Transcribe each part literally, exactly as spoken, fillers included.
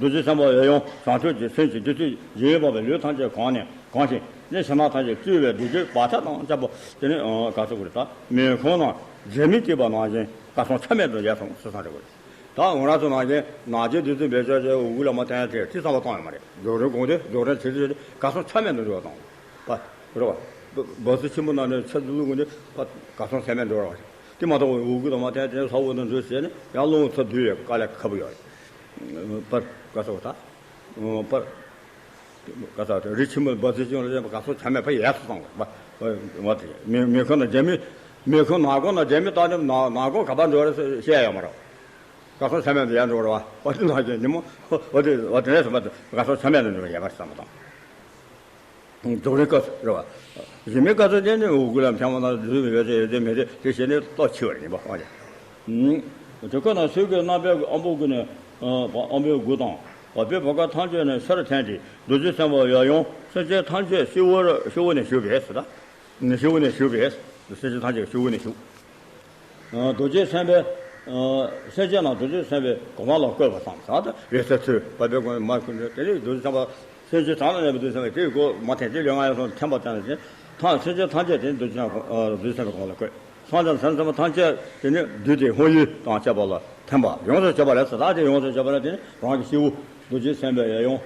རྡོ་རྗེ་སེམས་དཔའ་ཡབ་ཡུམ་བྱང་ཆུབ་ཀྱི་སེམས་ཀྱི་བདུད་རྩི་ཡིད་འོང་བའི་ལུས་ཐམས་ཅད་གང་ནས་གང་ཞིང་ནས་ཕྱི་ནང་ཐམས་ཅད་བཀྲུས་པའི་བདུད་རྩིའི་བག་ཆགས་དང་བཅས་པ་དེ་ནི་ག་ཚོད་དགོས་རེད། ད་མེ་ཁོང་ནང་རྒྱ་མི་བཏེགས་པ་ནང་བཞིན་ག་སོང་ཆ་མེད་དུ་ཡལ་སོང་ཟེར་ས་རེད་དགོས་རེད། ད་ང་རང་ཚོ་ནང་བཞིན་ནང་རྒྱུན་བདུད་རྩི་འབེལ་ཆོག་ཆོག་འུ་གུ་ལ་མ་བསྟན་ཡ་དེ་ཅི་བསམ་པ་བཏང་ཡོད་མ་རེད། རྫོགས་རིམ་དགོངས་ཏེ་རྫོགས་རིམ་བྱེད་དུས་ག་སོང་ཆ་མེད་དུ་འགྲོ་བ་དང་། པ་རེད་བ། འབབ་ཚུགས་ཆེན་པོ་ནང་ནས་ཆ་བླུགས་དགོས་དུས་པ་ག་སོང་ཆ་མེད་འགྲོ་བ་རེད། དེ་མ་གཏོགས་འུ་གུ་དང་མ་བསྟན་དེ་ས་འོག་ཏུ་འགྲོ་བྱས་ནས་ཡང་རླུང་ཚུར་བསྡུ་ཡས་དཀའ་ལས་ཁག་པོ་ཡོད་རེད། པར་ག་ས་བ་ད། པར། ག་ས་རི་ཆེན་པོ་འབབ་ཚུགས་ཆེན་པོ་ལ་ག་སོང་ཆ་མེད་པ་ཡལ་སོང་བ། བ་དེ་མེ་མེ་ཁོང་ན་རྒྱ་མི། མེ་ཁོང་ནང་ཁོང་ན་རྒྱ་མི་ད་ནི་ནང་ནང་ཁོང་ག་པར་འགྲོ་རེད་བཤད་ཡོད་མ་རེད། ག་སོང་ཆ་མེད་དུ་ཡལ་འགྲོ་རེད་བ། བ་དེ་ནང་རྒྱ་ཉིན་མོ་བ་དེ་བ་དེ་ནས་སོང་བ་ག་སོང་ཆ་མེད་དུ་འགྲོ་ཡལ་བ་བསམ་བཏང་། རྫོགས་རིམ་སྐབས་སུ་རེད་བ། རིམ་པས་སྐབས་སུ་དེ་ནི་འུ་གུ་ལ་ཐེངས་མ་ན་རྫུན་མི་ཡོད་ཚེ་ཡོད་ཚེ་མེད་ཚེ་དེ་བྱས་ནས་ལྟོ་འཕྱི་བ་རེད་ཡིན་པ་ཨ་ཡ། དེ་ཁོ་ན་ཆོས་སྐད་རྣམ་པའི་དབང་པོ་དགུ་ནས་དབང་པོའི་དགུ་དང་བ་སྤུའི་བུ་ག་ཐམས་ཅད་ནས་ཤར་ཐོན་ཏེ་རྡོ་རྗེ་སེམས་དཔའ་ཡབ་ཡུམ་སེམས་ཅན་ཐམས་ཅད་སྤྱི་བོར་སྤྱི་བོ་ནས་ཞུགས་པས་ཟེར་ད། སྤྱི་བོ་ནས་ཞུགས་པས། སེམས་ཅན་ཐམས་ཅད་སྤྱི་བོ་ནས་ཞུགས། རྡོ་རྗེ་སེམས་དཔའི། སེམས་ཅན་རྣམས་རྡོ་རྗེ་སེམས་དཔའི་གོ་འཕང་ལ་བཀོད་པ་དང་ཟེར་ཏེ་འོད་གསལ་མཚོན་པ་པའི་སྒོ་ནས་མར་ཀུན་ཏུ་དེ་ནས་རྡོ་རྗེ་སེམས་དཔའ་སེམས་ཅན་གྲངས་ལ་གནས་པའི་རྡོ་རྗེ་སེམས་དཔའི་དེའི་སྒོ་མ་ཐེག་དེ་ལས་ང་ཡང་སོང་ཐེམ་པ་ཙམ་ཞིག་ཐམས་སེམས་ཅན་ཐམས་ཅད་དེ་ནི་རྡོ་རྗེ་སེམས་དཔའི་གོ་འཕང་ལ་བཀོད། སངས་རྒྱས་སེམས་ཙམ་ཐམས་ཅད་དེ་ནི་བསྡུས་ཏེ་ཧཱུྃ་ཡིག་དང་བཅས་པ་ལ་ཐིམ་པ་ཡོངས་སུ་གྱུར་པ་ལས་ཟེར་ཏེ་ཡོངས་སུ་གྱུར་པ་ལས་དེ་ནི་རང་གི་སྤྱི་བོ་རྡོ་རྗེ་སེམས་དཔའི་ཡབ་ཡུམ་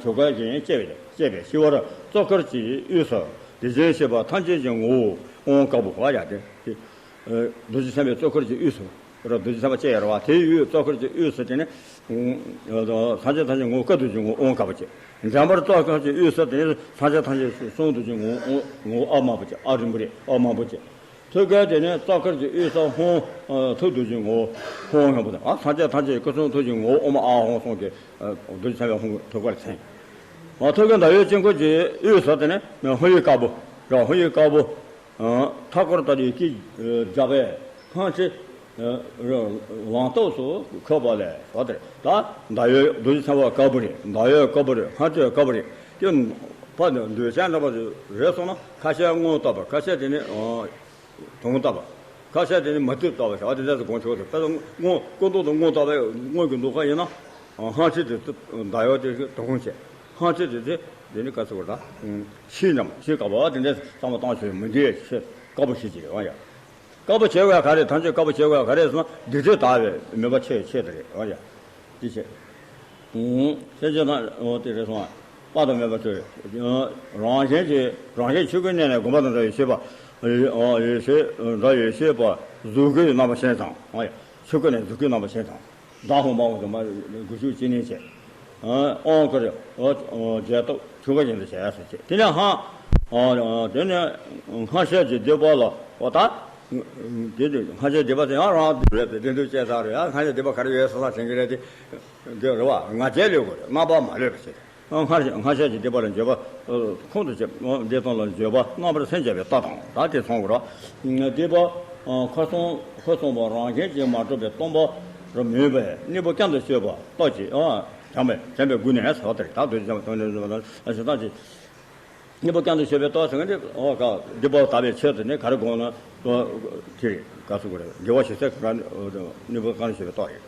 ཆོས་སྐལ་གྱིས་བསྐྱེད་པའི་བསྐྱེད་པའི་སྤྱི་བོར་གཙོ་ཁར་གྱི་དབུས་སུ་དེ་བཞིན་གཤེགས་པ་ཐམས་ཅད་ཀྱི་ངོ་བོ་དབང་བཀའ་བསྒོ་བ་ཡ་དེ། རྡོ་རྗེ་སེམས་དཔའི་གཙོ་ཁར་གྱི་དབུས་སུ། རྡོ་རྗེ་སེམས་དཔའ་བཅས་ཡོད་རེད་བ། དེའི་དབུས་གཙོ་ཁར་གྱི་དབུས་སུ་དེ་ནི། ཐམས་ཅད་ཐམས་ཅད་ངོ་བོ་སྐུ་རྡོ་རྗེ་ངོ་བོ་དབང་བཀའ་བསྒོ་བྱས། འགྲམ་པར་གཙོ་ཁར་གྱི་དབུས་སུ་དེ་ནི་ཐམས་ཅད་ཐམས་ཅད་གསུང་རྡོ་རྗེ་ངོ་བོ་ངོ་བོ་ཨ་མ་བུ་བཅས་ཨ་རིང་པོ་རེད་ཨ་མ་བུ་བཅས། ཐོད་རྒལ་དེ་ནི་གཙོ་ཁར་གྱི་དབུས་སུ་ཧཱུྃ་ཐུགས་རྡོ་རྗེ་ངོ་བོ་ཧཱུྃ་ཧཱུྃ་བུ་དང་ཐམས་ཅད་ཐམས་ཅད་སྐུ་གསུང་ཐུགས་ཀྱི་ངོ་བོ་ཨོཾ་ཨཱཿཧཱུྃ་གསུམ་གྱི་རྡོ་རྗེ་སེམས་དཔའི་ཧཱུྃ་ཐུགས་ཀར་མཚན། ཐོད་རྒལ་ཟླ་འོད་དཀྱིལ་འཁོར་གྱི་དབུས་སུ་དེ་ནི་ཧཱུྃ་ཡིག་དཀར་པོ་ར་ཧཱུྃ་ཡིག་དཀར་པོ། མཐའ་སྐོར་ལྟ་བུའི་དཀྱིལ་བརྒྱ་པའི་སྔ་ཕྱི་ལང་ཐོག་སུ་འཁོད་པ་ལས་སོ་དེར་ད་ཟླ་འོད་རྡོ་རྗེ་སེམས་དཔའ་དཀར་པོ་རེད། ཟླ་འོད་དཀར་པོ་རེད། སྔ་ཕྱི་དཀར་པོ་རེད། དེ་ཕ་འདོད་ཆེན་འདྲ་པོ་རེད་སོང་ན་ཁ་ཤས་སྔོན་བཏབ་པ་ཁ་ཤས་དེ་ནི་དོན་བཏབ་པ་ཁ་ཤས་དེ་ནི་མ་བཏུབ་བཏབ་པ་བྱ་བ་དེ་འདྲ་ཞིག་དགོངས་ཆོག་ཟེར། དཔེར་ན་སྔོན་སྐུ་མདོག་དང་སྔོན་བཏབ་པའི་སྔོན་གྱི་མདོག་ཁ་ཡིན་ན་སྔ་ཕྱི་དེ་ཟླ་འོད་དེ་དོན་བྱེད། ཧང་ཆེ་དེ་ཚེ་འདི་ནི་བཀའ་ཟེར་བ་དང་། ཕྱིའི་ཉམས་ཕྱིའི་བཀའ་བ་དེ་འདྲའི་གཙང་མ་བཏང་ཆོག་མི་འདི་ཆེ་དཀར་པོ་ཞིག་ཅིག་ཡོང་ཡ། དཀར་པོ་བྱེད་དགོས་ག་རེ་ཐམས་ཅད་དཀར་པོ་བྱེད་དགོས་ག་རེ་ཟེར་ན་སྡིག་སྒྲིབ་དག་པའི་མོས་པ་ཆེ་ཆེ་དེ་རེད་ཡོང་ཡ། འདི་ཆེ། ཤེས་བྱེད་དང་འོ་དེ་རེད་སོང་བ། དཔག་ཏུ་མེད་པ་ཚོས། རང་བཞིན་གྱིས་རང་བཞིན་ཆོས་སྐུའི་གནས་ནས་བསྒོམ་པ་དང་འདྲ་བའི་ཤེས་པ། ཡེ་ཤེས་འདྲ་བའི་ཤེས་པ་གཟུགས་སྐུའི་རྣམ་པ་ཅན་དང་། ཆོས་སྐུ་ནས་གཟུགས་སྐུའི་རྣམ་པ་ཅན་དང་། བདག་ཧོ་མ་འོ་དུ་མ་དགུ་ཤུགས་ཅི་ནས་བྱེད། ཨོང་ཀི་རེ་ཨོ་རྒྱལ་སྟོབས་ཆུ་ཁ་བཞིན་དུ་བྱས་སོ་བྱེད། དེ་ནས་ཧ། དེ་ནས་སྔར་བཤད་ཀྱི་སྡིག་པ་ལ་འོ་ད། དེ་དུས་སྔར་བཤད་སྡིག་པ་དེ་ཡང་རང་སྡིག་རེད་དེ་དེ་དུས་བྱས་ཚར་རེད་ཡང་སྔར་བཤད་སྡིག་པ་ག་རེ་ཡོད་ས་ས་དྲན་གི་རེད་དེ། འདི་རེད་བ་ང་རྒྱལ་ལོས་དགོས་རེད་རྣམ་པ་མ་ལུས་པ་བྱེད། སྔར་སྔར་བཤད་ཀྱི་སྡིག་པ་ལ་འགྱོད་པ་ཁོང་དུ་ཆུད། འདི་དོན་ལ་འགྱོད་པ་རྣམ་པར་སེམས་བསྐྱེད་པའི་རྟགས་དང་ད་དེ་ཚང་དགོས་ར། སྡིག་པ། ཁ་སང་ཁ་སང་བ་རང་བཞིན་གྱིས་མ་གྲུབ་པའི་སྟོང་པ་རུ་མོས་པའི་གཉེན་པོ་རྐྱང་དུ་ཤོད་པ་རྟགས་ཀྱིས་བྱམས་པའི་བྱམས་པའི་སྒོ་ནས་ཟག་ལྟར་ད་དུ་བྱམས་དོན་ལས་བཟོད་པ་དང་ཞེ་སྡང་གྱི། གཉེན་པོ་རྐྱང་དུ་ཤོད་པའི་རྟགས་ཟེར་མཁན་དེ་ཨོ་ཀ་སྡིག་པ་དག་པའི་ཆེད་དུ་ནི་ག་རེ་དགོངས་ན་དེ་རེད་ག་ཚོད་དགོས་རེད་འགྱུར་བ་ཞིག་ཚེ་ག་གཉེན་པོ་རྐྱང་དུ་ཤོད་པའི་རྟགས་རེད།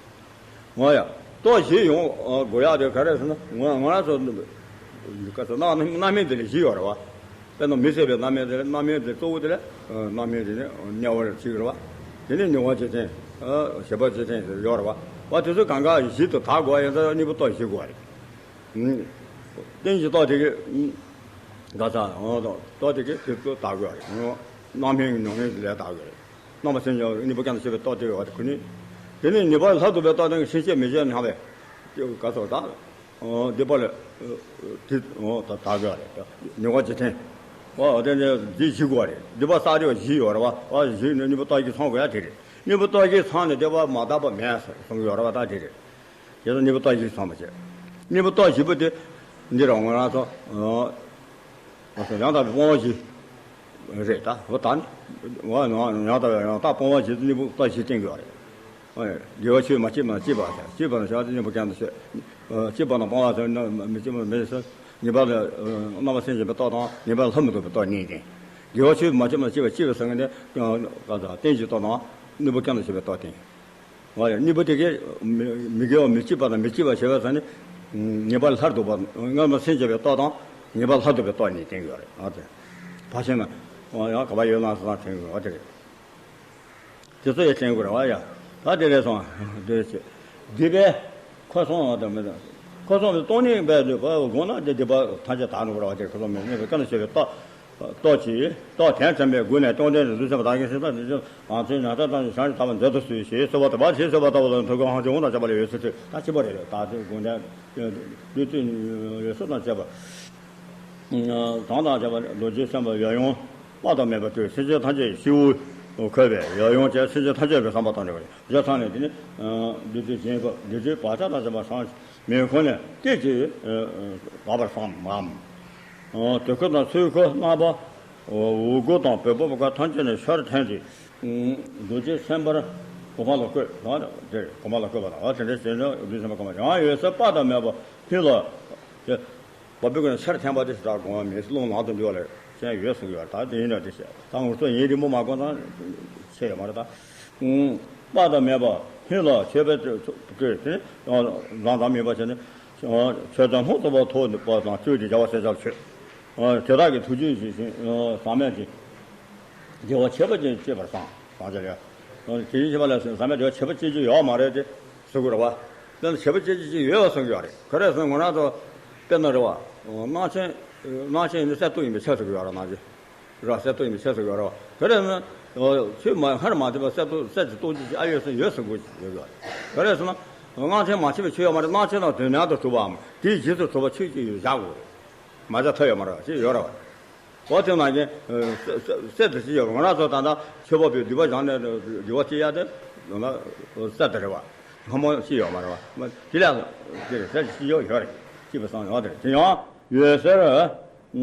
ང་ཡ། ལྟོ་བཞི་ཡོང་དགོས་ཡག་དེ་ག་རེ་ཟེར་ན་ང་ང་རང་ཚོ་ག་ཚོད་རྣམ་སྨིན་དེ་ལས་བཞི་ཡོད་རེད་བ། དཔེར་ན་མི་བཟད་པའི་རྣམ་སྨིན་དེ་ལས་རྣམ་སྨིན་དེ་གཙོ་བོ་དེ་ལས་རྣམ་སྨིན་དེ་ནི་དམྱལ་བ་རེད་ཅིག་རེད་བ། དེ་ནི་མྱོང་བ་ཇི་ཐེངས་བྱེད་པ་ཇི་ཐེངས་ཡོད་རེད་བ། བ་དེ་ཚོ་གང་ག་བཞི་དུ་དག་དགོས་ཡིན་ཙང་གཉེན་པོ་ལྟོ་བཞི་དགོས་རེད། རྟེན་གྱི་ལྟོ་དེ་གི་ག་ས་ལྟོ་དེ་གི་དེ་ཚོ་དག་དགོས་རེད། རྣམ་སྨིན་མྱོང་སྨིན་དེ་ལས་དག་དགོས་རེད། རྣམ་པ་སེམས་ཀྱང་གཉེན་པོ་རྐྱང་དུ་ཤོད་པའི་རྟགས་དེ་ཡོད་པ་དེ་ཁོ་ནི། དེ་ནས་ཉེས་པ་ལྷག་ཏུ་བའི་རྟགས་དེ་ནི་སེམས་བསྐྱེད་མི་བྱེད་སྣང་བས། དེ་ག་སོགས་དག་སྡིག་པ་ལས། དེ་དག་དགོས་རེད། མྱོང་བ་ཇི་ཐེངས། འོ་དེ་ནས་འདི་བཞི་དགོས་རེད། སྡིག་པ་བསགས་དེ་བ་བཞི་ཡོད་རེད་བ། བ་བཞི་ནི་གཉེན་པོ་རྟགས་བཞི་ཚང་དགོས་ཡ་དེ་རེད། གཉེན་པོ་རྟགས་བཞི་ཚང་ནས་སྡིག་པ་མ་དག་པ་མེད་གསུངས་ཡོད་རེད་བ་ད་དེ་རེད། དེ་ཚོ་གཉེན་པོ་རྟགས་བཞི་ཚང་མ་བྱེད། གཉེན་པོ་རྟགས་བཞི་པོ་དེ། འདི་རང་ང་རང་ཚོ། ང་ཚོ་ཡང་དག་པའི་སྤོང་བ་བཞི། རེད་ད་འོ་ད་ནི། ང་ཡང་དག་པའི་ཡང་དག་སྤོང་བ་བཞི་གཉེན་པོ་རྟགས་བཞི་བསྟན་དགོས་རེད། དགེ་བ་ཆོས་མ་སྐྱེས་པ་ན་སྐྱེས་པ་བྱ། སྐྱེས་པ་ན་བྱ་སྟེ་གཉེན་པོ་རྐྱང་དུ་ཤོད། སྐྱེས་པ་ན་སྤོང་བ་ཟེར་ན་མི་སྐྱེས་པ་མེད་ཟེར། ཉེས་པ་ལ་རྣམ་པ་སེམས་བྱེད་པའི་རྟགས་དང་ཉེས་པ་ལ་ལྷག་མི་ཐུབ་པའི་རྟགས་གཉིས་བསྟན། དགེ་བ་ཆོས་མ་སྐྱེས་པ་ན་སྐྱེས་པ་སྐྱེས་པ་ཟེར་མཁན་དེ། རྟེན་གྱི་རྟགས་དང་གཉེན་པོ་རྐྱང་དུ་ཤོད་པའི་རྟགས་བསྟན། ཨོ་ཡ། གཉིས་པོ་དེ་གས་མི་མི་དགེ་བ་མི་བྱེད་པ་དང་མི་བྱེད་པ་བྱེད་པའི་ས་ནི། ངེས་པར་སླར་ལྡོག་པ། སྔར་མ་སེམས་བྱས་པའི་རྟོག་དང་ངེས་པར་སླར་ལྡོག་པའི་རྟོག་གཉིས་བསྟན་གྱི་ཡོད་རེད། ཨ་དེ་ཕར་ཕྱིན་ན། ཨོ་ཡ། ག་པར་ཡོད་ན་སོང་བསྟན་གྱི་ཡོད་རེད། དེ་ཚོ་ཡང་དྲན་དགོས་རེད་བ་ཡ། ད་དེ་རེད་སོང་། དེ་ཚེ་སྡིག་པའི་ཁ་སང་བ་དང་མི་དང་། ཁ་སང་བའི་སྟོང་ཉིད་པའི་སྒོ་ནས་དེ་སྡིག་པ་ཐམས་ཅད་དག་འགྲོ་བར་བ་དེ། ཁ་སང་མི་གནས་པའི་སྐད་ནས་བཤད་པའི་རྟོག་རྟོག་གི་རྟོག་དོན་དམ་པའི་སྒོ་ནས་སྟོང་ལྡན་དུ་འདུ་བྱེད་པ་དག་གི་སེམས་དང་དེ་ཚོ་ང་ཚོའི་ཉག་ཕྲ་ཐམས་ཅད་བྱང་ཞིང་དག་པར་མཛད་དུ་གསོལ་ཞེས་གསོལ་བ་དང་། བ་ཞེས་གསོལ་བ་ལྟ་བུ་དང་ཐུགས་ཀའི་དབང་ཕྱུག་དབང་དང་བཅས་པ་ལ་འོད་ཟེར་འཕྲོས། ད་གཅིག་པ་རེད། ད་དེ་དགོངས་དོན་བདུད་རྩི་འོད་ཟེར་དང་བཅས་པ། གྲངས་དང་བཅས་པ་རྡོ་རྗེ་སེམས་དཔའ་ཡབ་ཡུམ་དཔག་ཏུ་མེད་པ་སྤྲུལ། སེམས་ཅན་ཐམས་ཅད་སྤྱི་བོར་འཁོད་པའི་ཡབ་ཡུམ་གྱིས་སེམས་ཅན་ཐམས་ཅད་ཀྱི་བསམ་པ་དང་འདྲ་བར་བྱས་ཚར་ནས། དེ་ནི་བདུད་རྩི་བྱིན་གྱིས་བདུད་རྩིའི་བག་ཆགས་དང་བཅས་པ་བསྲང་མོས་གུས་ནས་བསྐྱེད་ཅིང་དག་པར་བསམ་མམ། དུས་ཁ་དང་ཚོད་ཁ་རྣམ་པ་འོག་སྒོ་དང་བོད་པ་པོ་ཁ་ཐམས་ཅད་ནས་ཤར་འཐེན་ཏེ། རྡོ་རྗེ་སེམས་དཔར་གོང་མ་ལ་བཀོད། དེར་གོང་མ་ལ་བཀོད་པ་དང་། དེ་འདྲ་བྱས་ན་རྡོ་རྗེ་སེམས་དཔར་གོང་མ་ཡང་འོད་ཟེར་དཔག་ཏུ་མེད་པ་ཕྱིན་ལ། བ་སྤུའི་སྒང་ནས་ཤར་འཐེན་པ་དེ་ཞེ་དྲག་དགོངས་པ་མེད། རླུང་ནང་དུ་འགྲོ་བ་ལ་ཅན་ཡོད་གསུངས་ཡོད། ད་དེ་ཡིན་ན་དེ་བཤད། ད་ངུ་ཚོ་ཡིན་རི་མོ་མ་གོ་ན་ཆེ་ཡོད་མ་རེད་ད། དཔག་ཏུ་མེད་པ་ཕྱིན་ལ་མཆོད་པའི་བཀོད་དེ་ནི་བཟང་དང་མིན་པ་བྱས་ནས། མཆོད་རྫས་སྣ་ཚོགས་པ་ཐོགས་པ་དང་བཅས་ཏེ་རྒྱལ་བ་སྲས་བཅས་ལ་མཆོད། དེ་དག་གི་ཐུགས་རྗེ་ཞིང་ཟག་མེད་ཀྱི་བདེ་བ་ཁྱད་པར་ཅན་སྤྱད་པར་བསམ། བསམ་བྱ་ལས། དེ་བཞིན་གཤེགས་པ་ལ་ཟག་མེད་བདེ་བ་ཁྱད་པར་ཅན་ཅིག་ཡོད་མ་རེད་དེ་ཟེར་གྱི་རེད་བ། དཔེར་ན་ཁྱད་པར་ཅན་ཅིག་ཡོད་པ་གསུང་གི་ཡོད་རེད། ག་རེ་ཟེར་ན་ང་རང་ཚོ་དཔེར་ན་རེད་བ། སྣང་ཆེན། སྣང་ཆེན་ཡིན་ན་གསེར་ཏོག་ཡིན་པའི་ཕྱིར་ཟེར་གྱི་ཡོད་རེད། སྣང་ཆེན་ར་གསེར་ཏོག་ཡིན་པའི་ཕྱིར་ཟེར་གྱི་ཡོད་རེད་བ། ག་རེ་ཟེར་ན་ཆོས་མ་སྔར་མ་ཐོས་པའི་གསེར་ཏོག་གསེར་གྱི་ཏོག་ཙམ་ཅིག་ཨ་ཡོད་ཟེར་ཡོད་ཟེར་གྱི་ཡོད་རེད། ག་རེ་ཟེར་ན་སྣང་ཆེན་མ་མཆིས་པའི་ཆོས་ཡོད་མ་རེད། སྣང་ཆེན་དང་དོན་མཉམ་དུ་གྲུབ་པའམ་དེའི་རྗེས་སུ་གྲུབ་པ་ཆོས་ཅིག་ཡོད་བཞག་དགོས་རེད། མ་བཞག་ཐབས་ཡོད་མ་རེད། ཅིག་ཡོད་རེད་བ། འོ་དེ་ནང་བཞིན། གསེར་དེ་ཅི་ཡོད། ང་རང་ཚོ་ད་ལྟ་ཆོས་པ་པོའི་སྡིག་པ་སྦྱངས་ནས་སྡིག་པ་སྤྱད་ཡ་དེ་ལ་གསེར་དེ་རེད་བ། སྔ་མོ་ཅི་ཡོད་མ་རེད་བ། དེ་ལ་དེ་རེད། གསེར་ཅི་ཡོད་ཡོད་རེད། ཅི་བ་སང་ཡོད་དེ་རེད། དེ་ཡང་འོད་ཟེར་ག་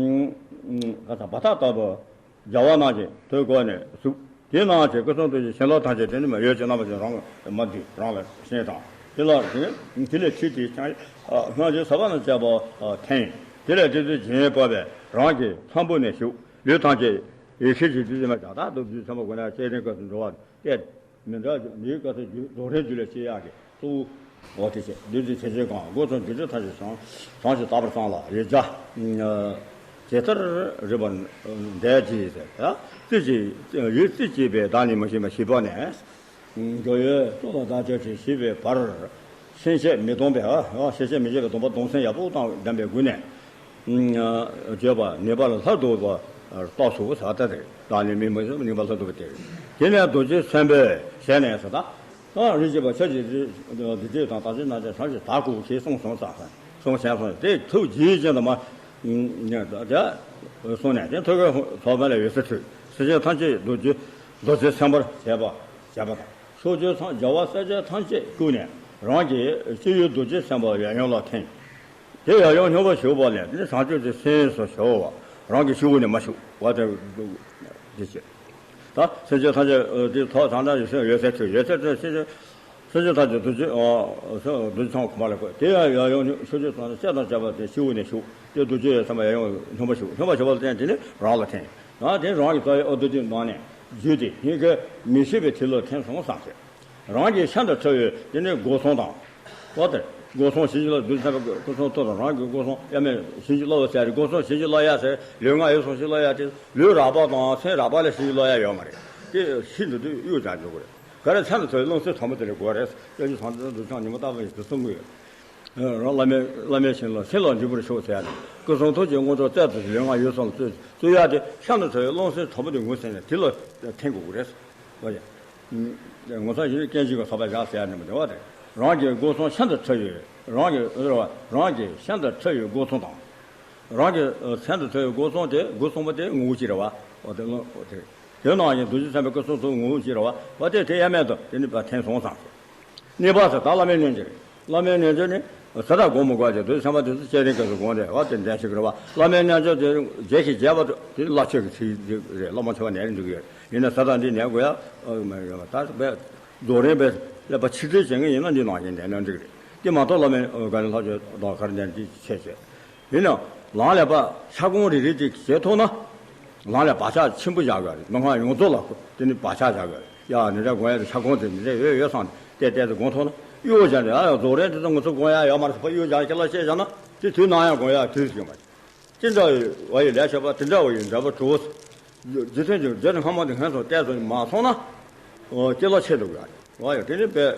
ས་བ་ཐག་ལྟ་བུ་རྒྱལ་བ་རྣམས་ཀྱི་ཐུགས་ཀ་ནས་ཟུག་དེ་རྣམས་ཀྱི་སྐུ་གསུང་ཐུགས་ཀྱི་བྱིན་རླབས་ཐམས་ཅད་དེ་ནི་མ་ཡོད་ཅེས་རྣམ་པ་ཅན་རང་མ་འདི་རང་ལ་ཞེན་དང་། དེ་ལ་དེ་ནི་དེ་ལས་ཁྲིད་དེ་ཀྱང་སྔར་བཞིན་ཟབ་པ་རྣམས་བཅས་པ་འཐེན། དེ་ལས་བདུད་རྩི་བྱིན་བབས་པས་རང་གི་ལྷ་བུ་ནས་ཞུགས། ལུས་ཐམས་ཅད་ཡེ་ཤེས་ཀྱི་བདུད་རྩི་མ་བྱ་དག་ཏུ་བདུད་ཚན་པ་སྒོ་ནས་སྐྱེ་རིང་སྐབས་སུ་འགྲོ་བ་སྟེ། མི་འདྲ་མིའི་སྐབས་སུ་རྫོགས་རིམ་རྒྱུད་ལ་སྐྱེ་ཡག་གི་གཙོ་བོ་འོ་དེ་བྱས། བདུད་རྩི་དེ་བཞིན་གང་སྒོ་གསུམ་བདུད་རྩི་ཐམས་ཅད་བྱང་བྱང་ཞིང་དག་པར་བསམ་ལ་ཡིག་བརྒྱ། ཇི་ལྟར་རིགས་པ་འདས་ཀྱིས་ཟེར། རྩི་བྱེད་ཡུལ་རྩི་བྱེད་པའི་བདག་ཉིད་མ་ཞིག་མ་ཞིག་པ་ནས། འགྲོ་བའི་སྲོག་ལ་བདག་ཅག་ཅེས་བྱེད་པའི་བར། ཤེས་བྱ་མི་སྡོམ་པའི་ཨ། ཤེས་བྱ་མི་བྱེད་པའི་སྡོམ་པ་སྡོམ་སེམས་ཡག་པོ་དང་ལྡན་པའི་སྒོ་ནས། བརྗོད་པ་ནུས་པ་ལ་ལྷག་ཏུ་བ་རྟོགས་སོ་ས་ད་དེ་རེད། བདག་ནི་མི་མི་ནུས་པ་ལྷག་ཏུ་བ་དེ་རེད། དེ་ནས་རྡོ་རྗེ་སེམས་དཔའི་ཞལ་ནས་ཟེར་ད། ད་རིགས་བཞི་པ་ཆ་གཅིག་རིགས་བདུད་རྩི་དང་བདག་ཅག་རྣམས་ཀྱང་བྱང་ཞིང་དག་གོ་ཞེས་གསུངས་སོང་ས། གསུངས་བྱས་སོང་། དེ་ཐུགས་རྗེ་ཅན་དུ་མ། གསུངས་ནས་དེ་ཐུགས་ཀའི་ཐོག་མ་ལ་འོད་ཟེར་འཕྲོས། སེམས་ཅན་ཐམས་ཅད་རྡོ་རྗེ་རྡོ་རྗེ་སེམས་དཔར་བྱས་པ་བྱས་པ་དང་། ཕྱོགས་བཅུའི་སངས་རྒྱ་བ་སྲས་བཅས་ཐམས་ཅད་བཀུག་ནས་རང་གི་སྤྱི་བོའི་རྡོ་རྗེ་སེམས་དཔའ་ཡབ་ཡུམ་ལ་འཐེན། དེ་ཡབ་ཡུམ་སྙོམས་པར་ཞུགས་པ་ལས་དེ་ནི་བྱང་ཆུབ་ཀྱི་སེམས་སུ་ཞུགས་པ། རང་གི་སྤྱི་བོ་ནས་མ་ཞུགས་པ་དེ་འདི་བྱས། ད་སེམས་ཅན་ཐམས་ཅད་དེ་ཐོག་དང་ད་ཡོད་ཚད་འཕྲོས་ཡོད་ཚད་འཕྲོས་སེམས་ཅན། སེམས་ཅན་ཐམས་ཅད་རྡོ་རྗེ་རྡོ་རྗེ་ཚང་གོང་མ་ལ་བཀོད། དེ་ཡང་ཡབ་ཡུམ་ཕྱོགས་བཅུའི་སངས་རྒྱས་དང་བཅས་པ་དེ་སྤྱི་བོ་ནས་ཞུགས་ཏེ་རྡོ་རྗེ་ཡབ་ཚང་མ་ཡབ་ཡུམ་སྙོམས་པར་ཞུགས། སྙོམས་པར་ཞུགས་པ་ལ་བརྟེན་དེ་ནི་རང་ལ་འཐེན། ཡང་དེ་རང་གི་རྩ་བའི་ཨ་རྡོ་རྗེ་ནང་ནས་བརྒྱུད་དེ་ཉིད་ཀྱིས་མི་ཤེས་པའི་ཐིག་ལེ་འཐེན་སོང་བསམ་སྟེ། རང་གི་ཤིན་ཏུ་ཕྲ་བའི་དེ་ནི་སྒོ་གསུམ་དང་། ལྟོ་ལྡིར་སྒོ་གསུམ་བྱིན་གྱིས་བརླབས་བདུད་ཚན་པའི་སྐུ་གསུང་ཐུགས་དང་རང་གི་སྒོ་གསུམ་དབྱེར་མེད་བྱིན་གྱིས་བརླབས་ཟེར་རེད། སྒོ་གསུམ་བྱིན་གྱིས་བརླབས་ཡ་ཟེར་ལུས་ངག་ཡིད་གསུམ་བྱིན་གྱིས་བརླབས་ཡ་དེ་ལུས་རགས་པ་དང་སེམས་རགས་པ་ལ་བྱིན་གྱིས་བརླབས་ཡ་ཡོད་མ་རེད། དེ་ཤིན་ཏུ་དུ་གཡུག་བྱ་འཇུག་གི་རེད། ག་རེ་ཚན་དུ་ཚོའི་རླུང་སེམས་དྲག་པོ་དེ་ལས་དགོས་རེད། སྐྱབས་རྗེ་སངས་རྒྱས་འདུ་ཚང་ཉི་མ་རྟག་པར་ཞིག་ཏུ་གསུང་གི་ཡོད། རང་བླ་མའི་བླ་མའི་ཞིང་ལ་སེམས་ལ་འཇུག་པར་ཤོག་ཟེར་ཡ་དེ། སྐུ་གསུང་ཐུགས་ཀྱི་དངོས་གྲུབ་རྩལ་དུ་ལུས་ངག་ཡིད་གསུམ་ལ་རྩོལ་རྩོལ་ཡ་དེ་ཤིན་ཏུ་ཚོའི་རླུང་སེམས་དྲག་པོ་དེ་ངོས་ཟིན་ནས་དེ་ལ་འཐེན་དགོས་ཀྱི་རེད། ཨོ་ཡ། ངོ་མཚར་ཞིག་ནི་སྐད་ཅིག་གིས་ཐོབ་པ་བཞག་ཟེར་ཡ་ནི་མི་འདུག་བ་དེ། རང་གི་སྒོ་གསུམ་ཤིན་ཏུ་ཕྲ་བའི་རང་གི་རང་གི་ཤིན་ཏུ་ཕྲ་བའི་སྒོ་གསུམ་དང་། རང་གི་ཨ་ཤིན་ཏུ་ཕྲ་བའི་སྒོ་གསུམ་དེ་སྒོ་གསུམ་པོ་དེ་ངོ་བོ་གཅིག་རེད་བ། འོ་དེ་ལོ་འོ་དེ། དེ་ནང་བཞིན་རྡོ་རྗེ་སེམས་དཔའི་སྐུ་གསུང་ཐུགས་ངོ་བོ་གཅིག་རེད་བ། འོ་དེ་དེ་དབྱེར་མེད་དུ་དེ་ནི་ཕར་འཐེན་སོང་བསམ་སྟེ། གཉིས་པ་ཟེར་ད་བླ་མའི་རྣལ་འབྱོར་རེད། བླ་མའི་རྣལ་འབྱོར་ནི་ཟེར་ད་དགོངས་མི་དགོས་ཀྱི་རྡོ་རྗེ་སེམས་དཔའ་དེ་ཚོ་སྐྱེ་རིང་སྐབས་སུ་དགོངས་རེད་བ། དེ་འདྲ་ཞིག་རེད་བ། བླ་མའི་རྣལ་འབྱོར་དེ་རྗེས་ཤིག་རྒྱས་པ་དེ་བླ་མཆོད་ཀྱི་ཚིག་རེད། བླ་མ་མཆོད་པ་ནས་འགྲིག་ཡོད། ཡིན་ན་ཟེར་ད་འདི་ནས་དགོས་ཡ་ད་རྫོགས་རིམ་པའི་ཀླད་པ་ཆིག་སྒྲིལ་བྱེད་མཁན་ཡིན་ན་འདི་ནང་བཞིན་བསྡད་ན་འགྲིག་རེད། དེ་མ་གཏོགས་བླ་མའི་དགའ་ལྡན་ལྷ་ཆོས་དང་ག་རེ་འདྲ་འདི་བྱས་བྱས། ཡིན་ནའང་ལམ་ལས་པ་ཤ་སྐོང་རེ་རེ་དེ་བྱེད་ཐུབ་ན། ལམ་ལས་བག་ཆགས་ཆེན་པོ་བཞག་དགོས་རེད། མི་མང་ཡོངས་རྫོགས་ལ་དེ་ནི་བག་ཆགས་བཞག་དགོས་རེད། ཡ་འདི་འདྲ་དགོས་ཡ་དེ་ཤ་སྐོང་དེ་འདི་འདྲ་ཡོད་ཡོད་བསམ་ བལྟས་བལྟས་ཏེ་དགོངས་ཐོག་ན་གཡོ་སྦྱར་ནས། ཨ་ཡང་རྫོགས་རིམ་དེ་ཚོ་ང་ཚོ་དགོངས་ཡ་ཡོད་མ་རེད་ཟེར་ཕར་གཡོ་སྦྱར་ཁྱེད་ལ་བཤད་བཞག་ན་དེ་དུས་ནམ་ཡང་དགོངས་ཡ་དུས་ཡོད་མ་རེད། ཅི་འདྲ་བའི་ཡོད་ལས་བྱེད་པ་དེ་འདྲ་བ་ཡི་འདྲ་པོ་གྲོགས། རྗེ་བཙུན་གྱི་རྗེ་ནི་སྔ་མོ་དེ་ཧན་སོང་བལྟས་སོང་མ་སོང་ན། ཨོ་སྐྱེ་ལོ་ཆེ་འདུག་ཡ། ཨོ་ཡ་དེ་ནི་བས།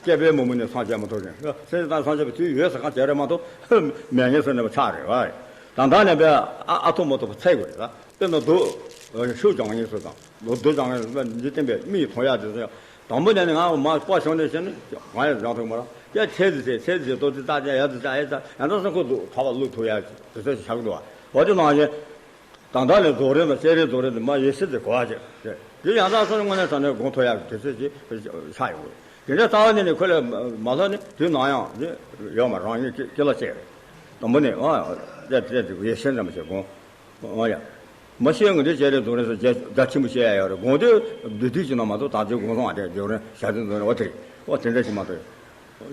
སྐྱེ་བའི་མུ་མུ་ནས་སངས་རྒྱས་མ་ཐོབ་ཅིང་། སེམས་ཅན་སངས་རྒྱས་པའི་དུས་ཡོད་ཟེར་གང་བྱས་རེད་མ་གཏོགས། མེད་ངེས་སུ་གནས་པ་ཆགས་རེད་བ། ད་ལྟ་ནས་བས་ཨ་ཨ་ཐུར་མ་ཐུར་བ་ཚད་དགོས་རེད་ད། དཔེར་ན་རྡོ། ཤུགས་སྦྱང་ངེས་སུ་དང་རྡོ་སྦྱང་ངེས་སུ་འཇིག་རྟེན་པའི་མིག་མཐོང་ཡ་དེ་ཚོ་ཡང་། དང་པོ་ནས་ནི་ང་མ་སྤ་བྱུང་ནས་བྱས་ནས་ང་ཡང་སྦྱང་ཐུབ་མ་རེད། ཡ་ཚད་དེ་ཚད་ཚད་དེ་ཚད་ཏོག་ཙི་ལྟ་ཅན་ཡ་དེ་ལྟ་ཡ་ད་ཡང་ད་སང་ཁོ་འདུག་གྲྭ་པ་བླུག་ཐུབ་ཡ་དེ་ཚོ་ཞིག་ཆགས་འདུག་བ། འོ་དེ་ནང་བཞིན། ད་ལྟ་ནས་རྫོགས་རིམ་དང་སྤྱན་རས་རྫོགས་རིམ་དེ་མ་ཡེ་ཤེས་དེ་གོ་བ་བྱེད་དེ། དེ་ཡང་དག་སོང་ནས་དངོས་གནས་དྲང་གནས་དགོངས་ཐོབ་ཡག་གི་དུས་ཚོད་ཅིག་ཆགས་ཡོང་གི་རེད། དེ་འདྲའི་རྩ་བ་ནས་ནི་ཁོ་ལས་མ་ལྷག་ནི་དུས་ནམ་ཡང་ནི་ཡོད་མ་རང་ཉིད་ཀྱི་ཀྱི་ལ་བཅས་རེད། དང་པོ་ནས་ཨ་དེ་དེ་དེ་ཡེ་ཤེས་འདྲ་མ་བྱེད་དགོངས། ཨ་ཡ། མ་ཤེས་ངོ་དེ་སྤྱན་རས་རྫོགས་རིམ་སོགས་རྒྱ་རྒྱ་ཆེན་པོ་བཤད་ཡ་ཡོད་རེད། དགོངས་དུས་བསྡུས་དུས་ཀྱི་ནང་མ་གཏོགས་ད་དུས་དགོངས་སོང་ཨ་དེ་རྫོགས་རིམ་ཞལ་ཆེམས་རྫོགས་རིམ་འོ་དེ་རེད། འོ་དེ་འདྲ་ཞིག་མ་གཏོགས་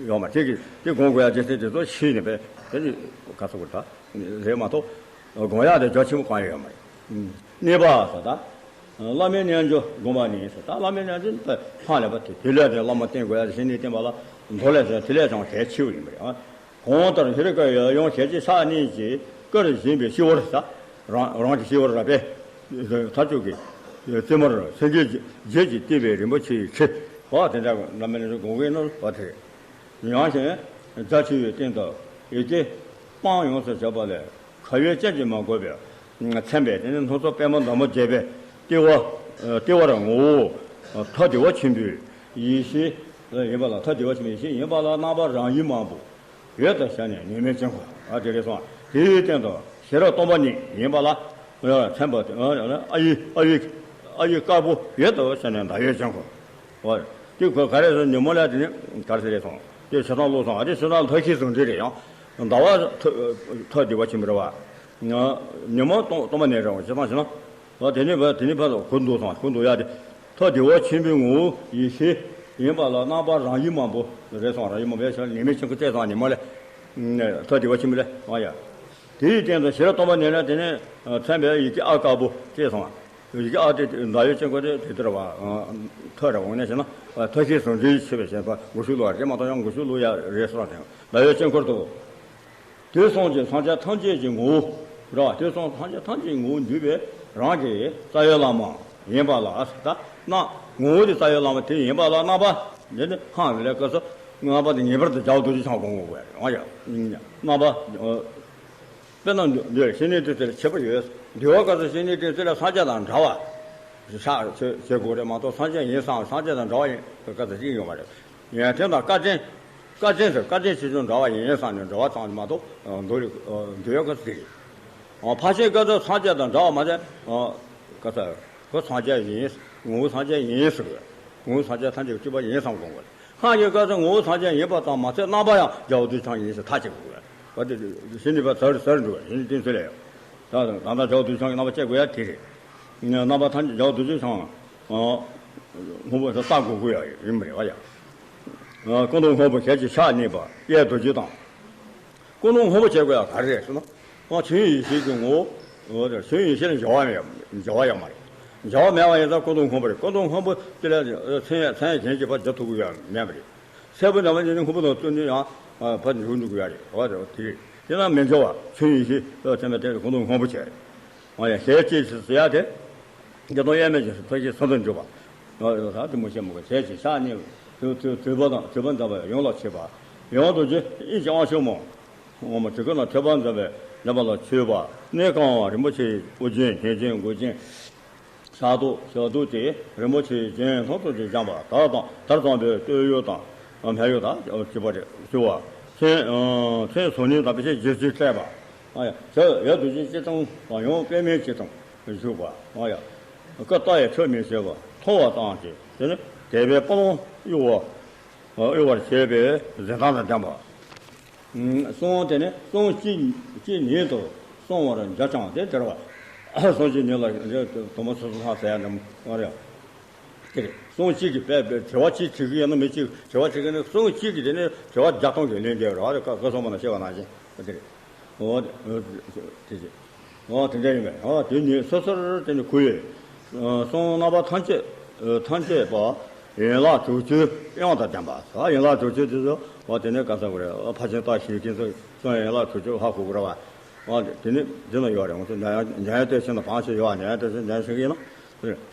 ཡོད་མ་རེད། དེ་གི་དེ་དགོངས་དགོས་ཡ་རྒྱུ་མཚན་དེ་ཚོ་ཤེས་ནས་པས་དེ་ནི་ག་ཚོད་དགོས་ད། རེད་མ་གཏོགས། དགོངས་ཡག་དེ་རྒྱ་ཆེན་པོ་གང་ཡང་ཡོད་མ་རེད། གནས་པ་ཟེར་ད། བླ་མའི་རྣལ་འབྱོར་བསྒོམ་པ་ནི་ཟེར་ད། བླ་མའི་རྣལ་འབྱོར་ནི་ཕར་ལས་པ་དེ་དེ་ལས་དེ་བླ་མ་བསྟེན་དགོས་ཡག་དེ་ཞིག་ནི་བསྟེན་པ་ལ་མདོ་ལས་ཟེར་དེ་ལས་ཀྱང་གལ་ཆེ་བ་ཡིན་པ་རེད། གང་ལྟར་ཧེ་རུ་ཀ་ཡང་ཞལ་གཅིག་ཕྱག་གཉིས་ཀྱིས་བཀུར་བཞིན་པའི་སྤྱི་བོར་ཟེར། རང་རང་གི་སྤྱི་བོར་ར་པས། མཐའ་མཇུག་གི་རྩེ་མོར་སེང་གེ་བརྒྱད་ཀྱིས་བཏེགས་པའི་རིན་པོ་ཆེའི་ཁྲི། འོ་དེ་འདྲ་བླ་མའི་རྣལ་འབྱོར་བསྒོམ་དགོས་ནོ་འོ་དེ་རེད། ཡང་ཞིང་རྒྱ་ཆེ་བའི་སྟེང་དུ་ཡི་གེ་སྤང་ཡོངས་སུ་གྱུར་པ་ལས་ཁ་ཡོད་ཅན་གྱིས་མ་གོས་པའི་མཚན་པའི་དེ་ནི་སྣ་ཚོགས་པད་མ་འདབ་མ་བརྒྱད་པའི་ལྟེ་བ། ལྟེ་བར་ངོ་བོ་ཐ་དད་པ་ཆེན་པོའི་ཡེ་ཤེས་ཡིན་པ་ལ། ཐ་དད་པ་ཆེན་པོའི་ཡེ་ཤེས་ཡིན་པ་ལ་རྣམ་པ་རང་བཞིན་མང་པོ་འོད་དུ་ཤར་ནས་ཉི་མའི་དཀྱིལ་འཁོར། ཨ་དེ་རེད་སོང་། དེའི་སྟེང་དུ་ཤེས་རབ་སྟོང་པ་ཉིད་ཡིན་པ་ལ་མཚན་པ་ཨ་ཡི་ཨ་ཡི་ཨ་ཡི་དཀར་པོ་འོད་དུ་ཤར་ནས་ཟླ་འོད་དཀྱིལ་འཁོར། འོ། དེ་ཁོ་ག་རེ་ཟེར་ཉོན་མོངས་ལས་དེ་ནི་ག་རེ་ཟེར་རེད་སོང་། དེ་ཞེ་སྡང་བློ་སོང་། ཨ་དེ་ཞེ་སྡང་ལྷ་ཁྱེར་བཟུང་འདི་རེད་ཡང་། ཟླ་བ་ཐོ་ཐོ་བདེ་བ་ཆེན་པོ་རེད་བ། ཉོན་མོངས་སྟོང་སྟོང་པ་ནས་རེད་བ། ཞེ་སྡང་ཞེ་སྡང་། འོ་དེ་ནི་བ་དེ་ནི་བ་ལ་གུ་འདུག་སོང་གུ་འདུག་ཡ་དེ། ཐོ་བདེ་བ་ཆེན་པོའི་ངོ་བོ་ཡེ་ཤེས་ཡིན་པ་ལ་རྣམ་པ་རང་བཞིན་མང་པོ་རེད་སོང་། རང་བཞིན་མང་པོ་ཡ་ཞེ་སྡང་ཉི་མའི་དཀྱིལ་འཁོར་བལྟས་སོང་ཉོན་མོངས་ལས། ཐོ་བདེ་བ་ཆེན་པོ་ལས་འོ་ཡ། དེའི་སྟེང་དུ་ཤེས་རབ་སྟོང་པ་ཉིད་ལ་དེ་ནས་མཚན་པའི་ཡི་གེ་ཨ་དཀར་པོ་བཅས་སོང་། ཡི་གེ་ཨ་དེ་ཟླ་འོད་དཀྱིལ་འཁོར་དེ་དེ་ལྟར་བ། ཐོ་རེ་འོང་ནས་ཞེ་ན་ཐོ་ཞེས་ཟུང་འབྲེལ་ཆེ་བའི་ཞེས་པ་མགོ་ཤུ་ལུ་བ་རེད་མ་གཏོགས་ཡང་མགོ་ཤུ་ལུ་ཡ་རེད་སོང་དེ་ཟླ་འོད་དཀྱིལ་འཁོར་དུ། དུས་གསུམ་གྱི་སངས་རྒྱས་ཐམས་ཅད་ཀྱི་ངོ་བོ་ར་བ། དུས་གསུམ་སངས་རྒྱས་ཐམས་ཅད་ཀྱི་ངོ་བོ་འདུས་པའི་རང་གི་རྩ་བའི་བླ་མ་ཡིན་པ་ལ་ད་ན་ངོ་བོ་དེ་རྩ་བའི་བླ་མ་དེ་ཡིན་པ་ལ་རྣམ་པ་འདི་ནི་ཧང་ལས་སྐབས་སུ་རྣམ་པ་དེ་ངེས་པར་དུ་རྒྱལ་བ་རྡོ་རྗེ་འཆང་དགོངས་དགོས་པས་རེད་ཡ། རྣམ་པ། དཔེར་ན་འདིར་བཤེས་གཉེན་དེ་ཚོ་ལ་ཁྱད་པར་ཡོད། འདུལ་བ་སྐབས་སུ་བཤེས་གཉེན་དེ་ཚོ་ལ་སངས་རྒྱས་དང་འདྲ་བ་ཞིག་བྱ་བྱེད་དགོས་རེད་མ་གཏོགས་སངས་རྒྱས་ཡིན་བསམ་སངས་རྒྱས་དང་འདྲ་བ་ཡིན་པའི་སྐབས་སུ་ཅིག་ཡོང་བ་རེད། ཡང་དེ་དང་བཀའ་དྲིན། བཀའ་དྲིན་ཟེར་བཀའ་དྲིན་ཆེ་ཆུང་འདྲ་བ་ཡིན་བསམ་ནས་འདྲ་བ་ཙམ་མ་གཏོགས་འདུལ་འདུལ་བའི་སྐབས་སུ་དེ་རེད། ཕར་ཕྱིན་སྐབས་སུ་སངས་རྒྱས་དང་འདྲ་བ་མ་ཟད་སྐབས་སུ་ཁོ་སངས་རྒྱས་ཡིན། ངོ་བོ་སངས་རྒྱས་ཡིན་ཟེར་དགོས། ངོ་བོ་སངས་རྒྱས་ཐམས་ཅད་ཀྱི་སྤྱི་པ་ཡིན་བསམ་དགོངས་དགོས། སྔགས་ཀྱི་སྐབས་སུ་ངོ་བོ་སངས་རྒྱས་ཡིན་པ་ཙམ་མ་ཟད་རྣམ་པ་ཡང་རྒྱལ་བ་རྡོ་རྗེ་འཆང་ཡིན་ཞེས་ཐག་བཅད་དགོས། བ་དེ་གཞི་ནས་ཕར་ཟུར་ཟུར་འགྲོ་བ་གཞི་ནས་བསྟན་ཚུལ་ལས་ཡོད། ད་ད་ལྟ་རྒྱལ་བ་རྡོ་རྗེ་འཆང་གི་རྣམ་པ་བཅད་དགོས་ཡ་དེ་རེད། རྣམ་པ་ཐམས་ཅད་རྒྱལ་བ་རྡོ་རྗེ་འཆང་སྔོན་པོ་ཟེར་ལྟ་དགོས་དགོས་ཡ་ཡིན་པ་རེད་བ་ཡ། སྐུ་མདོག་སྔོན་པོ་ཞལ་གཅིག་ཕྱག་གཉིས་པ་གཡས་རྡོ་རྗེ་དང་། སྐུ་མདོག་སྔོན་པོ་བྱེད་དགོས་ཡ་ག་རེ་རེད་ཟེར་ན། ཨ་ཆོས་དབྱིངས་ཡེ་ཤེས་ཀྱི་ངོ་བོ། ཆོས་དབྱིངས་ཡེ་ཤེས་ལ་འགྱུར་བ་མེད། འགྱུར་བ་ཡོད་མ་རེད། འགྱུར་བ་མེད་པ་ཡིན་ཙང་སྐུ་མདོག་སྔོན་པོ་རེད། སྐུ་མདོག་སྔོན་པོ་དེ་ལ་མཚན་མཚན་གཞན་གྱིས་ཕར་བསྒྱུར་ཐུབ་ཀྱི་ཡོད་མེད་པ་རེད། སེར་པོ་འདྲ་བ་ཉིད་ནི་སྔོན་པོ་དང་བསྟུན་ནས་ཡང་ཕར་འགྱུར་འགྲོ་གི་ཡོད་རེད། འོ་དེ་རེད། དེ་ན་མི་འགྱུར་བ་ཆོས་དབྱིངས་ཡེ་ཤེས་ལ་མཚན་པའི་དེ་སྐུ་མདོག་སྔོན་པོ་བྱས། འོ་ཡ་ཞལ་གཅིག་ཟེར་ཡ་དེ། སྐྱེ་སྟོང་དབྱེར་མེད་ཀྱི་ཐུགས་རྗེ་ས་དང་འཇུག་པ། ད་དེ་མོ་བཤད་མི་དགོས། ཞལ་གཅིག་ཕྱག་གཉིས། དུ་དུ་དུད་པ་དང་དུད་པ་འཛིན་པ་ཡོངས་ལ་མཆོད་པ། ཡང་དུ་ཅི་ཨི་ཅི་ཨ་ཤོ་མོ། འོ་མ་དྲི་ཀུན་ལ་ཐོད་པ་འཛིན་པའི་འཛིན་པ་ལ་མཆོད་པ། གནས་ཁང་བ་རིན་པོ་ཆེའི་དབུ་རྒྱན་བརྒྱན་ཅན་མགུལ་ཅན། ཞབས་ཏོག་ཞབས་ཏོག་སྟེ་རིན་པོ་ཆེའི་རྒྱན་མཐོང་ཐོས་ཀྱིས་བརྒྱན་པ་དར་དང་དར་དམ་པའི་སྟོད་གཡོགས་དང་སྨད་གཡོགས་དང་བཅས་པ་རེ་ཞུ་བ། མཚན་མཚན་བཟང་ནི་དམ་པའི་ཆས་རྗེས་སུ་སྤྲས་པ། ཨ་ཡ་ཞབས་ཡར་དུ་ཅི་སྤྱི་བཏང་དང་ཡང་པདྨའི་སྤྱི་བཏང་བཞུགས་པ། ཨ་ཡ་ཀ་ཏ་ཡ་ཆོས་མི་ཤེས་པ་མཐོང་བ་ཙམ་གྱིས་དེ་ནི་དད་པའི་དཔའ་ལོང་གཡོ་བ་གཡོ་བར་བྱེད་པའི་གཟི་མདངས་དང་ལྡན་པ། གསུང་དེ་ནི་གསུང་གཅིག་གཅིག་ཉིད་དུ་གསུང་བར་འགྱུར་ཀྱང་དེ་ལྟར་བ། གསུང་གཅིག་ཉིད་ལ་དུ་མ་སོ་སོ་ཟེར་ཡ་འདྲ་མོ་རེད། དེ་རེད། གསུང་གཅིག་གིས་དཔེ་དཔེ་དྲི་བ་གཅིག་དྲི་གི་ཡོད་ན་མི་གཅིག་དྲི་བ་དྲི་གི་ནི་གསུང་གཅིག་གིས་དེ་ནི་དྲི་བ་བརྒྱ་སྟོང་གི་ལན་འདེབས་རེད་བ་རེད། བཀའ་བཀའ་སྲུང་མ་ན་བཤད་པ་ནང་བཞིན་དེ་རེད། འོ་དེ་དེ་རེད། འོ་དེ་འདྲ་ཡིན་པས། འོ་དེ་ཉིད་སོ་སོར་དེ་ནི་གུས་ཡོད། གསུང་རྣམ་པ་ཐམས་ཅད་ཐམས་ཅད་པ། ཡན་ལག་དྲུག་ཅུའི་དབྱངས་དང་ལྡན་པ། ཡན་ལག་དྲུག་ཅུ་དེ་ཚོ་འོ་དེ་ནས་ག་ས་གོ་རེད། ཕར་ཕྱིན་བརྟག་ཞིབ་ཀྱི་ཚོ་ཚོ་ཡན་ལག་དྲུག་ཅུ་ཧ་གོ་དགོས་རེད་བ། འོ་དེ་ནི་འདི་ན་ཡོད་རེད། འོ་དེ་འཇམ་དབྱངས་བསྟོད་ཆེན་དང་བང་ཆེན་ཡོད་བ། འཇམ་དབྱངས་བསྟོད་ཆེན་འཇམ་དབྱངས་བསྟོད་ཆེན་གྱི་ནང་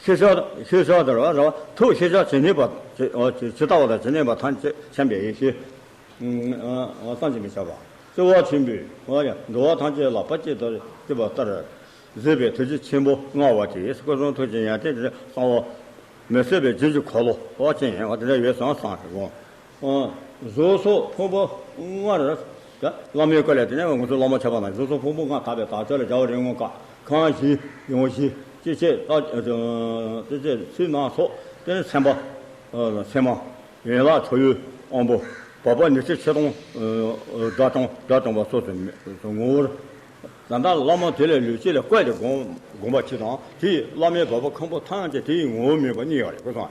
ཤེས་བྱ་ཤེས་བྱ་དང་རེད་བ། རེད་བ། ཐུགས་ཤེས་བྱ་ཇི་སྙེད་པ་ཇི་ཇི་ལྟ་བ་དང་ཇི་སྙེད་པ་ཐམས་ཅད་མཁྱེན་པའི་ཡེ་ཤེས། བསམ་གྱིས་མི་ཁྱབ་པ། བརྩེ་བ་ཆེན་པོས་འགྲོ་བ་ཐམས་ཅད་ལ་དཔལ་གྱིས་བསྟོད་པ་ལྟར་བཟོད་པའི་ཐུགས་རྗེ་ཆེན་པོ་མངའ་བ་དེས་སྐུ་གསུང་ཐུགས་ཀྱི་ཡོན་ཏན་གྱི་གསང་བ་མི་ཟད་པའི་རྗེས་ཀྱི་འཁོར་ལོ་ཅན་དེ་འདྲ་ཡོད་བསམ་བསམ་ཞིག་དགོངས། གཟུགས་སོགས་ཕུང་པོ་ལྔར། བླ་མའི་སྐུ་ལས་དེ་ནས་ང་ཚོ་བླ་མ་ཆོས་པ་དང་གཟུགས་སོགས་ཕུང་པོ་ལྔ་དག་པའི་དག་ཆོས་ལ་རྒྱལ་བ་རིན་པོ་ཆེ་ཁང་བཞི་ཡོངས་བཞི་ཅི་བྱེད་ཅི་བྱེད་ཚུལ་སྣ་ཚོགས་དེ་ནས་སེམས་དཔའ་སེམས་མ། ཡན་ལག་ཁྲོ་བོའི་དབང་པོ། བ་སྤུ་ཉི་ཁྲི་ཆིག་སྟོང་སྒྲ་གྲོང་སྒྲ་གྲོང་པ་སོགས་སུ་ངོ་བོར། ད་ལྟ་བླ་མ་དེ་ལས་ལུས་སྐྱེས་ལ་བཀོད་དེ་དགོངས་དགོངས་པ་ཅི་དང་དེ་ཡི་བླ་མའི་བ་སྤུ་ཁམ་པོ་ཐམས་ཅད་དེ་ཡི་ངོ་བོ་མིན་པ་གཉིས་ཡོད་རེད་ཀུན་སློང་།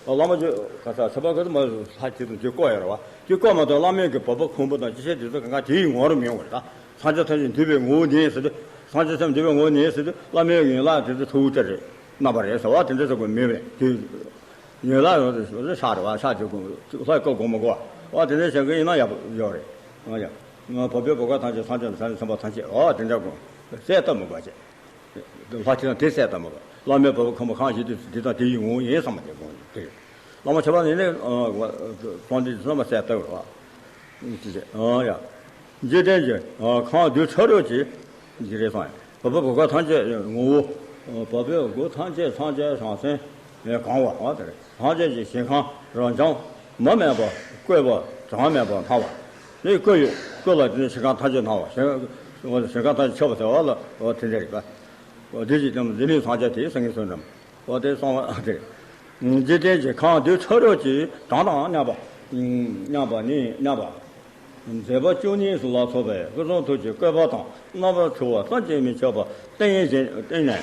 བླ་མ་ཆོས་ག་ས་ཚེ་དཔག་གི་མ་ལྷ་དེ་དང་དེ་བཀོད་ཡོད་རེད་བ། དེ་བཀོད་མ་ཐག་བླ་མའི་གི་བ་སྤུ་ཁམ་པོ་དང་ཅི་བྱེད་དེ་ཚོ་གང་ག་དེ་ཡི་ངོ་བོར་མིན་པ་རེད་ད། སངས་རྒྱས་ཐམས་ཅད་འདུས་པའི་ངོ་བོ་ཉིད་ཟེར་དུས་སངས་རྒྱས་ཐམས་ཅད་འདུས་པའི་ངོ་བོ་ཉིད་ཟེར་དུས་བླ་མའི་ཡན་ལག་དེ་ཚོ་ཁྲོ་བོ་ཅི་རེད། རྣམ་པ་རེད་ཟེར་བ་དེ་འདྲ་ཟེར་དགོས་མེད་པས་དེ། ཡོད་ལ་ཡོད་དེ་ཤག་རེད་བ། ཤག་དེ་ལྷ་སྐུ་དགོངས་མི་དགོས་བ། དེ་འདྲ་བྱེད་མཁན་ཡིན་ན་ཡག་པོ་ཡོད་རེད། ཨ་ཡ། ང་བ་སྤུའི་བུ་ག་ཐམས་ཅད་ཐམས་ཅད་ལ་ས་ནི་སེམས་དཔའ་ཐམས་ཅད་འོ་དེ་འདྲ་དགོངས། གསལ་བཏབ་མི་དགོས་བྱས། ལྷ་ཁྱེད་རང་དེ་གསལ་བཏབ་མི་དགོས། བླ་མའི་བ་སྤུ་ཁམ་པོ་ཁང་བཞི་དེ་དེ་དང་དེ་ཡི་ངོ་བོ་ཡིན་བསམ་པ་དེ་དགོངས་དེ་རེད། བླ་མ་ཆོས་པ་ནི་ནི་གསང་འདི་བསམ་པ་གསལ་བཏབ་རེད་བ། ཅི་བྱེད། ཨ་ཡ། འཇིག་རྟེན་གྱི་ཁམས་རྡུལ་ཕྲ་རབ་ཀྱི་འཇིག་རེ་སོང་། བ་སྤུ་བུ་ག་ཐམས་ཅད་ངོ་བོ། བ་སྤུའི་སྒོ་ཐམས་ཅད་ཐམས་ཅད་བྱང་སེམས་གང་བ་དེར་ཐམས་ཅད་ཀྱི་ཞིང་ཁམས་རབ་འབྱམས་མུ་མེད་པར་བཀོད་པ་གྲངས་མེད་པར་སྣང་བ། དེ་སྐུ་ཡི་སྐུ་ལ་དེ་ནི་ཞིང་ཁམས་ཐམས་ཅད་སྣང་བ། ཞིང་ཞིང་ཁམས་ཐམས་ཅད་ཁྱབ་པ་ཟེར་བ་ལ་དེ་འདྲ་རེད་པ། འདི་ཞིག་ཀྱང་འདི་ནི་སངས་རྒྱས་དེ་སེང་གེ་གསུམ་འགྲམ། འོ་དེ་གསང་བ་དེ། འཇིག་རྟེན་གྱི་ཁམས་རྡུལ་ཕྲ་རབ་ཀྱི་གྲངས་དང་མཉམ་པ། མཉམ་པ་ནི་མཉམ་པ། མཛད་པ་བཅུ་གཉིས་སུ་ལ་སོགས་པའི་སྐུ་གསུང་ཐུགས་ཀྱི་བཀོད་པ་དང་རྣམ་པར་འཕྲུལ་པ་བསམ་གྱིས་མི་ཁྱབ་པ་བསྟན་བཞིན་བསྟན་ནས།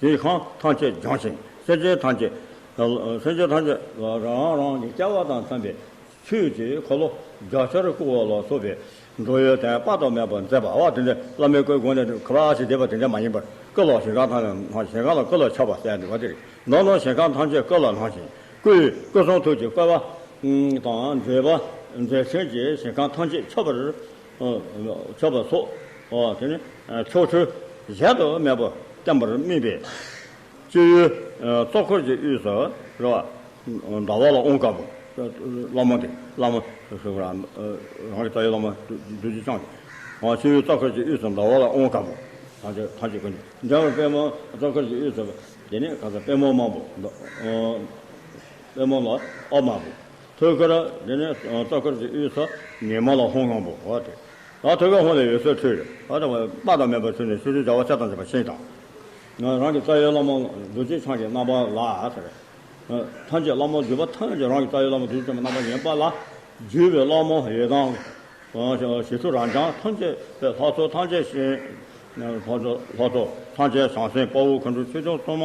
ཞིང་ཁམས་ཐམས་ཅད་སྦྱངས་ཤིང་སེམས་ཅན་ཐམས་ཅད། སེམས་ཅན་ཐམས་ཅད་རང་རང་གི་སྐལ་བ་དང་འཚམ་པའི། ཆོས་ཀྱི་འཁོར་ལོ་རྒྱ་ཆེར་བསྐོར་བ་ལ་སོགས་པའི་འགྲོ་བའི་དོན་དཔག་ཏུ་མེད་པ་མཛད་པ་བ། དེ་འདྲ་བླ་མའི་སྐུའི་དགོངས་ནས་ཁ་བ་ཞིག་བསྡད་པ་དེ་འདྲ་མ་ཡིན་པར་སྐུ་ལ་ཞིང་ཁམས་ཐམས་ཅད་སྣང་། ཞིང་ཁམས་ལ་སྐུ་ལ་ཁྱབ་པ་གསལ་འདུག་བ། དེ་རེད། ནང་ན་ཞིང་ཁམས་ཐམས་ཅད་སྐུ་ལ་སྣང་ཞིང་སྐུའི་སྐུ་གསུང་ཐུགས་ཀྱི་བཀོད་པ་དང་མཛད་པ་མཛད་ཕྲིན་གྱིས་ཞིང་ཁམས་ཐམས་ཅད་ཁྱབ་པར་ཁྱབ་པ་སོགས། དེ་ནི་ཆོ་འཕྲུལ་གཞལ་དུ་མེད་པ་བསྟན་པར་དམིགས་པའི། སྤྱི་བོའི་གཙོ་འཁོར་གྱི་དབུས་སུ་རེད་བ། ཟླ་བ་ལ་དབང་བཀའ་བསྒོ། བླ་མ་དེ་བླ་མ་སོ་སོ་རང་རང་གི་རྩ་བའི་བླ་མ་རྡོ་རྗེ་འཆང་གི། སྤྱི་བོའི་གཙོ་འཁོར་གྱི་དབུས་སུ་ཟླ་བ་ལ་དབང་བཀའ་བསྒོ། ཐམས་ཅད་ཐམས་ཅད་ཀུན་གྱི་འཇམ་དཔལ་མོའི་གཙོ་འཁོར་གྱི་དབུས་སུ་དེ་ནས་ག་ས་པད་མོ་དམར་པོ། པད་མོ་ལ་ཨ་དམར་པོ། ཐོད་སྐར་དེ་ནས་གཙོ་འཁོར་གྱི་དབུས་སུ་ཉི་མ་ལ་ཧཱུྃ་སྔོན་པོ་འོ་དེ། ད་ཐོད་སྐར་ཧཱུྃ་ལས་འོད་ཟེར་འཕྲོས་ཡོད། ད་དེ་བ་དཔག་ཏུ་མེད་པ་ཚུལ་ནས་ཆོ་འཕྲུལ་རྒྱལ་བ་ཚེ་དང་བཅས་པ་ཤིང་དང་། རང་གི་རྩ་བའི་བླ་མ་རྡོ་རྗེ་འཆང་གི་རྣམ་པ་ལ་ཟེར། ཐམས་ཅད་བླ་མ་བརྒྱུད་པ་ཐམས་ཅད་རང་གི་རྩ་བའི་བླ་མ་རྡོ་རྗེ་འཆང་གི་རྣམ་པ་ཡིན་པ་ལ། བརྒྱུད་པའི་བླ་མ་ཡི་དམ་ཞི་ཁྲོ་རབ་འབྱམས་ཐམས་ཅད་པའི་ལྷ་ཚོགས་ཐམས་ཅད་ཤིང་། ལྷ་ཚོགས་ལྷ་ཚོགས་ཐམས་ཅད་བྱང་སེམས་དཔའ་བོ་མཁའ་འགྲོ་ཆོས་སྐྱོང་སྲུང་མ་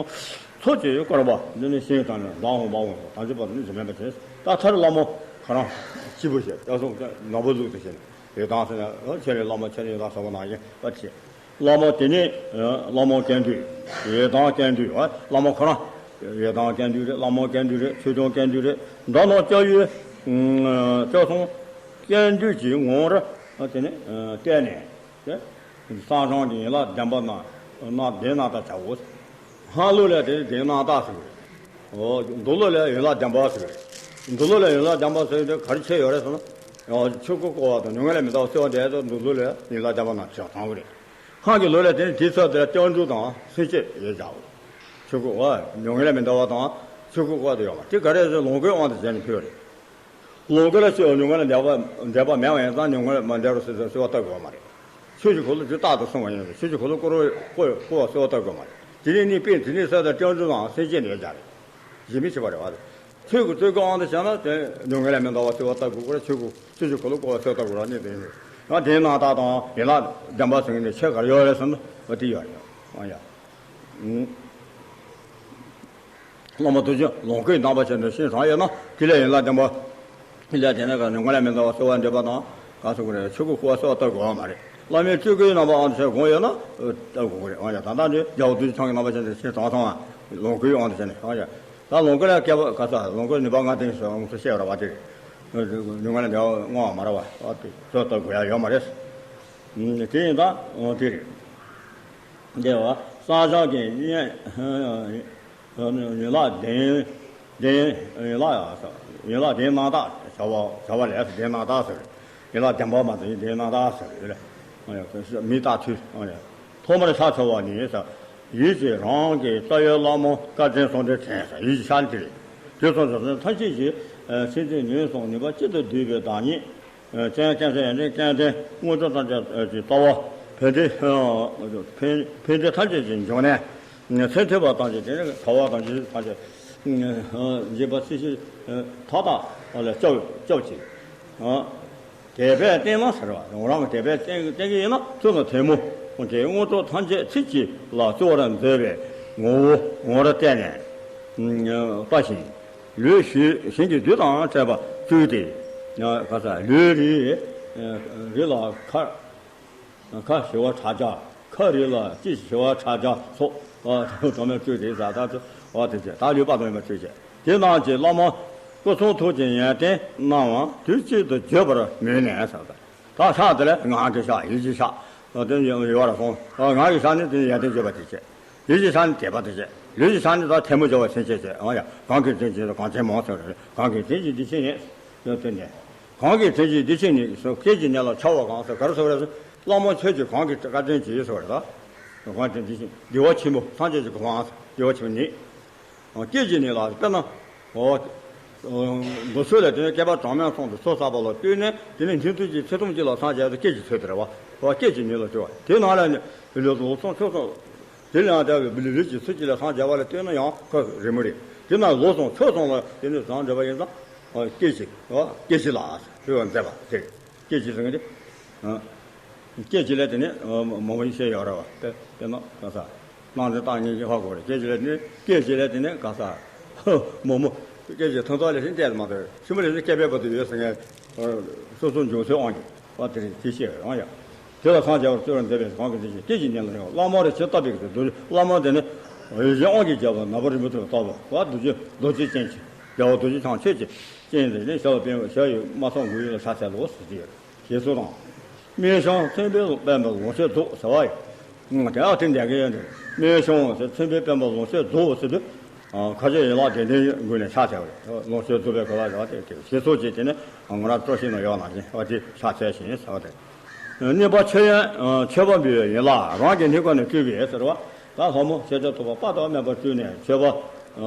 ཚོགས་ཀྱིས་བསྐོར་བ་འདི་ནི་ཤིང་དང་ནི་ཟླ་འོང་པ་འོང་སོགས་ཐམས་ཅད་པ་ནི་ཟིན་མེད་པ་བྱས། ད་མཐར་བླ་མ་ཁོ་རང་སྐྱེས་བུ་ཞེས་སྐྱབས་སོང་ནོར་བུ་ལུགས་དུ་བྱས་ནས་ཡོད་དང་ཟེར་ན། ཁྱེད་རའི་བླ་མ་ཁྱེད་རའི་ཡོད་དང་ཟེར་བ་ནང་བཞིན་པ་བྱས། བླ་མ་དེ་ནི་བླ་མ་ཀུན་འདུས། ཡི་དམ་ཀུན་འདུས། བླ་མ་ཁོ་རང་ཡི་དམ་ཀུན་འདུས་རེད། བླ་མ་ཀུན་འདུས་རེད། ཆོས་སྐྱོང་ཀུན་འདུས་རེད། འདི་ནང་སྐྱབས་ཡུལ་སྐྱབས་སོང་ཀུན་འདུས་ཀྱི་ངོ་བོར་དེ་ནི་བལྟས་ནས། བསམ་བྱུང་གི་ཡན་ལག་བདེན་པ་རྣམས་རྣམས་བདེན་རྣམ་དག་བྱའོ། སྔ་ལུགས་ལས་དེ་བདེན་རྣམ་དག་ཟེར་གི་རེད། འོ་མདོ་ལུགས་ལས་ཡན་ལག་བདེན་པ་ཟེར་གི་རེད། མདོ་ལུགས་ལས་ཡན་ལག་བདེན་པ་ཟེར་དེ་ག་རེ་ཁྱད་ཡོད་རེད་ཟེར་ན། ཆོས་སྐུ་བསྐོར་བ་དང་ཉམས་ལེན་མི་འདའ་བ་གསོལ་བ་འདེབས་དང་མདོ་ལུགས་ལས་ཡན་ལག་བདེན་པ་རྣམས་བྱ་ཚང་གི་རེད། སྔགས་ཀྱི་ལུགས་ལས་དེ་ནི་དེའི་ཚབ་དེ་ལ་སྐྱབས་འགྲོ་དང་སེམས་བསྐྱེད་ཡོད་ཀྱང་། ཆོས་སྐུ་བ་ཉམས་ལེན་མི་འདའ་བ་དང་ཆོས་སྐུ་བསྐོར་བ་དེ་ཡོད་མ་རེད། དེ་ག་རེ་ཟེར་ལོངས་སྐུའི་དབང་དུ་བྱས་ནས་ཕུལ་བ་རེད། ལོངས་སྐུ་ལ་སྤྱོད་པའི་ཉམས་ལེན་འདེབས་པ་འདེབས་པ་མེད་པ་ཡིན་ཙང་ཉམས་ལེན་མ་འདེབས་རོགས་ཟེར་ཟེར་གསོལ་བ་བཏབ་དགོས་པ་མ་རེད། ཆོས་ཀྱི་འཁོར་ལོ་དེ་རྟག་ཏུ་སྲུང་བ་ཡིན་ནོ། ཆོས་ཀྱི་འཁོར་ལོ་བསྐོར་བ་བསྐོར་བསྐོར་བ་གསོལ་བ་བཏབ་དགོས་པ་མ་རེད། དེ་ནས་ནི་དཔེ་དེ་ནས་གསོལ་བ་སྐྱབས་འགྲོ་དང་སེམས་བསྐྱེད་ནས་སྦྱར་རེད། གཞན་མི་བྱེད་པ་རེད་བ། ཆོས་ཀྱི་རྩོད་སྐུ་དབང་དུ་བྱས་ན་དེ་ཉམས་ལེན་མི་འདའ་བ་གསོལ་བ་བཏབ་དགོས་ཀྱི་རེད། ཆོས་ཀྱི་ཆོས་ཀྱི་འཁོར་ལོ་བསྐོར་བ་གསོལ་བ་བཏབ་དགོས་རེད། གནད་དོན་ཡིན། ཡང་དེའི་རྣམ་དག་དང་ཡན་ལག་བདེན་པ་ཟེར་མཁན་དེ་ཁྱད་ག་རེ་ཡོད་རེད་ཟེར་ན་འོ་དེ་ཡོད་རེད། ཨ་ཡ། བླ་མ་རྡོ་རྗེ་ལོངས་སྐུའི་རྣམ་པ་ཅན་དུ་ཤིང་དྲངས་ཡོད་ན་དེ་ལས་ཡན་ལག་བདེན་པ། དེ་ལས་དེ་ནས་ག་ནས་ངོ་ལས་མི་འདའ་བ་གསོལ་བ་འདེབས་པ་དང་ག་སོགས་ཀྱི་རེད། ཆོས་སྐུ་བསྐོར་བ་གསོལ་བ་བཏབ་དགོས་པ་མ་རེད། བླ་མའི་སྤྱི་སྐུའི་རྣམ་པ་དབང་དུ་བྱས་དགོངས་ཡོད་ན་བཏབ་དགོས་ཀྱི་རེད། འོ་ཡ། ད་ལྟ་འདི་རྒྱལ་བ་རྡོ་རྗེ་འཆང་གི་རྣམ་པ་ཅན་དུ་ཤིང་དྲངས་སོང་བ། ལོངས་སྐུའི་དབང་དུ་བྱས་ནས། འོ་ཡ། ད་ལོངས་སྐུ་ལ་སྐྱེ་བ་ག་ས་ལོངས་སྐུ་ནི་བ་ང་དེ་སོ་ང་ཚོ་བཤད་ར་བ་དེ་རེད། ནི་ང་ལ་འདི་བ་ང་བ་མ་ར་བ་བ་དེ་སོ་ལྟ་དགོས་ཡ་ཡོད་མ་རེད། དེ་ཡིན་ད་དེ་རེད། འདི་བ་སངས་རྒྱས་ཀྱི་ཡན་ལག་བདུན་བདུན་ཡན་ལག་བདུན་ཡན་ལག་ཡ་ས་ཡན་ལག་བདུན་རྣམ་དག་བྱ་བ་བྱ་བ་ལས་བདུན་རྣམ་དག་ཟེར། ཡན་ལག་བདུན་པ་མ་ཟེར་བདུན་རྣམ་དག་ཟེར་ཡོད་རེད། མི་རྟག་ཐུལ། ཐོག་མར་ཕྱག་འཚལ་བ་ནི་ཟེར། ཡིད་ཀྱིས་རང་གི་རྩ་བའི་བླ་མ་བཀའ་དྲིན་གསུམ་ལྡན་མཚན་ཟེར་ཡིད་ཀྱི་ཕྱག་ནི་དེ་རེད། དེ་སོགས་ཀྱི་ཐམས་ཅད་ཀྱི་ཆེས་ཆེར་ནུས་སམ་ནུས་པ་གཅིག་ཏུ་བསྡུས་པའི་བདག་ཉིད། ཀྱང་ཀྱང་ཟེར་ཡང་ནི་ཀྱང་དེ་དངོས་གྲུབ་ཐམས་ཅད་ཀྱི་རྩ་བ། ཕན་བདེ། ཕན་ཕན་བདེ་ཐམས་ཅད་ཀྱི་འབྱུང་གནས། སེམས་ཐོས་པ་ཐམས་ཅད་དེ་ནི་ག་བ་ཐམས་ཅད་ཐམས་ཅད། འཇིགས་པ་སྲིད་ཞི་མཐའ་དག་ལ་སྐྱོབ་སྐྱོབ་ཅིང་། དད་པས་བསྟེན་ན་ཟེར་བ་རང་རང་གི་དད་པས་བསྟེན་བསྟེན་གྱི་ཡིན་ན་ཐུགས་ན་ཐལ་མོ་སྦྱོར་བའི་དངོས་གྲུབ་ཐམས་ཅད་ཚིག་གཅིག་ལ་སྩོལ་བར་མཛད་པའི་ངོ་བོ་ངོ་བོར་བལྟས་ནས་ལྟ་ཞིང་། ལུས་ཞིང་གི་རྡུལ་དང་བྲལ་བར་བཙུགས་ཏེ། ག་ས་ལུས་རིལ་རིལ་ལ་ཁ་ཁ་ཞི་བ་ཕྲག་བརྒྱ། ཁ་རིལ་ལ་ལྕེ་ཞི་བ་ཕྲག་བརྒྱ་སོགས་དོ་མེད་བཙུགས་ཏེ་ཟ་ད་ཚོ་བ་དེ་ཚོ་ད་ལུས་པ་དོ་མེད་བཙུགས་བྱས། དེ་རྣམས་ཀྱིས་བླ་མ་སྐུ་གསུང་ཐུགས་ཀྱི་ཡོན་ཏན་རྣམས་དུས་གཅིག་ཏུ་བརྗོད་པར་མོས་ནས་ཟ་ད། ད་ཕྱག་དེ་ལས་ངག་གི་ཕྱག་ཡིད་ཀྱི་ཕྱག་དེ་ཡོད་ར་སོང་། ངག་གི་ཕྱག་ནི་དེ་ཡོན་ཏན་བརྗོད་པ་དེ་བྱས། ཡིད་ཀྱི་ཕྱག་ནི་དད་པ་དེ་བྱས། ལུས་ཀྱི་ཕྱག་ནི་ད་ཐལ་མོ་སྦྱོར་བ་སེམས་བསྐྱེད་བྱས། ཨང་ཡ་གང་གི་དོན་གྱིས་གང་ཆེན་མོ་ཟེར་རེད། གང་གི་དོན་གྱིས་འདི་ཕྱིར་ནི། ཡོད་དོན་ནི། གང་གི་དོན་གྱིས་འདི་ཕྱིར་ནི་སོ་སྐད་ཀྱི་ནི་ལ་འཆར་བ་གང་ཟེར་ག་རེ་ཟེར་བ་རེད། བླ་མ་ཁྱོད་ཀྱིས་གང་གི་བཀའ་དྲིན་གྱིས་ཟེར་བ་རེད་ད། གང་དོན་འདི་ཕྱིར་བདེ་བ་ཆེན་པོ་སངས་རྒྱས་ཀྱི་གོ་འཕང་ཟེར་བདེ་བ་ཆེན་པོ་ནི། སྐད་ཀྱི་ནི་ལ་དཔེར་ན། འོ། འདི་ཚོ་ལས་དེ་ནས་བསྐལ་པ་གྲངས་མེད་གསུམ་དུ་ཚོགས་བསགས་པ་ལ་ལྟོས་ནས་དེ་ནས་སྙིགས་དུས་ཀྱི་ཚེ་ཐུང་གཅིག་ལ་སངས་རྒྱས་ཏེ་སྐད་ཀྱི་ཚོད་དེ་རེད་བ། བ་སྐད་ཀྱི་ནི་ལ་ལྟོས་བ་དེ་ནང་ལ་ནི་ལོ་ལོ་གསུམ་ཕྱོགས་གསུམ། དེ་ལ་ཡང་དེ་བའི་ལུས་ཀྱི་ཚུལ་གཅིག་ལ་སངས་རྒྱས་པ་ལ་ལྟོས་ན་ཡང་ཁོ་རི་མོ་རེད། དེ་ན་ལོ་གསུམ་ཕྱོགས་གསུམ་ལ་དེ་ནི་བཟང་འདྲ་བ་ཡིན་ཙང་། སྐད་ཅིག་སྐད་ཅིག་ལ་ཞུ་བ་མཛད་པ་དེ་རེད། སྐད་ཅིག་ཟེར་མཁན་དེ། སྐད་ཅིག་ལ་དེ་ནི་མང་པོ་ཞིག་བཤད་ཡོད་རེད་བ། དཔེར་དཔེར་ན་ག་ས། སྣང་དེ་བཏང་ཉིད་ཀྱི་ཧ་གོ་རེད། སྐད་ཅིག་ལ་དེ་ནི་སྐད་ཅིག་ལ་དེ་ནི་ག་ས། མོ་མོ། སྐད་ཅིག་ཐུང་ཐུང་ལ་ཞིག་བལྟས་མ་ཐུབ་ཕྱི་མ་ལ་ནི་སྐད་པའི་བར་དུ་ཡོད་ཟེར་མཁན། སོ་སོ་འབྱུང་ཚུལ་དབང་གིས། བ་དེ་རེད་དེ་བཤད་རང་ཡང་། དེ་ལ་སངས་རྒྱས་པར་བརྩོན་པར་མཛད་པའི་གང་གི་དེ་བཞིན་སྐད་ཅིག་ཉིད་ལ་ཡང་བླ་མ་རེ་ཆེ་ལྟ་བའི་གི་རྡོ་རྗེ་བླ་མ་དེ་ནི། ཡེ་ཤེས་དབང་གིས་རྒྱལ་བ་ནག་པོ་རིན་པོ་ཆེ་ལ་བཏགས་པ་བ་རྡོ་རྗེ་རྡོ་རྗེ་ཅན་གྱི་རྒྱལ་བ་རྡོ་རྗེ་འཆང་ཆོས་ཀྱི་སྤྱན་རེ་ནི་ཞལ་ལ་པདྨ་ཞལ་ཡོད་སྨྲ་བསམ་དགུ་ཡོད་ལ་ཕྱག་འཚལ་ལོ་ཟེར་གྱི་ཡོད། ཞེས་སོགས་དང་། སྨན་གཞུང་མཚོན་དཔེ་པདྨ་ལོངས་སྤྱོད་རྫོགས་ཟེར་བ་ཡིན། དེ་ཡང་དེ་འདྲ་གི་ཡོད་འདུག་སྨན་གཞུང་ཟེར་མཚོན་དཔེ་པདྨ་ལོངས་སྤྱོད་རྫོགས་ཟེར་དུས། ཁ་ཆེ་ཡན་ལག་བདུན་ལྡན་ངོས་ནས་ཕྱག་འཚལ་བ་རེད། ལོངས་སྤྱོད་རྫོགས་པའི་གོ་ལ་རེད་བ་དེ་དེ་ཞེས་སོགས་ཀྱིས་དེ་ནི་ང་རང་སྤྲོ་ཤིང་ན་ཡོད་ནང་བཞིན་བ་དེ་ཕྱག་འཚལ་ཞིང་ཟེར་བ་དེ། གཉིས་པ་མཆོད་ཡོན་མཆོད་པ་འབུལ་བའི་ཡན་ལག་རང་གི་སྣེ་ཁ་ནས་སྤྲུལ་པའི་ཟེར་བ། ད་ལྷ་མོ་ཤཱཀྱ་ཐུབ་པ་དཔག་ཏུ་མེད་པ་སྤྲུལ་ནས་མཆོད་པ་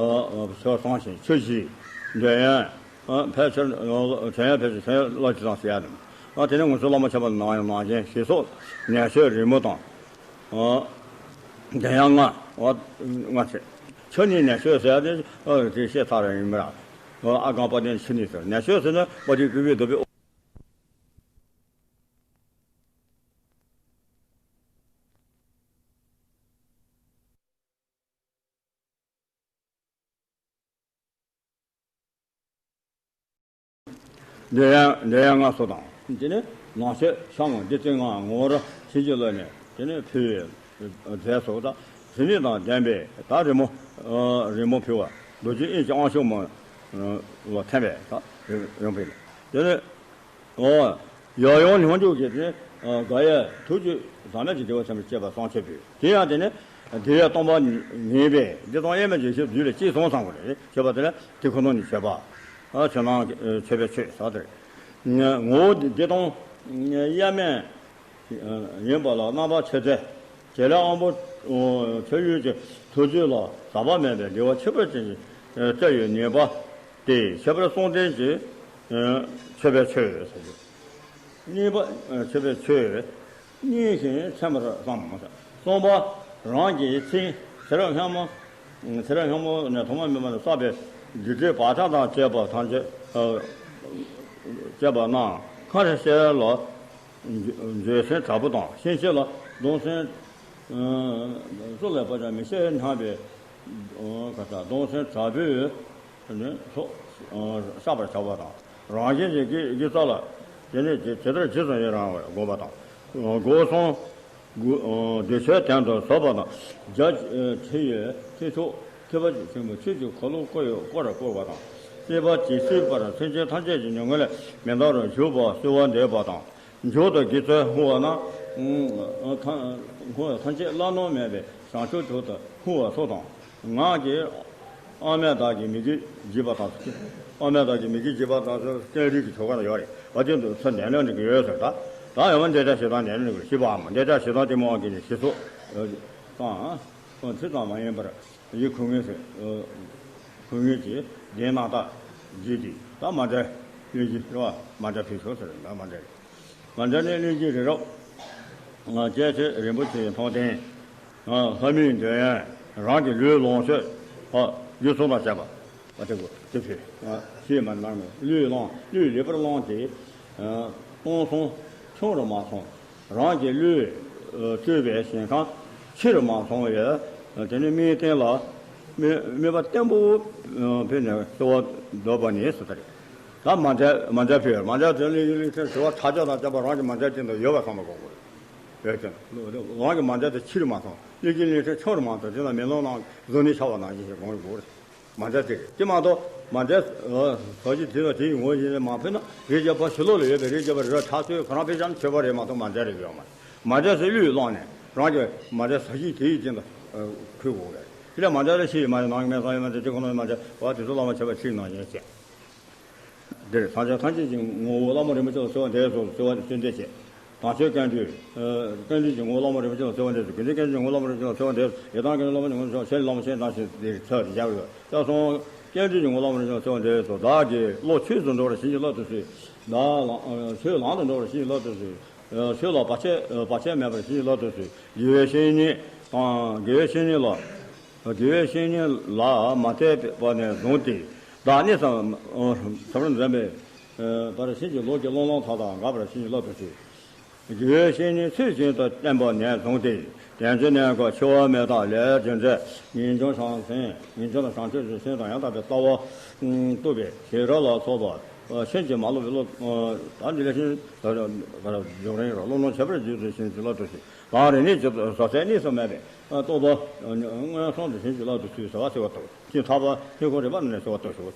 ཕྱིར་བཏང་ཞིང་མཆོད་བཞེས། འདོད་ཡོན་ཕལ་ཆེར་མཆོད་ཡོན་ཕལ་ཆེར་མཆོད་ཡོན་བློ་ཅི་ཙམ་ཟེར་ཡ་དང་། དེ་ནས་ང་ཚོ་བླ་མ་མཆོད་པ་ནང་ཡང་ནང་བཞིན་ཞེས་སོགས་ནས་མཆོད་རི་མོ་དང་། འདོད་ཡོན་ལྔ་ལྔ་ཚེ། མཆོད་ནི་ནས་མཆོད་ཟེར་ཡ་དེ་དེ་བཤད་ཚར་ར་ཡིན་མི་ར། ཨ་གང་པ་དེ་ནི་མཆོད་ནི་ཟེར་ནས་མཆོད་ཟེར་ན་པ་དེ་བུ་བའི་རྡོ་པའི། འདོད་ཡོན་འདོད་ཡོན་ལྔ་སོགས་དང་། དེ་ནས་ནང་མཆོད་ཕྱག་མོ་འདི་ཚེ་ང་ངོ་བོར་ཕྱིན་ཅི་ལོག་ནས་དེ་ནས་ཕུལ་བའི་རྫས་སོགས་དང་དེ་ནས་དང་ལྡན་པའི་ད་རི་མོ། རི་མོ་ཕུལ་བ་རྡོ་རྗེ་དབྱིངས་ཀྱི་དབང་ཕྱུག་མོ་ལ་འཐེན་པའི་ད་རིང་པའི་དེ་ནས། ཨོ། ཡབ་ཡུམ་ལྷུན་གྲུབ་ཀྱི་དེ་ནི་དགའ་ཡས་ཐུགས་རྒྱུད་ཟག་མེད་ཀྱི་བདེ་བ་ཆེན་པོར་སྤྱད་པ་བསང་མཆོད་ཕུལ། དེ་ཡང་དེ་ནི་བདེ་བའི་སྟོང་པ་ཉིད་པས་འདི་དང་དབྱེར་མེད་ཀྱི་ཞབས་རྡུལ་ལས་གཅིག་སོང་ཙམ་གྱི་རེད། མཆོད་པ་དེ་ལ་དེ་ཁོ་ན་ནི་མཆོད་པ། ཆོས་སྣང་མཆོད་པའི་མཆོད་ཟེར་དེ་རེད། ངོ་བོ་འདི་དང་དབྱེར་མེད་ཡིན་པ་ལ་རྣམ་པར་མཆོད་རྫས། བྱེད་ལས་དབང་པོ་ཆོས་ཡུལ་གྱི་ཐུགས་རྒྱུད་ལ་ཟག་པ་མེད་པའི་བདེ་བ་ཆེན་པོ་ཅན་གྱི་སྐྱེ་བའི་ནུས་པ་སྟེ་ཤེས་པར་གསུངས་ལྡན་གྱི་མཆོད་པའི་མཆོད་ཟེར་གྱི། གཉིས་པ་མཆོད་པའི་མཆོད། གཉིས་ཤིང་ཚིམ་པར་བསམ། གསུམ་པ་རང་གི་ཚེ་ཚེ་རབས་སྔ་མ། ཚེ་རབས་སྔ་མོ་ནས་ཐོག་མ་མེད་པ་ནས་བསགས་པའི་སྒྱུ་འཕྲུལ་བག་ཆགས་དང་བཅས་པ་ཐམས་ཅད་བཅས་པ་རྣམས་སྔར་བཤད་ལ། འགྱོད་སེམས་དྲག་པོ་དང་ཤེས་བྱེད་ལ་གདུང་སེམས་སུ་ལས་པ་ཀྱང་མི་ཤེས་སྙམ་པའི་ག་ས་གདུང་སེམས་དྲག་པོས་ནི་སོགས་བཤགས་པར་བྱ་བ་དང་། རང་གཞན་གྱི་དགེ་དགེ་རྩ་ལ་དེ་ནི་ཇི་ཇི་ལྟར་ཇི་ཙམ་ཡང་རུང་བར་བསྒོམ་པ་དང་། སྒོ་གསུམ་གདུལ་བྱའི་དོན་དུ་བཟོད་པ་དང་རྒྱ་ཆེ་བའི་ཁྲིད་ཡོད་ཁྲིད་ཕྱོགས། ཐེག་པ་ཆེན་པོ་ཆོས་ཀྱི་འཁོར་ལོ་བསྐོར་བའི་བསྐོར་བར་བསྐོར་བ་དང་། སྲིད་པ་ཇི་སྲིད་པར་སེམས་ཅན་ཐམས་ཅད་ཀྱི་ཉེ་སྔོན་ལས་མི་འདའ་བར་བཞུགས་པར་གསོལ་བ་འདེབས་པ་དང་། མཇུག་ཏུ་དགེ་ཚུལ་བསྔོ་བ་ན། ཨུམ། ཐམས་ཅད་བླ་ན་མེད་པའི་བྱང་ཆུབ་མཆོག་ཏུ་ལྷུང་བ་སོགས་དང་། ངག་གིས། ཨ་མྲ་བདག་གི་མི་དགེ་བགྱིས་པ་དང་། ཨ་མྲ་བདག་གི་མི་དགེ་བགྱིས་པ་དང་སོགས་སྤྱན་རས་གཟིགས་ཀྱི་ཆོ་ག་ལ་ཡོད་རེད། བ་དེ་ཚོ་འདོན་ལེན་འགྲིག་གི་ཡོད་ཟེར། ད་ད་ཡང་མ་འདོད་ཆགས་ཞེ་སྡང་འདོན་ལེན་འགྲིག་གི་ཤི་བའམ་འདོད་ཆགས་ཞེ་སྡང་གཏི་མུག་གི་ནི་ཞི་སོགས་དང་། ཁོང་ཚིག་ཙམ་མ་ཡིན་པར་ཡི་ཁུ་ངོས་སུ། ཁུ་ངོས་ཀྱིས་བདེན་གནང་དག་བརྗོད་དེ། ད་མ་འདྲ་གླེང་གཞི་རེད་བ། མ་འདྲ་ཕུལ་ཆོག་ཟེར། ད་མ་འདྲ་རེད། མ་འདྲ་ནས་གླེང་གཞི་རེ་རོགས། ང་བཅས་ཆོས་རིན་པོ་ཆེའི་མཐོང་ལྡན། ལྷ་མིའི་འདོད་ཡོན། རང་གི་ལུས་ལོངས་སྤྱོད། རྒྱུ་གསུམ་དང་བཅས་པ། བ་དེ་གོ་དེ་ཕུལ། ཞེས་མ་གནང་ནས་ལུས་བླངས། ལུས་ལེགས་པར་བླངས་ཏེ། སྟོང་སོང་ཆུང་རུ་མ་སོང་། རང་གི་བློས་སྤྲུལ་པའི་ཞིང་ཁམས་ཆེ་རུ་མ་སོང་བས། དེ་ནི་མིའི་རྟེན་ལ་དམིགས་དམིགས་པ་བརྟན་པོ་ཕུལ་ནས་གསོལ་བ་འདེབས་པ་ནི་ཟེར་ད་རེད། ད་མ་འདྲ་མ་འདྲ་ཕུལ། མ་འདྲ་དེ་ལས་ཡུལ་ལས་ཚེ་ཟུར་བ་ཁྲག་སྦྱོར་དང་བཅས་པ་རང་གི་མ་འདྲ་ཅན་དུ་ཡོད་པ་བསམ་པ་དགོས་དགོས་རེད། རང་གི་མ་འདྲ་དེ་ཆེ་རུ་མ་སོང་། ཡུལ་གྱི་ལས་ཚེ་ཆུང་རུ་མ་སོང་། དེ་ལ་མེ་ལོང་ནང་གཟུགས་ནི་འཆར་བ་ནང་བཞིན་ཞིག་དགོངས་དགོས་རེད། མ་འདྲ་དེ་རེད། དེ་མ་གཏོགས་མ་འདྲ་ཟ་གི་དེ་ལ་དེའི་ངོ་བཞིན་མ་ཕུལ་ན། རིགས་བརྒྱ་པ་ཕྱི་ལོགས་ལ་ཡོད་པའི་རིགས་བརྒྱ་པ་རི་རབ་ཁྲག་ཚོས་ཁོ་རང་དཔེ་ཆ་ནི་ཆོས་པ་རེད་མ་གཏོགས་མ་འདྲ་རེད་ཡོད་མ་རེད། མ་འདྲ་ཟེར་བློས་བླངས་ནས་རང་གི་མ་འདྲ་ཟ་གི་དེའི་རྐྱེན་དུ་འཁོད་དགོས་རེད། དེ་ལས་མ་འདྲ་ལ་ཤི་ཡི་མ་རེད། ནང་གི་སྨན་ཟ་ཡི་མ་རེད། དེ་ཁོ་ན་མ་འདྲ་བ་དེ་ཚོ་བླ་མ་ཆོས་པ་ཁྲིད་གནང་ཡོད་ཅེས། འདིར་སངས་རྒྱས་ཐམས་ཅད་ཀྱི་ངོ་བོ་བླ་མ་རིན་པོ་ཆེ་ལ་གསོལ་བ་འདེབས་སོ། གསོལ་བ་གསོལ་འདེབས་བྱེད། དམ་ཆོས་བཀའ་འདུས། བཀའ་འདུས་ཀྱི་ངོ་བོ་བླ་མ་རིན་པོ་ཆེ་ལ་གསོལ་བ་འདེབས་སོ། དགེ་འདུན་བཀའ་འདུས་ཀྱི་ངོ་བོ་བླ་མ་རིན་པོ་ཆེ་ལ་གསོལ་བ་འདེབས་སོ། ཡི་དམ་མཁའ་འདུས་བླ་མ་རིན་པོ་ཆེ་ལ་གསོལ་བ་འདེབས་སོ། ཡི་དམ་མཁའ་འདུས་བླ་མ་རིན་པོ་ཆེ་ལ་གསོལ་བ་འདེབས་སོ། ད་གི་བློ་ཆོས་སུ་འགྲོ་བར་བྱིན་གྱིས་བརླབ་ཏུ་གསོལ། ད་ལམ་ཆོས་ལམ་དུ་འགྲོ་བར་བྱིན་གྱིས་བརླབ་ཏུ་གསོལ། ཆོས་ལ་བར་ཆད་བར་ཆད་མེད་པར་བྱིན་གྱིས་བརླབ་ཏུ་གསོལ། དགེ་བའི་བཤེས་གཉེན་དང་། དགེ་བའི་བཤེས་གཉེན་ལ། དགེ་བའི་བཤེས་གཉེན་ལ་མ་དད་པ་ནས་བཟུང་སྟེ། བདག་གནས་སམ་བར་འཛིན་པའི་བར་ཕྱིན་གྱི་ལོག་གི་བློ་ལམ་མཐའ་དག་འགག་པར་བྱིན་གྱིས་བརླབ་ཏུ་གསོལ། དགེ་བའི་བཤེས་གཉེན་ཚུལ་བཞིན་དུ་བསྟེན་པ་ནས་བཟུང་སྟེ། དལ་འབྱོར་གནས་སྐབས་འཆི་བ་མི་རྟག་ལས་རྒྱུ་འབྲས་ངེས་འབྱུང་བྱང་སེམས། ངེས་འབྱུང་དང་བྱང་ཆུབ་ཀྱི་སེམས་དང་ཡང་དག་པའི་ལྟ་བ་རྟོགས་པའི་བྱེ་བྲག་ལ་སོགས་པ་ཕྱིན་ཅི་མ་ལོག་པའི་བློ། ད་འདི་ལས་གཞན་འབྱོར་རིང་རོ་བློ་ལམ་ཁྱད་པར་འབྱེད་དུ་བྱིན་གྱིས་བརླབ་ཏུ་གསོལ། རང་རིག་གནས་ཀྱི་བཟོ་ཚད་གནས་སུ་མེད་པའི་རྟོགས་པ་མངོན་སུམ་དུ་བྱིན་གྱིས་བརླབ་ཏུ་གསོལ་ཟེར་བ་གསོལ་བ་བཏབ། ཅིང་ཐར་པ་ཧེ་ཁོ་རིག་པ་རྣམས་ནས་གསོལ་བ་བཏབ་ཞུ།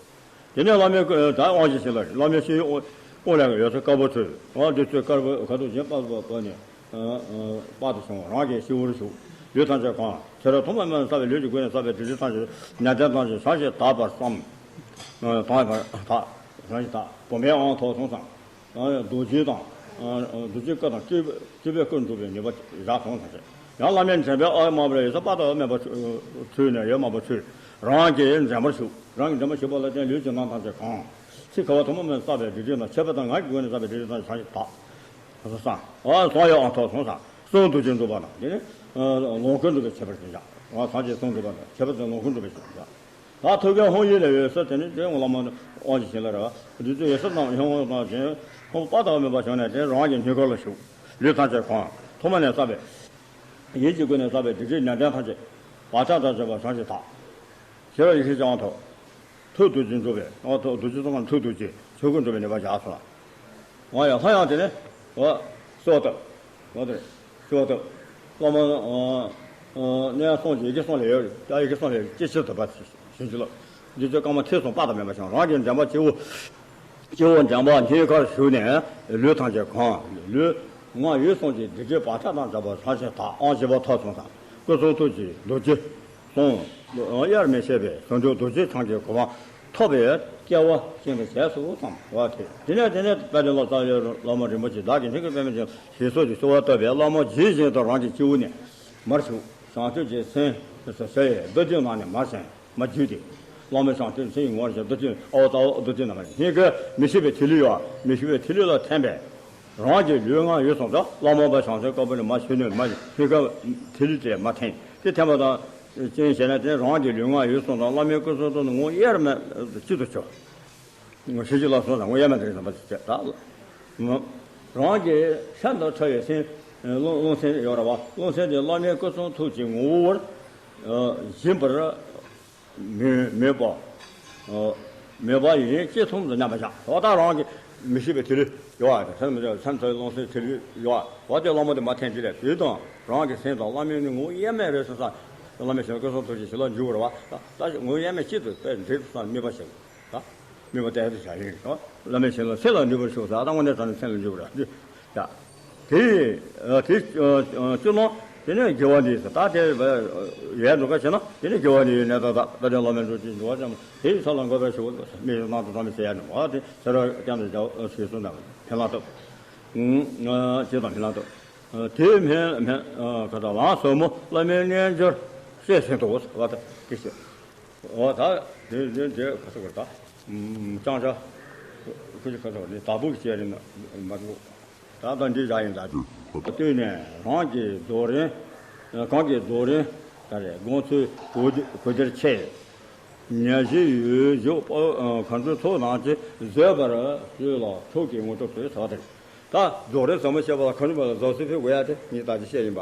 དེ་ནས་བླ་མའི་སྐུ་ད་དབང་ཞིག་བྱིན་ལ། བླ་མའི་སྤྱི་བོའི་དབུ་ལས་འོད་ཟེར་དཀར་པོ་འཕྲོས། འོ་བདུད་རྩི་དཀར་པོའི་ཁ་དོག་བཞིན་པ་པོ་ནས་པར་དུ་བྱུང་བ་རང་གི་སྤྱི་བོར་ཞུགས། ལུས་ཐམས་ཅད་གང་། ཚེ་རབས་ཐོག་མ་མེད་པར་བསགས་པའི་ལུས་ཀྱི་སྒོ་ནས་བསགས་པའི་སྡིག་སྒྲིབ་ཐམས་ཅད་ནད་དོན་ཐམས་ཅད་བྱང་ཞིང་དག་པར་བསམ། དག་པར་དག་བྱང་ཞིང་དག་བུམ་པའི་དབང་ཐོབ་སོང་ཙང་། རྡོ་རྗེ་དང་། རྡོ་རྗེ་སྐུ་དང་སྤྲུལ་སྤྲུལ་པའི་སྐུ་འགྲུབ་པའི་ནུས་པ་བཞག་སོང་ཙང་། ཡང་བླ་མའི་འདྲེན་པའི་ཨ་མ་པ་ལ་ཡོད་ས་པ་དང་མེད་པ་འཕྲོས་ནས་ཡོད་མ་པ་འཕྲོས། རང་གི་འདྲེན་པར་ཞུགས། རང་གི་འདྲེན་པར་ཞུགས་པ་ལ་བརྟེན་ལུས་ཀྱི་ནང་ཐམས་ཅད་གང་། ཚེ་འཁོར་བ་ཐོག་མ་མེད་བསགས་པའི་སྡིག་སྒྲིབ་དང་ཁྱད་པར་དུ་ངག་གི་སྒོ་ནས་བསགས་པའི་སྡིག་སྒྲིབ་དང་བྱང་ཞིང་དག་བསམ། ཨ་གསུམ་ཡང་ཨང་ཐོག་སོང་ཙང་གསུང་རྡོ་རྗེ་འགྲུབ་པ་དང་དེ་ནི་ལོངས་སྐུ་འགྲུབ་པའི་ཁྱད་པར་ཅན་བཞག་ཨ་སངས་རྒྱས་གསུང་འགྲུབ་པ་དང་ཁྱད་པར་ཅན་ལོངས་སྐུ་འགྲུབ་པའི་ཁྱད་པར་བཞག་ད་ཐུགས་ཀའི་ཧཱུྃ་ཡིག་ལས་འོད་ཟེར་དེ་ནི་དེ་བླ་མ་དབང་ཞིག་བྱིན་ལ་རེ་བ་བདུད་རྩི་འོད་ཟེར་རྣམས་ཧེ་ཧོང་དང་ཞིང་ཧོང་པ་དག་མེད་པ་བྱུང་ནས་དེ་རང་གི་སྙིང་ཁར་ལ་ཞུགས། ལུས་ཐམས་ཅད་གང་། ཐོག་མ་ནས་བསགས་པའི་ཡིད་ཀྱི་སྒོ་ནས་བསགས་པའི་སྡིག་སྒྲིབ་ནད་གདོན་ཐམས་ཅད་བག་ཆགས་དང་བཅས་པ་བྱང་ཞིང་དག་ཞེས་པ་ཡེ་ཤེས་ཀྱི་དབང་ཐོབ། ཐུགས་རྡོ་རྗེ་འགྲུབ་པའི་ཨོ་ཐུགས་རྡོ་རྗེ་ཙོང་ཁ་ཐུགས་རྡོ་རྗེ་ཆོས་སྐུ་འགྲུབ་པའི་ནུས་པ་བཞག་སོང་ལ། ཨོ་ཡང་ལྷ་ཡང་དེ་ནས་ཨོ་གསོལ་བ་བཏབ། ཨོ་དེ་གསོལ་བ་བཏབ། བླ་མ་ཨོ་ཨོ་གནས་གསུམ་གྱི་ཡི་གེ་གསུམ་ལས་ཡོད་ཀྱང་ཡི་གེ་གསུམ་ལས་ཅི་ཕྱིར་ཐུབ་པ་བྱིན་གྱིས་བརླབ། འདི་ཚོ་སྐར་མ་ཐེངས་གསུམ་པ་དང་མེད་པ་བྱུང་རང་གི་འདྲེན་པ་སྤྱི་བོ། སྤྱི་བོ་འདྲེན་པ་སྙིང་ཁར་ཞུགས་ནས་ལུས་ཐམས་ཅད་གང་། ལུས་ངག་ཡིད་གསུམ་གྱི་སྡིག་སྒྲིབ་བག་ཆགས་དང་བཅས་པ་ཐམས་ཅད་དག་ཨང་བཞི་པ་ཐོབ་སོང་ཙང་སྐུ་གསུང་ཐུགས་ཀྱི་རྡོ་རྗེ། གསུང་། དབྱེར་མི་ཕྱེད་པའི་ཟུང་འཇུག་རྡོ་རྗེ་འཆང་གི་གོ་འཕང་ཐོབ་པའི་སྐལ་བ་ཅན་དུ་བྱས་སོ་བསམ་པ་དེ། དེ་ནས་དེ་ནས་དཔལ་ལྡན་ལོ་ཙཱ་བའི་བླ་མ་རིན་པོ་ཆེ་བདག་གི་སྙིང་གི་པདྨས་ཀྱི་ཞེས་སོགས་ཀྱི་གསོལ་བ་བཏབ་པས་བླ་མ་ཇི་བཞིན་དུ་རང་གི་སྤྱི་བོ་ནས་མར་ཞུགས། བྱང་ཆུབ་ཀྱི་སེམས་ཟེར་བའི་བདུད་རྩི་ནང་ནས་མར་སེམས་མ་བརྒྱུད་དེ། བླ་མའི་བྱང་ཆུབ་སེམས་ཡི་ངོར་ཞེས་བདུད་རྩི་ཨོ་ཙ་ཨོ་བདུད་རྩི་ནང་མར་སྙིང་གི་མི་ཤིགས་པའི་ཐིག་ལེ་ཡོད། མི་ཤིགས་པའི་ཐིག་ལེ་ལ་འཐེན་པས། རང་གི་ལུས་ངག་ཡིད་གསུམ་དུ་བླ་མ་པ་བྱང་སེམས་དཀར་པོ་ནས་མར་ཞུགས་ནས་མར་སྙིང་གི་ཐིག་ལེ་དེ་མར་འཐེན། དེ་འཐེན་པ་དང་ཅི་ཡིན་ཞེ་ན་དེ་རང་གི་ལུས་ངག་ཡིད་གསུམ་དང་བླ་མའི་སྐུ་གསུང་ཐུགས་ནི་ངོ་དབྱེར་མེད་གཅིག་ཏུ་གྱུར། ངོ་ཤེས་ཀྱི་ལ་སོགས་དང་ངོ་དབྱེར་མེད་དུ་རེད་བསམ་པ་ཞིག་བྱས་ད། རང་གི་ཤ་འདི་ཕྲ་བའི་སེམས་རླུང་རླུང་སེམས་ཡོད་རེད་བ། རླུང་སེམས་དེ་བླ་མའི་སྐུ་གསུང་ཐུགས་ཀྱི་ངོ་བོར་ཨ་བཞིན་པར་མོས་མོས་པ་ཨ་མོས་པ་ཡིན་ཅི་མཚུངས་སུ་མཉམ་པར་བཞག་ད་ལྟ་རང་གི་མི་ཤིགས་པའི་ཐིག་ལེ་ཡོད་བ། སེམས་མི་སེམས་ཚོའི་རླུང་སེམས་ཐིག་ལེ་ཡོད་བ། དེ་བླ་མ་དེ་མར་འཐེན་དེ་ལས་དེ་དང་རང་གི་སེམས་དང་བླ་མའི་ནི་ངོ་དབྱེར་མེད་རེད་ཟེར་ས། བླ་མའི་ཞལ་སྐུ་གསུང་ཐུགས་ཀྱི་ཞལ་ལ་འཇུག་པར་བ། ད་ད་ངོ་ཡ་མེད་ཆེད་དུ་དཔེ་འདྲེ་དུ་སང་དམིགས་པ་བྱེད། ད་དམིགས་པ་གཏད་དུ་བྱ་ཡིན་རོ། བླ་མའི་ཞལ་ལ་ཚེ་ལ་འདུས་པར་ཤོག་ཟེར། ད་དངོས་གནས་དྲང་གནས་ཚེ་ལ་འདུས་པར་འདུས། ད་དེ་དེ་སྤྱི་ནོ། དེ་ནས་དགེ་བ་འདི་ཟེར། ད་དེ་ཡལ་འགྲོ་ཁ་བྱས་ན་དེ་ནས་དགེ་བ་འདི་ཡོད་ནས། ད་ད་ད་དེ་བླ་མའི་འགྲོ་ཅིག་འགྲོ་བ་ཙམ་དེའི་ས་ལ་འགོད་པའི་ཞུ་བ་མི་ཡི་ནང་དུ་ཙམ་ཞེས་ཡ་ནས་བ། དེ་ཚེ་རབས་ཀྱང་དུ་བྱ་ཞེས་གསུངས་ན་ཕན་ལ་ཐོབ། ཅེས་དང་ཕན་ལ་ཐོབ། དེའི་སྨན་སྨན་ཁ་དྲག་ལ་སོར་མོ་བླ་མའི་རྣལ་འབྱོར་སྲས་ཟིན་ཏོ་བ་ད་དེ་ཤེས། འོ་ད་དེ་དེ་དེ་ཁ་ཚ་བར་ད་ཅང་ཅ་ཁུ་ཅི་ཁ་ཚ་བར་ནི་ད་བུག་ཅེ་རེ་ན་མ་འགྲོ། ད་ད་འདི་བཞག་ཡིན་ད། བསྟུན་ནས་རང་གི་རྫོགས་རིམ། གང་གི་རྫོགས་རིམ་ད་རེ་དགོངས་ཚུལ་གོ་གོ་བདེར་ཆེ། ཉ་གཞི་ཡོད་བཞུགས་པ་མཁའ་འགྲོའི་ཚོགས་རྣམས་ཀྱིས་བཟོད་པར་བྱོས་ལ་མཆོག་གི་དངོས་གྲུབ་སྩོལ་ཟེར་བ་དེ་རེད། ད་རྫོགས་རིམ་ཟབ་མོ་བཤད་པ་ལ་མཁའ་འགྲོ་མ་ལ་རྫོགས་ཚུལ་ཕེབས་དགོས་ཡ་དེ་ངས་ད་ཅི་བཤད་ཡིན་པ།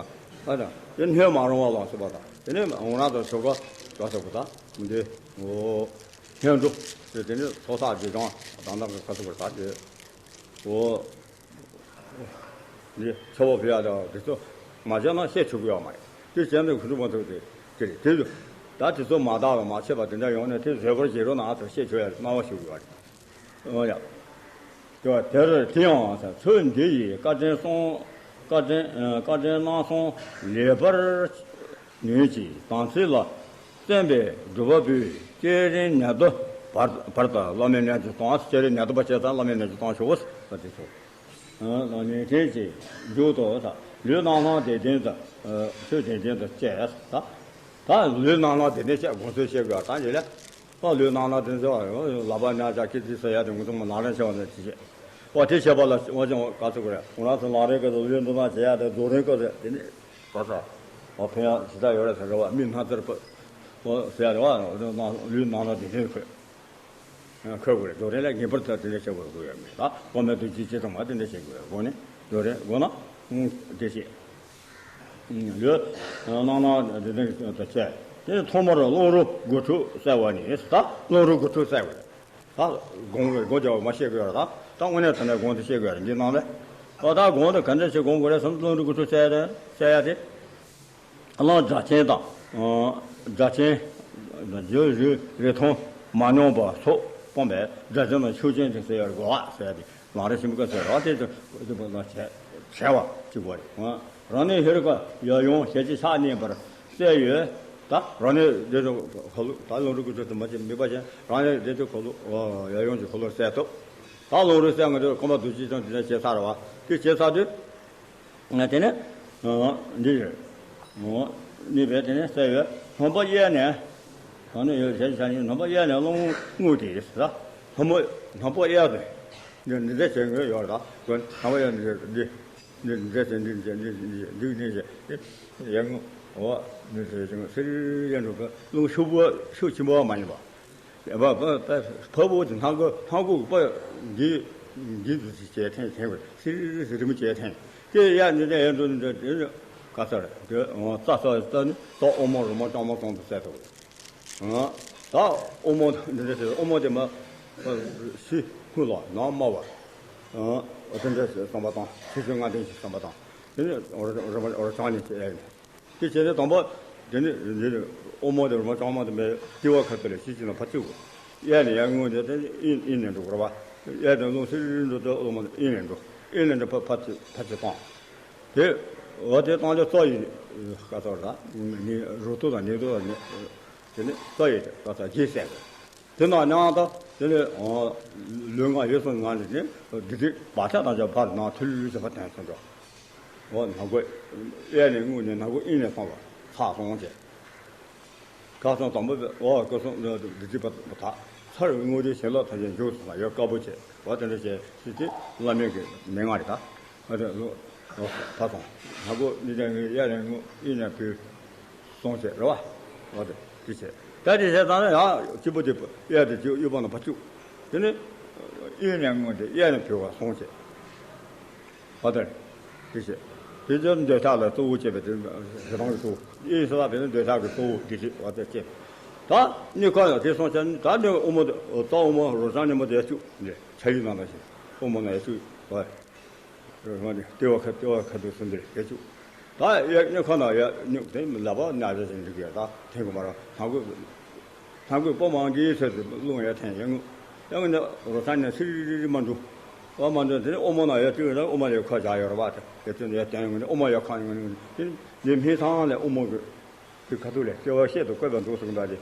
ཨ་ད་དེ་སྣོད་མ་རུང་བ་ལ་སོགས་པ་དང་། དེ་ནས་འོང་རང་དང་ཆོ་ག་ག་སོགས་པ་དང་འདི་འོ་སྔོན་འགྲོ་དེ་དེ་ནས་ཚོགས་བསགས་རྗེས་འབྲང་དང་དང་ག་སོགས་པ་དང་དེ་འོ། འདི་ཆོ་ག་ཕུལ་ཡག་དང་དེ་ཚོ་མ་བྱས་ན་བཤད་ཆོག་གི་ཡོད་མ་རེད། དེ་བྱས་ན་ཁུ་ཐུ་མ་ཐུག་དེ་དེ་རེད། དེ་ད་དེ་ཚོ་མ་དག་ལ་མ་ཆད་པ་དེ་འདྲ་ཡོང་ནས་དེ་བཟོད་པར་བྱེད་རོགས་གནང་ཟེར་བཤད་ཆོག་ཡ་གནང་བ་ཞུ་གི་ཡོད་རེད། ཨོ་ཡ། དེ་དེར་དེ་ཡང་ཚུལ་འདི་ཡི་བཀའ་དྲིན་གསུང་། བཀའ་དྲིན་བཀའ་དྲིན་གནང་གསུང་ལེགས་པར་ཉོན་ཅིག་དམ་ཚིག་ལ་བརྟེན་པའི་སྒྲུབ་པ་པོས་བསྐྱེད་རིམ་ཉེར་བདོ་བར་བར་དུ་བླ་མའི་རྣལ་འབྱོར་གཏོང་། བསྐྱེད་རིམ་ཉེར་བདོ་བ་བྱས་ཙང་བླ་མའི་རྣལ་འབྱོར་གཏོང་ཆོག་གོ་ཟེར་བ་དེ་ཚོ། ལ་ནི་དེ་ཅི་མཇུག་ཏུ་ད་ལུས་རྣམ་སྣང་བདེ་ལྡན་དུ་ཆོས་བདེ་ལྡན་དུ་སྐྱེས། ད་ད་ལུས་རྣམ་སྣང་བདེ་ལྡན་སྐྱེ་དགོངས་ཚུལ་བཤད་དགོས། ད་འདི་ལས་ད་ལུས་རྣམ་སྣང་བདེ་ལྡན་ལག་པ་ཉག་ཅག་སྐེ་དཀྲིས་ཟེར་ཡ་དེ་ངོ་ཚོ་མ་ལག་ལེན་བྱེད་པ་ནས་ཅི་བྱེད། ཨོ་དེ་བྱེད་པ་ལ་ཨོ་ཅང་ག་ཚོད་དགོས་རེད། ང་རང་ཚོ་ལག་རེས་སྐབས་སུ་ལུས་འདུ་སྣང་བྱེད་ཡ་དེ་རྫོགས་རིམ་སྐབས་སུ་དེ་ནི་ག་ཚོད་ཨོ་ཕན་ཡ་ཇི་ལྟར་ཡོད་རེད་ཟེར་རེད་བ། མི་སྣ་རྩེར་ཕུད་ཨོ་ཟེར་ཡ་རེད་བ། ལུས་རྣམ་སྣང་བདེ་ལྡན་ཁོས། ཁོས་དགོས་རེད། རྫོགས་རིམ་ལ་ངེས་པར་དུ་དེ་འདྲ་བྱེད་དགོས་དགོས་ཡོད་མེད་ལ། དབུ་མའི་རྡོ་རྗེ་ཅི་ཙམ་མ་དེ་འདྲ་བྱེད་དགོས་རེད། དགོས་ནི་རྫོགས་རིམ་དགོས་ན་དེ་བྱེད། ལུས་རྣམ་སྣང་དེ་འདྲ་དུ་བྱས། དེ་ཐོག་མར་རླུང་རོ་དགུ་ཕྲུགས་བསལ་བ་ནི། ད་རླུང་རོ་དགུ་ཕྲུགས་བསལ་དགོས་རེད། ད་དགོངས་དགོངས་བྱ་བ་མ་བཤད་དགོས་རེད། ད་ད་དངོས་གནས་དྲང་གནས་དགོངས་དེ་བཤད་དགོས་རེད། འདི་ནང་ལས་ཨོ་ད་དགོངས་དེ་ག་འདྲ་ཞིག་དགོངས་དགོས་རེད་ཟེར་ན། རླུང་རོ་དགུ་ཕྲུགས་བསལ་རེད་བསལ་ཡ་དེ། གླང་སྒྲ་གཅན་དང་། སྒྲ་གཅན། རྒྱུ་རུ་རི་མཐོང་མ་མྱོང་པ་སོགས་སྤངས་པས་སྒྲ་གཅན་དང་ཆོས་ཅན་དུ་ཟེར་ཡར་གོ་བ་ཟེར་ཏེ་ལམ་རིམ་ཆེན་པོ་ཀ་ཟེར་རོ། དེ་ཚོ་དེ་བོ་ལ་བྱ་བྱ་བ་གཅིག་པ་རེད། རང་གནས་ཧེ་རུ་ཀ་ཡབ་ཡུམ་ཞལ་གཅིག་ཕྱག་གཉིས་པར་གསལ་ཡོད། ད་རང་གནས་དེ་ཚོ་ཁ་ལུ་ད་རླུང་རོ་དགུ་ཕྲུགས་དུ་མ་ཅིག་དམིགས་པ་ཅན་རང་གནས་དེ་ཚོ་ཁ་ལུ་ཡབ་ཡུམ་གྱི་ཁ་ལུ་གསལ་ཐུབ། ད་རླུང་རོ་གསལ་ང་ཚོ་སྐོམ་པ་འདུ་བྱེད་ཅན་དེ་འདྲ་བྱེད་ཚར་བ་དེ་བྱེད་ཚར་དུས། དེ་ནས་འདི་རེད། གཉིས་པའི་དེ་ནས་གསལ་བའི་ལྷུན་པོ་གཡས་ནས། གང་ནས་ཡོད་ཞལ་ཆ་གཉིས་ལྷུན་པོ་གཡས་ནས་རླུང་རྔུབ་སྟེ་ཟེར། ལྷུན་པོ་ལྷུན་པོ་གཡས་དེ་འདི་འདི་འདྲ་བྱེད་དགོས་ཡོད་རེད། ད་ལྷུན་པོ་གཡས་ནས་འདི་འདི་འདི་འདྲ་བྱེད་འདི་འདི་འདི་འདི་འདི་འདི་འདི་འདི་ཡར་རྔུབ། འོ་འདི་འདྲ་བྱེད་སིར་ཡར་འགྲོ་གི། རླུང་ཤུགས་པོ་ཤུགས་ཆེན་པོ་མ་ཡིན་པ། བ་བ་བ་ཕ་བོ་གི་སྣ་སྒོ་སྣ་སྒོ་གི་པ་འདི་འདི་འདི་འདི་བྱས་འཐེན་འཐེན་པ་སིར་སིར་མི་བྱས་འཐེན། དེ་ཡ་འདི་འདྲ་ཡ་འདུག་འདི་འདྲ་འདི་ག་ས་རེད། དེ་འོ་རྩ་ས་རྩ་ནི་རྩ་དབུ་མ་རུ་མ་རྐྱང་མ་ཙམ་དུ་གསལ་ཐུབ། ད་དབུ་མ་འདི་འདྲ་ཟེར། དབུ་མ་དེ་མ་ཤི་ཁུ་ལ་ནང་དམའ་བ། དེ་འདྲ་ཟེར་བསམ་པ་དང་ཤི་ཤི་ང་དེ་ཤི་བསམ་པ་དང་། དེ་ནི་འོ་ར་འོ་ར་འོ་ར་ཆང་ནི་བྱས་ཡ་ཡིན། དེ་བྱས་ནས་དང་པོ་དེ་ནི་འདི་ནི་དབུ་མ་དེ་རུ་མ་ལྕང་མ་དེ་མེད་ལྟེ་བ་ཁ་ཐུག་ལ་ཤི་ཅི་ན་ཕར་བཅུག་གོ། གཡས་ནས་ཡར་རྔུབ་ནས་དེ་ཨིན་ཨིན་ནས་འགྲོ་དགོས་ར་བ། གཡས་དེ་རླུང་སིར་འགྲོ་དུས་དབུ་མ་ཨིན་ནས་འགྲོ། ཨིན་ནས་འགྲོ་ཕར་ཕར་ཕར་ཕྱི་བཏང་། དེ་འོ་དེ་བཏང་ལས་རྩ་ཡི་ཁ་ཐོག་ར་ནི་རུ་ཏོ་དང་ནི་ཏོ་དང་ནི་དེ་ནི་རྩ་ཡི་ཁ་ཐོག་རྗེས་གསལ་གོ། དེ་ནང་མཉམ་དུ་དེ་ནས་ལུས་ངག་ཡིད་གསུམ་ངང་ནས་ནི་སྡིག་སྒྲིབ་བག་ཆགས་དང་བཅས་པ་ནང་ཐུལ་བྱེད་པ་དོན་སོང་འགྲོ། འོ་ནག་པོ་གཡས་ནས་རྔུབ་ནས་ནག་པོ་ཨིན་ནས་བཏང་བ་ཚར་སོང་བྱས། ཁ་སང་དང་པོ་འོ་སྐུ་གསུང་སྡིག་སྒྲིབ་པ་དག་ཚར་བའི་དངོས་གྲུབ་བྱིན་རླབས་ཐམས་ཅད་འཇུག་སོང་ལ་ཡོད་དཀའ་པོ་བྱས། འོ་དེ་འདྲ་བྱས་སྲིད་དེ་བླ་མེད་ཀྱི་མན་ངག་རེད་ད། ཨ་དེ་ལོ་ཨོ་ཕ་སོང་། ནག་པོ་ནི་ཀྱང་ངའི་གཡས་ནས་རྔུབ་གཡོན་ནས་བུད་སོང་བྱས་རེད་བ། ཨོ་དེ་དེ་བྱས་ད་དེ་བྱས་ཙང་ན་ཡང་གཅིག་པོ་དེ་གཡས་དེ་གཅིག་གཡོན་པ་ན་ཕར་བཅུག་དེ་ནི་གཡོན་ནས་རྔུབ་དེ་གཡས་ནས་བུད་པ་སོང་བྱས། ཨོ་དེ་དེ་བྱས་དེ་ཚོ་འདོད་ཆགས་ལ་གཙོ་བོ་བྱས་པའི་དེ་རི་ཐང་གི་གཙོ་བོ་ཡིན་ས་ལ་དེ་ནི་འདོད་ཆགས་ཀྱི་གཙོ་བོ་དེ་བྱས་ཨོ་དེ་བྱས། ད་གཉིས་ཀ་ཡང་དེ་སོང་བྱས་ད་ནི་དབུ་མ་དེ་རྩ་དབུ་མ་རོ་བྱང་གཉིས་པོ་དེ་ཡར་བཅུག་འདི་ཆ་ཡིག་ནང་ལ་བཞིན་དབུ་མ་ན་ཡར་བཅུག་ཨོ། རང་གི་ལྟེ་བ་ཁ་ལྟེ་བ་ཁ་ཐུག་གསུམ་དེར་ཡར་བཅུག་ད་ཡ་སྨྱུག་ཁ་ན་ཡ་སྨྱུག་དེ་ལག་པ་ན་བྱ་ཞིག་འགྲིག་གི་ཡ། ད་འཐེན་དགོས་མ་རེད། ནང་ཁུལ་ནང་ཁུལ་སྤོ་མང་གིས་ཚོད་དུ་རླུང་ཡ་འཐེན་ཡ་ངུ་ཡ་ངུ་ནི་རོ་ས་ནས་སི་རི་རི་རི་མ་འགྲོ། བ་མ་འགྲོ་དེ་ནི་ཨོ་མོ་ན་ཡ་བཏུས་ན་ཨོ་མོ་ཡ་ཁ་བྱ་ཡོད་རེད་བ། དེ་དེ་ཚོ་ཡ་བསྟན་ཡོང་ནི་ཨོ་མོ་ཡ་ཁ་ཡོང་ནི་དེ་ནི་སྨན་ཚང་ལས་ཨོ་མོ་གི་དེ་ཁ་ཐུག་ལས་དཔྲལ་བ་བཤད་དུ་བཀོད་པ་འདུག་གསུངས་པ་དེ།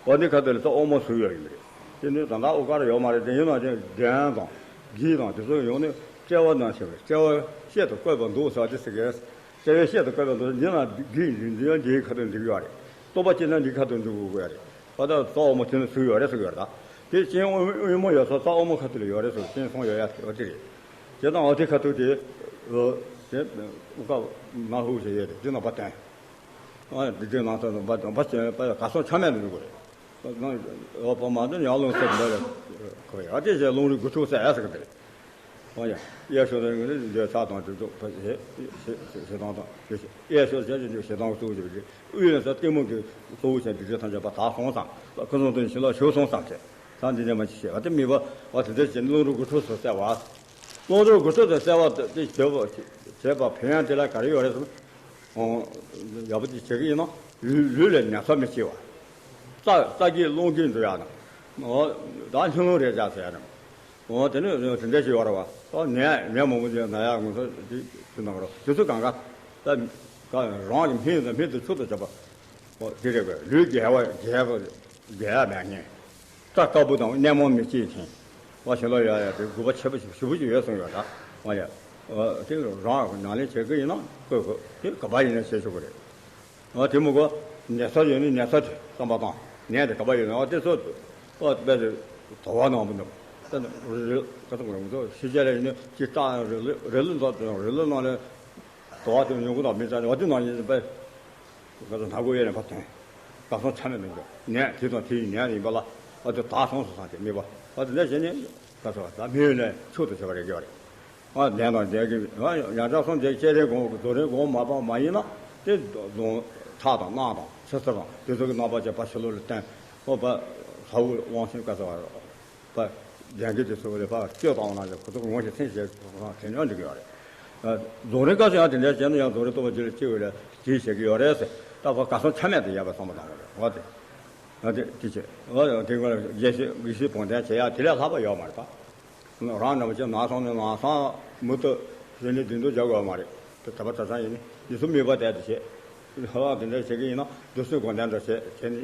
བ་དེ་ཁ་ཐུག་ལས་ད་ཨོ་མོ་བཟོས་ཡོད་ཡིན་པ་རེད། དེ་ནི་ད་ལྟ་ཨོ་ཀ་ར་ཡོད་མ་རེད། དེ་ཡིན་ན་དེ་གདན་དང་གྱི་དང་དེ་ཚོ་ཡོང་ནི་དཔྲལ་བ་ནང་བྱས་པ་རེད། དཔྲལ་བ་བཤད་དུ་བཀོད་པ་འདུག་ཟེར་བ་དེ་ཟེར་གི་རེད། དཔྲལ་བའི་བཤད་དུ་བཀོད་པ་འདུག་འདི་ན་འདི་འདི་འདི་ཡང་འདིའི་ཁ་ཐུག་འདི་ཡོད་རེད། རྟོག་པ་སྐྱེས་ན་འདིའི་ཁ་ཐུག་འདི་དགོས་ཀྱི་ཡོད་རེད། ཨ་ད་རྩ་འོག་མ་དེ་ནི་ཚུར་ཡོད་རེད་ཟེར་གི་ཡོད་རེད། ད་དེ་སྤྱན་དབུས་མ་ཡོད་ས་རྩ་འོག་མ་ཁ་ཐུག་ལ་ཡོད་རེད་ཟེར། སྤྱན་ཟུང་ཡོད་ཡ་དེ་འོ་དེ་རེད། དེ་དང་འོ་དེ་ཁ་ཐུག་དེ་འོ་དེ་ཨུ་ཀ་ན་ཧུ་ཞེས་ཡོད་རེད། དེ་ན་བ་དན། ཨ་དེ་དེ་ནང་ས་ན་བ་དན་བ་ཅན་པ་ག་སོང་ཆ་མེད་ལ་འགྲོ་གི་རེད། ནང་འོ་བ་མ་དེ་ཡང་ལོང་སེ་འདི་རེད། ཁོ་ཡ་དེ་ཞེས་ལོང་རིགས་དགུ་ཕྲུག་ཟེར་ཡ་ཟེར་གི་དེ་རེད། ཨོ་ཡ། གཡས་ཕྱོགས་དེ་ནི་འདོད་ཆགས་དང་སྒྲིབ་གདུག་ཞེ་ཞེ་ཞེ་སྡང་དང་ཞེ་ཞེ། གཡས་ཕྱོགས་ཞེ་ཞེ་ཞེ་སྡང་གཙོ་བོ་ཞེ་ཞེ། དབུས་ལ་ས་གཏི་མུག་གི་གཙོ་བོ་ཞེ་སྒྲིབ་བྱེད་ཐམས་ཅད་པ་དག་སོང་ཙང་། ཁུ་སིམ་དུ་ཞི་ལ་ཞུགས་སོང་ཙང་ཞེ། ད་འདི་འདྲ་མ་ཅིག་བཤད་པ་དེ་དམིགས་པ་བ་དེ་འདྲ་བྱས་ནས་རླུང་རོ་དགུ་ཕྲུགས་སུ་གསལ་བ། རླུང་རོ་དགུ་ཕྲུགས་སུ་གསལ་བ་དེ་བྱེད་པ་བྱེད་པ་ཕན་ཡོན་དེ་ལ་ག་རེ་ཡོད་རེད་ཟེར་ན། ཡག་པོ་ཅིག་བྱེད་ཀྱི་ཡིན་ན་ལུས་ལུས་ལ་ན་ཚ་མི་སྐྱེ་བ། རྩ་རྩ་སྐྱེས་རླུང་སྐྱེས་འགྲོ་ཡ་ན། ད་སྙིང་རླུང་རེད་ཅག་ཟེར་ཡ་ན། འོ་དེ་ནི་དེ་འདྲ་ཞིག་ཡོད་རེད་བ། ད་ནད་ནད་མང་པོ་ཅིག་ན་ཡག་ངོ་ཚ་དེ་དེ་ན་རོ་དེ་ཚོ་གང་ག་ད་ག་རང་གི་སྨན་དང་སྨན་དུ་ཆུ་དུ་བྱ་བ། འོ་དེ་རེད་གི། ལུས་རྒྱལ་བ་རྒྱལ་བ་རྒྱལ་ཡ་མེད་ངེས། རྩ་དཀར་པོ་དང་གནས་མང་མི་སྐྱེད་ཅིང་། བ་ཞིང་ལ་ཡ་ཡ་དེ་དགོས་པ་ཆེ་པོ་ཞིག་ཞུ་བོ་ཅིག་ཡོད་གསུངས་ཡོད་ད། འོ་ཡ། འོ་དེ་རང་ནང་ལས་བྱེད་ཀྱི་ཡིན་ན་དགོས་དགོས་དེ་ག་པ་ཡིན་ན་བྱེད་ཆོག་གི་རེད། ཨ་དེ་མོ་གོ། ནད་ཚ་ཡོད་ནི་ནད་ཚ་དེ་བསམ་པ་དང་། ནད་དེ་ག་པ་ཡོད་ན་ཨ་དེ་ཚོ་ཨ་དཔེ་དེ་དོ་བ་ནང་བུ་འདུག་ད་ནི་རི་རི་ཁ་ཐུག་རི་མོ་ཚོ་ཕྱི་རྒྱལ་ལ་ཡིན་ནི་ཅི་ལྟ་རི་ལི་རི་ལི་འདོག་དེ་རི་ལི་ནང་ལ་དོ་བ་དེ་ཉུང་གུ་དང་མི་ཚ་ནི་ཨ་དེ་ནང་ཡིན་པས་ག་ཚོད་ནག་པོ་ཡོད་ནས་ཕ་ཐོན། ག་སོང་ཆ་མེད་མི་འདུག་ནད་དེ་དང་དེ་ཡི་ནད་ཡིན་པ་ལ་ཨ་དེ་དག་སོང་སོང་སང་དེ་མི་བ་ཨ་དེ་ནད་བྱས་ནི་ག་ཚོད་ད་མི་ཡོད་ནས་ཆུ་དུ་བྱེད་པ་རེད་དགེ་བ་རེད། ཨ་ལྡན་དང་ལྡན་གྱི་ཡང་ཡང་ཆགས་སོང་དེ་ལྕེ་རེ་དགོངས་རྫོགས་རེ་དགོངས་མ་སྤངས་མ་ཡིན་ན་དེ་རྫོང་ཁྲག་དང་རྣག་དང་ཚེ་ཚེ་དང་དེ་ཚོ་གི་རྣམ་པ་ཅན་པ་ཕྱི་ལོགས་ལ་བསྟན། ཨོ་པ་ས་བོ་དབང་ཤེས་བཀའ་ཟེར་བ་པ་ལྡན་གྱི་དེ་ཚོ་ལས་པ་སྐྱོ་དང་ན་ཁོ་ཚོ་ངོ་ཤེས་མཚན་ཤེས་ཁོ་ཚོ་དྲན་ཡང་འགྲིག་གི་ཡོད་རེད། རྫོང་རེ་བཀའ་ཟེར་ཡང་དེ་འདྲ་བྱས་ན་ཡང་རྫོང་རེ་ལྟོ་བ་ཅི་ལ་ཅི་འོས་ལ་དེ་བྱེད་ཀྱི་ཡོད་རེད་ཟེར། ད་ཁོ་ག་སོང་ཆ་མེད་དུ་ཡལ་བ་བསམ་པ་དང་རེད་བ་དེ། ཨ་དེ་དེ་བྱེད་ཨ་དེ་ཁོ་ལ་དགེ་བཤེས་དགེ་བཤེས་བོང་ལྡན་བྱེད་ཡ་དེ་ལས་ལྷག་པ་ཡོད་མ་རེད་པ། རང་འདྲ་པོ་ཅིག་ན་སོང་ནས་ན་སོང་མུ་མཐུད་བྱས་ནས་བདེ་སྡུག་རྒྱག་དགོས་མ་རེད། དེ་གྲྭ་པ་གྲྭ་ཚང་ཡིན་ནི་འདི་ཚོ་མོས་པ་དེ་དེ་བྱེད། ཧ་ལམ་དེ་འདྲ་བྱེད་ཀྱི་ཡིན་ན་བདུད་རྩི་སྒོ་ལྡན་འདྲ་བྱེད་བྱེད་ནི་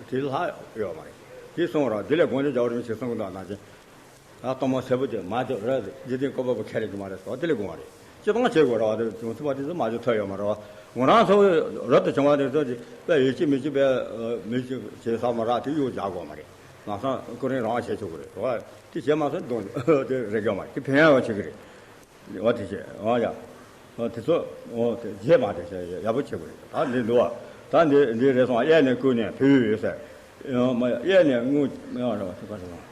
དེ་ལྷག་ཡོད་མ་རེད། དེ་སོང་ར་དེ་ལས་དགོངས་ནས་རྒྱག་རིམ་ཞིག་གསུང་གི་འདུག་ནང་བཞིན། ཨ་གཏོར་མ་སེར་པོ་དེ་མ་བྱེད་ར་འཇིག་རྟེན་བཀོད་པ་པོ་ཁྱེར་རེ་གི་མ་རེད་ཟེར་བ་དེ་ལས་དགོངས་པ་རེད། སྤྱི་བཏང་བྱེད་དགོས་ར་བ་དེ་བྱུང་ཚུལ་བ་དེ་ཚོ་མ་བྱེད་ཐབས་ཡོད་མ་རེད་བ། ང་རང་ཚོ་རབ་ཏུ་བྱུང་བ་དེ་ཚོ་དེ་དཔེ་ཡོད་ཀྱི་མི་གཅིག་པས་མི་གཅིག་བྱེད་ས་མ་རག་དེ་གཡུག་རྒྱག་དགོས་མ་རེད། ལམ་སང་ཀུན་རིང་རང་བྱེད་ཆོག་གི་རེད་བ། དེ་བྱེད་མ་སོང་གདོང་དེ་རེ་དགོས་མ་རེད། དེ་ཕན་ཡང་བྱེད་གི་རེད། འོ་དེ་བྱས་ཨ་ཡ། འོ་དེ་ཚོ་འོ་དེ་རྗེས་མ་དེ་བྱས་ཡག་པོ་བྱེད་དགོས་རེད། ད་འདི་འདུག་བ། ད་འདི་འདི་རེད་སོང་། གཡས་ནས་བསྐུལ་ནས་བུས་ཟེར། ཡང་མ་གཡས་ནས་རྔུལ་ཡང་རེད་བ། དེ་ག་རེད་བ།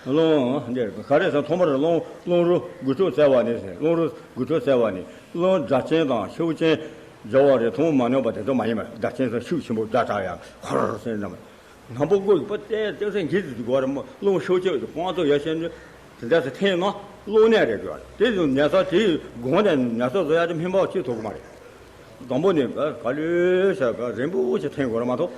རླུང་འདི་ག་རེ་ཟེར། ཐོག་མར་རླུང་རླུང་རོ་དགུ་ཕྲུགས་བསལ་བ་ནི་ཟེར། རླུང་རོ་དགུ་ཕྲུགས་བསལ་བ་ནི་རླུང་སྒྲ་གཅན་དང་ཤེའུ་ཅན་སྦྱར་བ་རེད། ཐུན་མོང་མ་ནོར་བ་དེ་ཚོ་མ་ཡིན་པར་སྒྲ་གཅན་ཚོ་ཤུགས་ཆེན་པོ་སྒྲ་གྲགས་ཡང་ཧོར་ཟེར་ནམ། ནམ་པོ་ཀོ་ཡི་པ་ཏེ་ཏེ་སེ་འགྱིད་དུ་འགོ་ར་མོ་རླུང་ཤོག་ཅེས་ཀྱི་དཔང་དུ་ཡ་ཤེས་ནི། དེ་འདྲ་སེ་འཐེན་ན་རླུང་ནད་རེད་འགོ་ར། དེ་ཡང་ནད་ས་དེའི་སྒོ་ནས་ནད་ས་བཟོ་ཡ་དེ་སྨན་པ་གཅིག་ཐུབ་ཀྱི་མ་རེད། དང་པོ་ནས་ག་ལོས་བྱ་ག་རིང་པོ་ཞིག་འཐེན་དགོས་ར་མ་གཏོགས།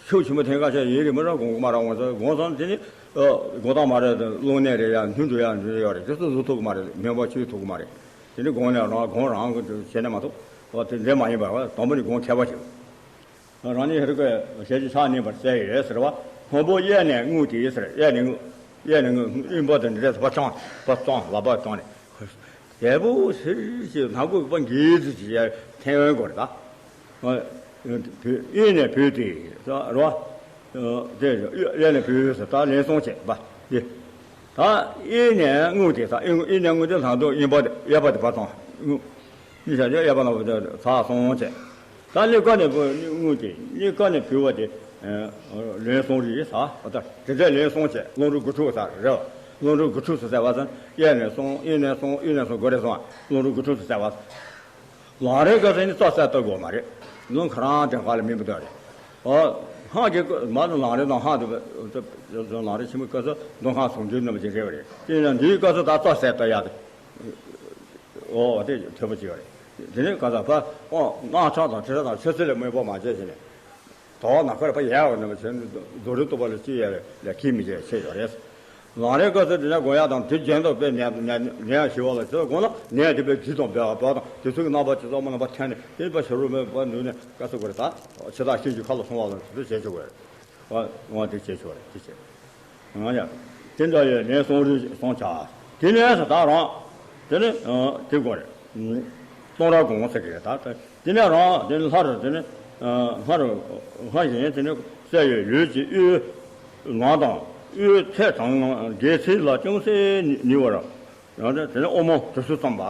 ཤུགས་ཆེན་པོ་འཐེན་ག་ཤ་ཡིན་རེད་མི་ར་དགོངས་ཀྱི་མ་ར། དགོངས་ས་དགོངས་སམ་དེ་ནི་དགོངས་དག་མ་རེད། རླུང་ནད་རེད་ཡ་སྣུན་འགྲོ་ཡ་འགྲོ་ཡ་རེད། དེ་ཚོ་བཟོ་ཐུབ་ཀྱི་མ་རེད། སྨན་པ་གཅིག་ཐུབ་ཀྱི་མ་རེད། དེ་ནི་དགོངས་ནས་རང་དགོངས་རང་གི་བྱས་ནས་མ་གཏོགས་འོ་དེ་འདྲ་མ་ཡིན་པ་དང་པོ་ནས་དགོངས་མཁས་པ་ཞིག་རང་ཉིད་ཧེ་རུ་ཀའི་ཞལ་གྱི་ཕྱག་བརྙེས་པར་གསལ་ཡོད་ཟེར་བ། སྔོན་པོ་གཡས་ནས་རྔུལ་དེ་ཟེར། གཡས་ནས་རྔུལ། གཡས་ནས་རྔུལ་རྔུལ་པོ་དེ་འདྲ་རེད། བ་གཙང་བ་གཙང་ལག་པ་གཙང་ནས། དལ་པོ་ཟེར་ཞིག་ནག་པོ་བ་འགྱེལ་ཚུལ་གྱི་ཡར་འཐེན་འོན་དགོས་རེད་ད། གཡས་ནས་བུས་ཏེ་རེད་བ། དེ་གཡས་ནས་བུས་ཟེར་ད་ལན་གསུམ་བྱས་པ་འདི། ད་གཡས་ནས་རྔུལ་དེ་ད་གཡས་ནས་རྔུལ་དེ་ལྷག་འདུག་གཡོན་པ་དེ་གཡས་པ་དེ་བ་གཙང་། གཉིས་ཆ་ཆ་གཡས་པ་ནག་པོ་དེ་ཚར་སོང་བྱས། ད་གཉིས་ཀ་ནས་བུ་རྔུལ་དེ་གཉིས་ཀ་ནས་བུས་པ་དེ་ལན་གསུམ་རེད་ཟེར། ད་དེ་འདྲ་ལན་གསུམ་བྱས། རླུང་རོ་དགུ་ཕྲུགས་ཟེར་རེད། རླུང་རོ་དགུ་ཕྲུགས་སུ་ཟེར་བ་ཟེར། གཡས་ནས་གསུམ་གཡོན་ནས་གསུམ་གཡོན་ནས་གསུམ་དགོས་རེད་གསུངས། རླུང་རོ་དགུ་ཕྲུགས་སུ་ཟེར་བ། ལམ་རིམ་ག་ཟེར་ནི་རྩ་གསལ་གཏོད་དགོས་མ་རེད། རླུང་ཁ་རང་དྲན་ཁ་ལ་མི་འབུད་དོ་རེད། ཨོ། སྔགས་ཀྱི་མ་ནི་ལམ་རིམ་དང་སྔགས་དེ་ལམ་རིམ་ཆེན་མོའི་སྐབས་སུ་མདོ་སྔགས་ཟུང་འབྲེལ་རྣམ་བཞི་རེད་བ་རེད། དེ་ཡིན་ན་འདིའི་སྐབས་སུ་ད་རྩ་གསལ་གཏོད་ཡག་དེ། ཨོ་དེ་ཐོས་པ་ཅིག་ཡོད་རེད། དེ་ནས་ག་ས་ཕ་ཨོ་སྔགས་ཕྲེང་དང་ཁྲི་ཕྲག་དང་ཆོས་སྲིད་ལ་མོས་པ་མ་བྱས་ཟེར་ནས། དོགས་ན་ཁར་ཕ་ཡལ་བ་ནི་མ་བྱས་ནས་རྫོགས་རིམ་རྟོགས་པ་ལ་ཅི་ཡང་ལས་ཁྱད་མི་བྱེད་ཆེ་ཡོད་རེད། ལམ་རིམ་སྐབས་སུ་དེ་ནས་དགོངས་ཡག་དང་དེ་རྒྱན་དུ་དཔེ་ནས་ནས་ནས་ཞི་བ་ལ་ཆེ་བ་དགོངས་ན་ནས་དེ་དཔེ་ཇི་དང་འབེལ་བ་འབེལ་དང་དེ་ཚོ་གི་རྣམ་པ་ཇི་ཙམ་མ་རྣམ་པ་འཐེན་ནས་དེ་ནས་ཕ་ཞབས་རུ་མེད་པ་ནུས་ནས་བཀའ་སྩལ་དགོས་རེད། ད་ཕྱི་དང་ཤེས་རྒྱུ་ཁ་ལ་སོང་བ་ལ་དེ་ཚོ་བྱེད་ཆོག་གི་རེད། ཨ་འོ་དེ་བྱེད་ཆོག་རེད། དེ་བྱེད། ཨ་ཡ། དེ་འདྲ་ཡོད་ནས་གསུང་རིགས་གསུང་བྱ། དེ་ནས་ད་རང་། དེ་ནི་ཨ་དེ་དགོས་རེད། གཏོང་རག་གོང་ཟེར་གི་རེད་ད། དེ་ནས་རང་དེ་ནི་སླར་དེ་ནི་ཨ་སླར་སླར་གཞན་དེ་ནི་གསལ་བའི་ལུས་ཀྱི་དབུས་ངག་དང་དབུས་ཐད་དང་སྒལ་ཚིགས་ལ་ཅུང་ཟད་ནུས་པར། ཡང་དེ་ནི་ཨོ་མོ་དྲི་སུ་ཙམ་པ།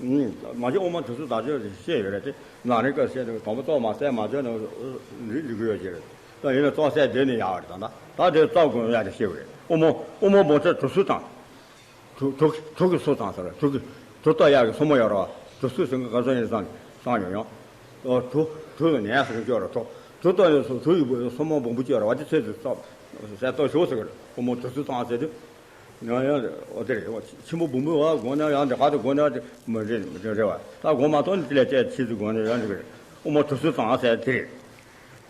མ་གཞི་ཨོ་མ་དྲི་སུ་དག་ཆོས་ཤེས་ཡོད་རེད་དེ། ནང་རིག་སྐབས་བཤད་དུས་དང་པོ་ཙོག་མ་གསལ་མ་བྱོས་ནས་རིག་རིག་གི་ཡོད་ཀྱི་རེད། ད་ཡིན་ན་ཙོག་གསལ་དེ་ནས་ཡག་རེད། ད་ད་ད་དེ་ཙོག་དགོས་ཡག་དེ་ཤེས་དགོས་རེད། ཨོ་མོ་ཨོ་མོ་འབུམ་ཕྲག་དྲི་སུ་དང་། དྲི་དྲི་དྲི་གི་སུ་དང་ཟེར་བ་དྲི་གི་དྲི་ལྟ་ཡག་གི་སོ་མོ་ཡོད་རེད་བ། དྲི་སུ་ཟེར་གི་ག་ཚོད་ཡིན་བསམ་བསམ་ཡོང་ཡོང་། དྲི་དྲི་ནས་ཟེར་གི་ཡོད་རེད། དྲི་དྲི་ལྟ་ཡག་སུ་དྲི་ཡི་སོ་མོ་འབུམ་པོ་ཅིག་ཡོད་རེད་བ། དེ་ཚོད་དུ་ཙོག་གསལ་ཏོ་ཞུ་ཟེར་གི་རེད། ཨོ་མོ་དྲི་སུ་དང་ཟེར་དུས། ཡང་ཡང་རེད། འོ་དེ་རེད། ཆེན་པོ་འབུམ་པོ་བ་དགོངས་ན་ཡང་འདི་ག་དུ་དགོངས་ན་དེ་མི་རེད་མི་རེད་བ། ད་དགོངས་མ་ཐོག་ནས་དེ་ལས་བཅས་ཆེ་ཚུལ་དགོངས་ན་ཡང་འགྲིག་གི་རེད། དབུ་མ་དྲི་སུ་གཙང་ཟེར་དེ་རེད།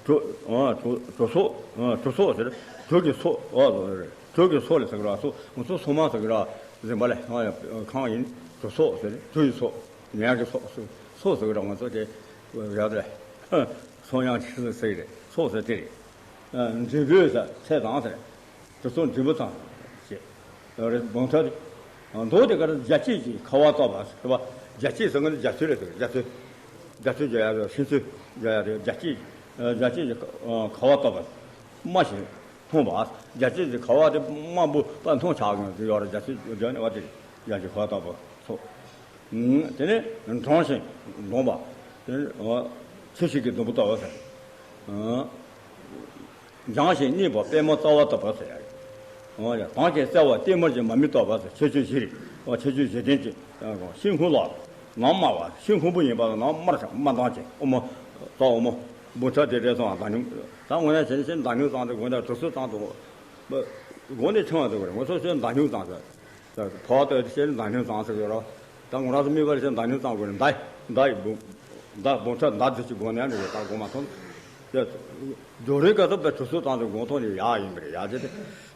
དྲི་ཨ་དྲི་དྲི་སོ་ཨ་དྲི་སོ་ཟེར་དྲི་གི་སོ་ཨ་དྲི་གི་སོ་ལ་ཟེར་གི་ར། སོ་ང་ཚོ་སོ་མ་ཟེར་གི་ར། རྫུན་པ་ལས་ཨ་ཡང་གང་ཡིན་དྲི་སོ་ཟེར་དྲི་ཡི་སོ་ཉལ་གི་སོ་སོ་ཟེར་གི་ར། ང་ཚོ་དེ་ར་དེ་སོ་ཡང་ཆེ་ཚུལ་ཟེར་གི་རེད། སོ་ཟེར་དེ་རེད། འབྲས་བུ་ཟེར་ཚེ་དང་ཟེར། དེ་ཚོ་འབྲས་བུ་དང་ཞེས། རེད་འབུམ་ཕྲག་མདོ་དེ་གར་རྒྱ་སྐྱེགས་ཀྱི་ཁ་བ་བཏབ་པ་ཟེར་བ། རྒྱ་སྐྱེགས་ཟེར་ན་རྒྱ་མཚོ་རེད། རྒྱ་མཚོ། རྒྱ་མཚོ་བརྗོད་ཡ་རེད། ཤིང་མཚོ་བརྗོད་ཡ་རེད། རྒྱ་སྐྱེགས། རྒྱ་སྐྱེགས་ཀྱི་ཁ་བ་བཏབ་པ། རྨ་ཞིག་འཐུང་བ། རྒྱ་སྐྱེགས་ཀྱི་ཁ་བ་དེ་རྨ་འབུ་པ་འཐུང་ཆགས་ཀྱི་ཡོད་རེད། རྒྱ་མཚོ་བརྗོད་ནས་བ་དེ་རེད། རྒྱ་སྐྱེགས་ཁ་བ་བཏབ་པ་ཚོ། དེ་ནས་འགྲངས་ཤིང་གདུང་བ། དེ་ནས་ཚེ་ཞིག་གི་སྡོང་པོ་ལྟ་བུ་ཟེར། འགྱངས་ཤིང་གནས་པ་པད་མོ་རྩ་བ་ལྟ་བུ་ཟེར། འོ་ཡ་དྭངས་ཤིང་གསལ་བ་ལྟད་མོ་ཅན་མ་རྨོས་ལྟ་བུ་ཟེར། ཁྱད་ཆོས་བཞི་རེད། འོ་ཁྱད་ཆོས་བཞི་ལྡན་ཅན། ཤིང་ཁུང་ལ་ནང་དམར་བ། ཤིང་ཁུང་བུ་ཡིན་པ་ལ་ནང་དམར་ཞིང་དམར་མདངས་ཅན། ཨོ་མོ། རྩ་ཨོ་མོ། འབུམ་ཕྲག་དེ་འདྲའི་སོང་བ་མདའ་སྨྱུག་ད་དངོས་གནས་བྱས་ན་བྱས་ན་མདའ་སྨྱུག་ཙམ་དུ་དགོངས་ནས་དྲི་སུ་ཙམ་དུ་དགོངས་ནས་ཕྱིན་པ་འདུག་གི་རེད། ང་ཚོ་བྱས་ན་མདའ་སྨྱུག་ཙམ་ཟེར། ད་ཕོ་བ་ལྟོས་ཏེ་བཤད་ན་མདའ་སྨྱུག་ཙམ་ཟེར་གི་རོ། ད་ང་རང་ཚོ་མིག་དཔེར་བཤད་ན་མདའ་སྨྱུག་ཙམ་དགོས་ནས་མདའ་མདའ་ཡི་འབུམ། མདའ་འབུམ་ཕྲག་མདའ་འདི་ཅིག་དགོས་ནས་ནི་ད་དགོངས་མ་ཐོན། དེ་རྫོགས་རིམ་སྐབས་སུ་དཔེ་དྲི་སུ་ཙམ་ཟེར་དགོངས་ཐོག་ནས་ཡག་ཡིན་པ་རེད། ཡག་དེ་དེ་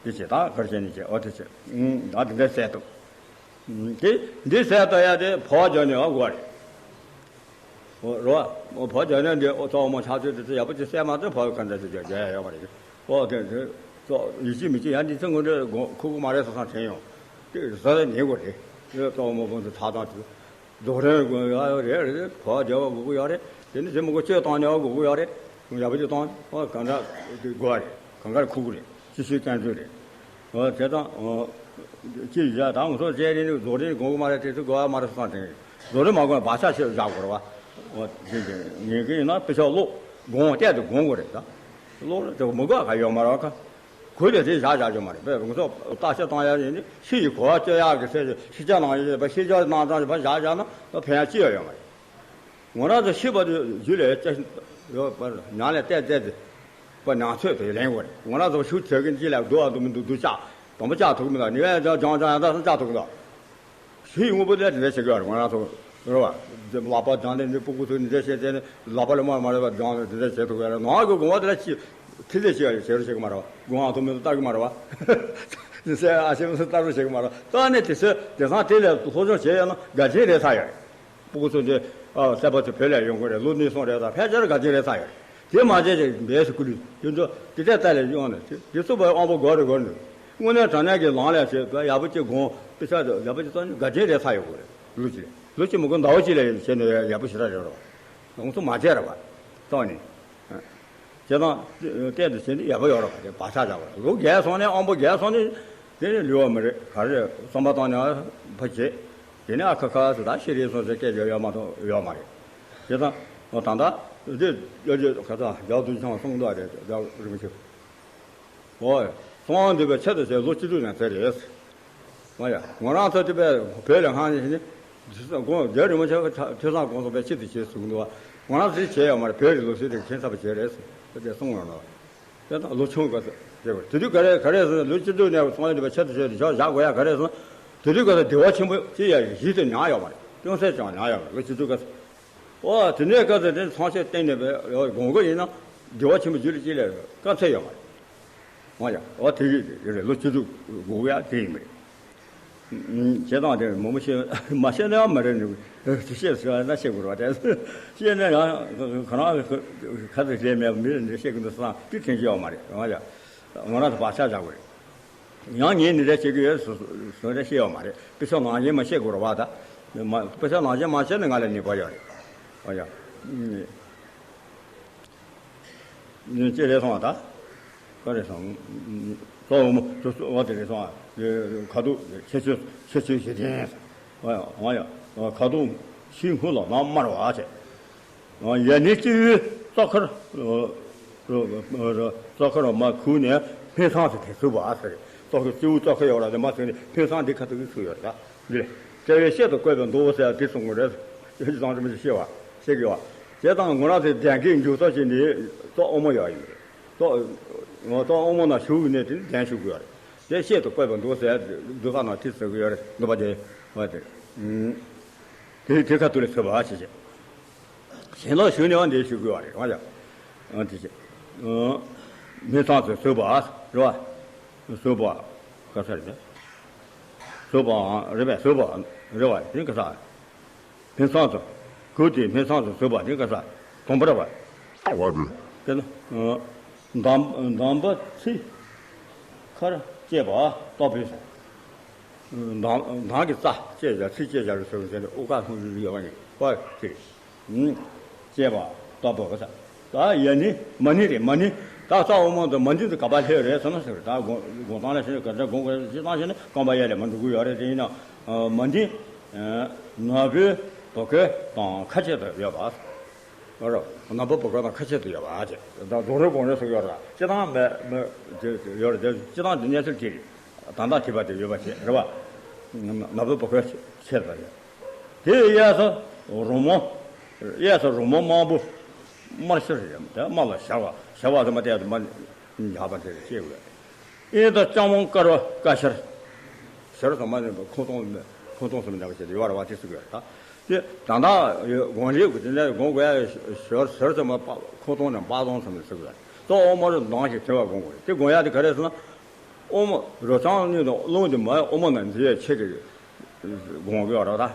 བྱེད་ད་གར་བྱས་ནས་བྱེད། ཨོ་དེ་བྱེད། ད་འདི་འདྲ་གསལ་ཐུབ། དེ་འདི་གསལ་ཐུབ་ཡ་དེ་ཕོ་བ་སྦྱར་ནས་ཨ་དགོས་རེད། ཨོ་རོ། ཨོ་ཕོ་བ་སྦྱར་ནས་འདི་ཨོ་ཚ་ཨོ་མོ་ཆགས་ཚུལ་དེ་ཚོ་ཡག་པོ་ཅིག་གསལ་མ་ཐུབ་ཕོ་བ་ག་འདྲ་ཞིག་སྦྱར་སྦྱར་ཡ་ཡོད་མ་རེད། ཨོ་དེ་དེ་ཚོ་ཡིད་ཆེས་མི་བྱེད་ཡ་འདི་ཚོ་ངོ་འདྲ་དགོངས་ཁུག་གི་མ་རེད་བསམ་བསམ་དྲན་ཡོང་། དེ་ཟ་ཟ་ཉན་དགོས་རེད། ཨོ་ཚ་ཨོ་མོ་ཕོ་ཚོ་ཆགས་སྟངས་དེ། རྫོགས་རིམ་དགོས་ཡོད་རེད། རེད་རེད། བོད་རྒྱལ་བ་དགོས་ཀྱི་ཡོད་རེད། དེ་ནི་དེ་མི་དགོས་བཅོས་བཏང་ནས་དགོས་ཀྱི་ཡོད་རེད། ཡག་པོ་ཅིག་བཏང་ཨ་གང་འདྲ་དེ་དགོས་རེད། གང་གར་ཁུག་གི་རེད། ཅི་ཞིག་བསྟན་ཚུལ་རེད། ཨོ་དེ་དང་ཨོ་ཅི་བཞག་ད་ང་ཚོ་བྱས་རེད་ནི་རྫོགས་རིམ་དགོས་ཀྱི་མ་རེད། དེ་ཚོ་དགོས་ཡ་མ་རེད་བསམ་དྲན་རེད། རྫོགས་རིམ་མ་དགོས་ན་བག་ཆགས་ཆེ་བཞག་དགོས་རེད་བ། ཨོ་དེ་དེ་ངེས་ཀྱི་ཡིན་ན་དཔེ་ཆ་ཀློག་དགོངས་གཏད་དུ་དགོངས་དགོས་རེད་ད། ཀློག་ལ་དེ་མི་དགོས་ག་ཡོད་མ་རེད་བ་ཁ། གོས་དེ་དེ་བཞག་བཞག་རྒྱུ་མ་རེད། དཔེ་ང་ཚོ་བརྟག་དཔྱད་བཏང་ཡ་ཡིན་ནི་ཕྱི་ཡི་གོ་བ་སྤྱོད་ཡག་གི་ཚེ་ཕྱི་རྒྱལ་ནང་ཡི་བ་ཕྱི་རྒྱལ་ནང་ཙང་བ་བཞག་བཞག་ན་བ་ཕན་ཡ་ཅི་ཡང་ཡོད་མ་རེད། ང་རང་ཚོ་ཤི་བ་དེ་རྒྱུད་ལ་ཡོད་ཅི་ཡོད་པར་ཉམས་ལེན་བལྟས་བལྟས་ཏེ་བ་ཉམས་ཚོད་དེ་ལེན་དགོས་རེད། ང་རང་ཚོ་ཤུགས་བྱེད་ཀྱིན་ཅི་ལ་སྡུག་ཨ་སྡུག་མི་འདུག་སྡུག་ཅག་དང་པོ་ཅག་ཐུག་མི་འདུག་ནི་བས་ཅག་ཅག་ཡང་དག་སང་ཅག་ཐུག་མི་འདུག་ཕྱིའི་དངོས་པོ་དེ་དེ་འདྲ་བྱེད་ཀྱི་ཡོད་རེད། ང་རང་ཚོ་རེད་བ། ལག་པ་སྦྱངས་ཏེ་འདི་སྤུ་གུ་ཚོས་འདི་འདྲ་བྱས་ཏེ་ནི་ལག་པ་ལ་དམར་དམར་བ་སྦྱངས་ཏེ་འདི་འདྲ་བྱེད་ཐུབ་ཡ་རེད། ནང་གི་དགོངས་པ་དེ་ལ་ཅི་ཐིག་ལེ་ཅི་ཡ་བྱེད་རོགས་བྱེད་ཀྱི་མ་རེད་བ། དགོངས་ཨ་ཐུབ་མི་ཚོ་ལྟ་གི་མ་རེད་བ། དེ་སེ་ཨ་ཤེས་མི་ཚོ་ལྟ་རོགས་བྱེད་ཀྱི་མ་རེད་བ། ད་ནི་དེ་ཚོས་དེང་སང་དེ་ལས་སློབ་སྦྱོང་བྱས་ཡོད་ན་དགའ་ཆེན་རེད་ཚར་ཡོད་རེད། སྤུ་གུ་ཚོ་འདི་ཨ་སེ་པ་ཚོ་བོད་ལ་ཡོང་གི་རེད། ལོ་གཉིས་གསུམ་རེད། ད་ཕལ་ཆེར་དགའ་ཆེན་རེད་ཚར་ཡོད་རེད། དེ་མ་བྱས་ཅིག་འབས་སུ་ཀུ་ལུས་དེ་ཚོ་དེ་ལྟར་ལྟ་ལས་ཡོང་ནས་དེ་དེ་ཚོ་བའི་དབང་པོ་སྒོ་རེ་སྒོ་རེ་འདུག་དངོས་གནས་དྲང་གནས་ཀྱི་ལམ་ལ་བྱེད་པ་ཡག་པོ་ཅིག་དགོངས་དཔེ་ཆ་དེ་ཡག་པོ་ཅིག་བཏང་ནས་དགའ་ཆེན་རེད་ཚར་ཡོང་གི་རེད། ལོ་གཅིག་ལོ་གཅིག་མི་དགོས་ཟླ་བ་གཅིག་ལ་བྱས་ནས་ཡག་པོ་ཞེ་དྲག་རེད་རོགས། ང་ཚོ་མ་བྱས་ར་བ། བཏང་ནས། བྱས་ཙང་གཏན་དུ་བྱས་ནས་ཡག་པོ་ཡོད་ར་བ། དེ་བག་ཆགས་བཞག་པ་ར་ལོ་རྒས་སོང་ནས་དབང་པོ་རྒས་སོང་ནས་དེ་ནས་ལུས་པ་མི་རེད། ག་རེ་བསམ་པ་བཏང་ནས་ཕ་བྱེད། དེ་ནས་ཨ་ཁ་ཁ་སུ་ད་ཤི་རེད་སོང་ཟེར་སྐད་ཆ་ཡོད་མ་གཏོགས་ཡོད་མ་རེད། བྱས་ཙང་ད་ལྟ་འདི་ཡོད་རྒྱུ་ག་ཚ་རྒྱ་དུ་ཆང་གསུང་འདུག་རེད། རྒྱ་རིན་པོ་ཆེ། ཨོ། གསང་བ་འདུས་པའི་ཆེད་དུ་བྱས་ལོ་བཅུ་དྲུག་ནས་དེ་རེད། ང་ཡ། ང་རང་ཚོ་དེ་བས་བོད་ལ་ཧང་ནས་ནི། དགོངས་རྒྱལ་རིན་པོ་ཆེ་ཐོས་བསམ་དགོངས་སོང་བའི་ཆེད་དུ་བྱས་གསུངས་འདུག་ང་རང་ཚོས་བྱས་ཡོད་མ་རེད། བོད་རིགས་ལོ་སྲིད་དེ་ཁྱད་མཚར་པོ་བྱས་རེད། དེ་གསུངས་ཡོང་ལ། དེ་དང་ལོ་ཆུང་ག་ཚོད་དེ་བས་དེ་དུས་ག་རེ་ག་རེ་ཟེར་ན་ལོ་བཅུ་དྲུག་ནས་གསང་བ་འདུས་པའི་ཆེད་དུ་བྱས་ཏེ་ཞོག་བཞག་དགོས་ཡ་ག་རེ་ཟེར་ན། དེ་དུས་ག་ཚོད་བདེ་བ་ཆེན་པོ་ཅི་ཡ་ཡིད་དུ་མྱངས་ཡོད་མ་རེད། ཅུང་ཟད་ཀྱང་ཉམས་ཡོད་པ་ལོ་བཅུ་དྲུག་སྐབས་སུ། ཨོ་དེ་ནས་སྐབས་སུ་དེ་ཚངས་ཆོས་བསྟན་ནས་པའི་དགོངས་དགོས་ཡིན་ན་དགེ་བ་ཆེན་པོ་རྒྱུད་ལ་སྐྱེ་ལས་དཀའ་ཚེགས་ཡོད་མ་རེད། ཨོ་ཡ། ཨོ་དེ་གི་རེད། ལོ་བཅུ་དྲུག་དགོངས་ཡ་དེ་ཡིན་མ་རེད། བྱེད་སྟངས་དེ་མང་པོ་བཤད་མ་བཤད་ན་ཡང་མ་རེད་ནི། བཤད་ཟེར་ན་བཤད་དགོས་རེད་པ། དེ་བཤད་ན་ཡང་ཁོ་རང་ཁ་ཚིག་ལས་མེད་པ་མི་རེ་འདྲ་བཤད་གི་འདུག་བསམ་དེ་དྲན་གྱི་ཡོད་མ་རེད། ཨོ་ཡ། ང་རང་ཚོ་བག་ཆགས་བཞག་དགོས་རེད། ཡང་ངས་འདི་འདྲ་བཤད་གི་ཡོད་བཟོ་འདྲ་བཤད་ཡོད་མ་རེད། དཔེ་ཆ་ནང་བཞིན་མ་བཤད་དགོས་རེད་པ། ད་མ་དཔེ་ཆ་ནང་བཞིན་མ་བཤད་ན་ང་ལ་ནུས་པ་ཡོད་རེད། ཨོ་ཡ། ཅི་རེད་སོང་བ་ད། ག་རེ་སོང་། གཙོ་བོ་མོ་གཙོ་གཙོ་བོ་དེ་རེད་སོང་བ། ཁ་དོག་ཁྱད་ཆོས་ཁྱད་ཆོས་བཞི་ལྡན། ཨ་ཡ། ཁ་དོག་ཕྱིའི་སྔོ་ལ་ནང་དམར་བ་བྱས། ཡ་ནི་སྤྱི་བོའི་རྩ་ཁར། རྩ་ཁར་མ་ཁུག་ནས་སྨིན་མཚམས་སུ་དེ་ཚུད་པ་ཟེར། རྩ་ཁར་སྤྱི་བོའི་རྩ་ཁར་ཡོད་ར་དེ་མ་ཟེར་ནས་སྨིན་མཚམས་འདི་ཁ་ཐུག་གི་ཚུད་ཡོད་རེད་ད། འདི་ལས་དཔྲལ་བའི་གཤེད་དུ་བཀོད་པའི་མདོ་ཟེར་དེ་གསུང་གི་རེད། ཡོན་ཅིག་བཟང་ཅིག་མི་ཅིག་ཤེས་པ་ཤེས་ཀྱི་ཡོད། བྱས་ཙང་ང་རང་ཚོའི་གདན་གྱི་འཇུག་ས་ཞིག་ནི་ཏོག་དབུ་མ་ཡོད་ཡིན། ཏོག་ཏོག་དབུ་མ་ན་ཞུགས་ནས་དེ་ནི་གདན་ཞུགས་ཀྱི་ཡོད་རེད། དེ་གཤེད་དུ་བཀོད་པའི་མདོ་ཟེར་འདུག་ས་ན་དེ་ཟེར་གྱི་ཡོད་རེད། འདུག་པ་དེ་བ་དེ་དེ་དེ་ཁ་ཐུག་ལས་ཐོས་པ་ཞེས་བྱས། གཞན་ལ་ཞུགས་ནས་བ་འདི་ཞུགས་དགོས་པ་རེད། ང་ཡང་དེ་བྱས། སྨིན་མཚམས་སུ་ཟུག་པ་རེད་བ། ཟུག་པ་ག་ས་རེད། ཟུག་པའང་རེད་པས། ཟུག་པ་རེད་བ། དེ་ག་ས། སྨིན་མཚམས་སུ། གུ་དེ་སྨིན་མཚམས་སུ་ཟུག་པ་དེ་ག་ས། དང་པོ་རེད་བ། དེ་ན། འདམ་འདམ་པ་ཚིག་ཁར་བཅད་པ་ལྟ་བུའི་ས། མདང་མདང་གི་རྩ་བཅད་བྱ་ཚིགས་བཅད་བྱ་རུ་ཟེར་བ་ཟེར་ནས་དབུ་ཁ་སྔོན་འཇུག་ཡོད་པ་ནི་པ་ཅིག་བཅད་པ་ལྟ་བུ་ག་ས། ད་ཡ་ནི་མ་ནི་རེད། མ་ནི་ད་རྩ་དབུ་མ་དུ་མ་འདི་དུ་ག་པ་སླེབས་རེད་ཟེར་ན་ཟེར། ད་དགོངས་དགོངས་སྟངས་ལ་ཞེན་ག་ཚ་དགོངས་ག་ཅི་སྟངས་ཞེན་ནས་རྐང་པ་ཡ་ལས་མ་འགྲོ་གི་ཡོད་རེད། དེ་ཡིན་ན་མ་འདི་ན་བུ་བ་གོ་དང་ཁ་ཆེ་དུ་ཡོད་པ། ཨ་རོ། ནམ་པ་བུ་ག་དང་ཁ་ཆེ་དུ་ཡོད་པ་ཅེ། ད་རྫོང་རོལ་གོང་རོལ་སོགས་ཡོད་ར། སྤྱི་བཏང་མེད་མེད་ཅེ་ཡོད་ར། དེ་སྤྱི་བཏང་དེ་གནས་ཚུལ་དེ་རེད། ད་ལྟ་དེ་བ་དེ་ཡོད་པ་ཅེ་རེད་བ། ནམ་པ་བུ་ག་ཆེ་དུ་ཡོད། དེ་གཡས་སུ་རོལ་མོ། གཡས་སུ་རོལ་མོ་དམར་པོ། དམར་ཤར་རེད། དེ་དམར་ལ་ཤར་བ་ཤར་བ་དུ་མ་བལྟས་དུ་མ། འཇག་པ་དེ་ཤེས་དགོས། ཨེ་ད་ལྕང་མོ་དཀར་བ་དཀར་ཤར། ཤར་ཙམ་མ་ནི་ཁོང་སྟོང་ཁོང་སྟོང་སུམ་འདྲ་བ་ཞིག་ཡོད་ར་བ་དེ་སུ་དགོས་ར་ད། དེ་ད་ལྟ་དགོངས་རེད་དགོས་དེ་འདྲ་དགོངས་དགོས་ཡ་ཤར་ཤར་ཙམ་མ་ཁོང་སྟོང་ནས་འབའ་སྟོང་སུམ་སུ་དགོས། ཏོ་ཨོ་མ་རུ་འདང་ཞིག་ཐོན་བ་དགོངས་དགོས་རེད། དེ་དགོངས་ཡ་དེ་ག་རེ་ཟེར་ན། ཨོ་མ་རོ་ལྕང་གཉིས་དང་རླུང་དེ་མ་ཨོ་མ་ན་འཛི་ཡ་ཆེ་གི་དགོངས་དགོས་ར་ད་དེ།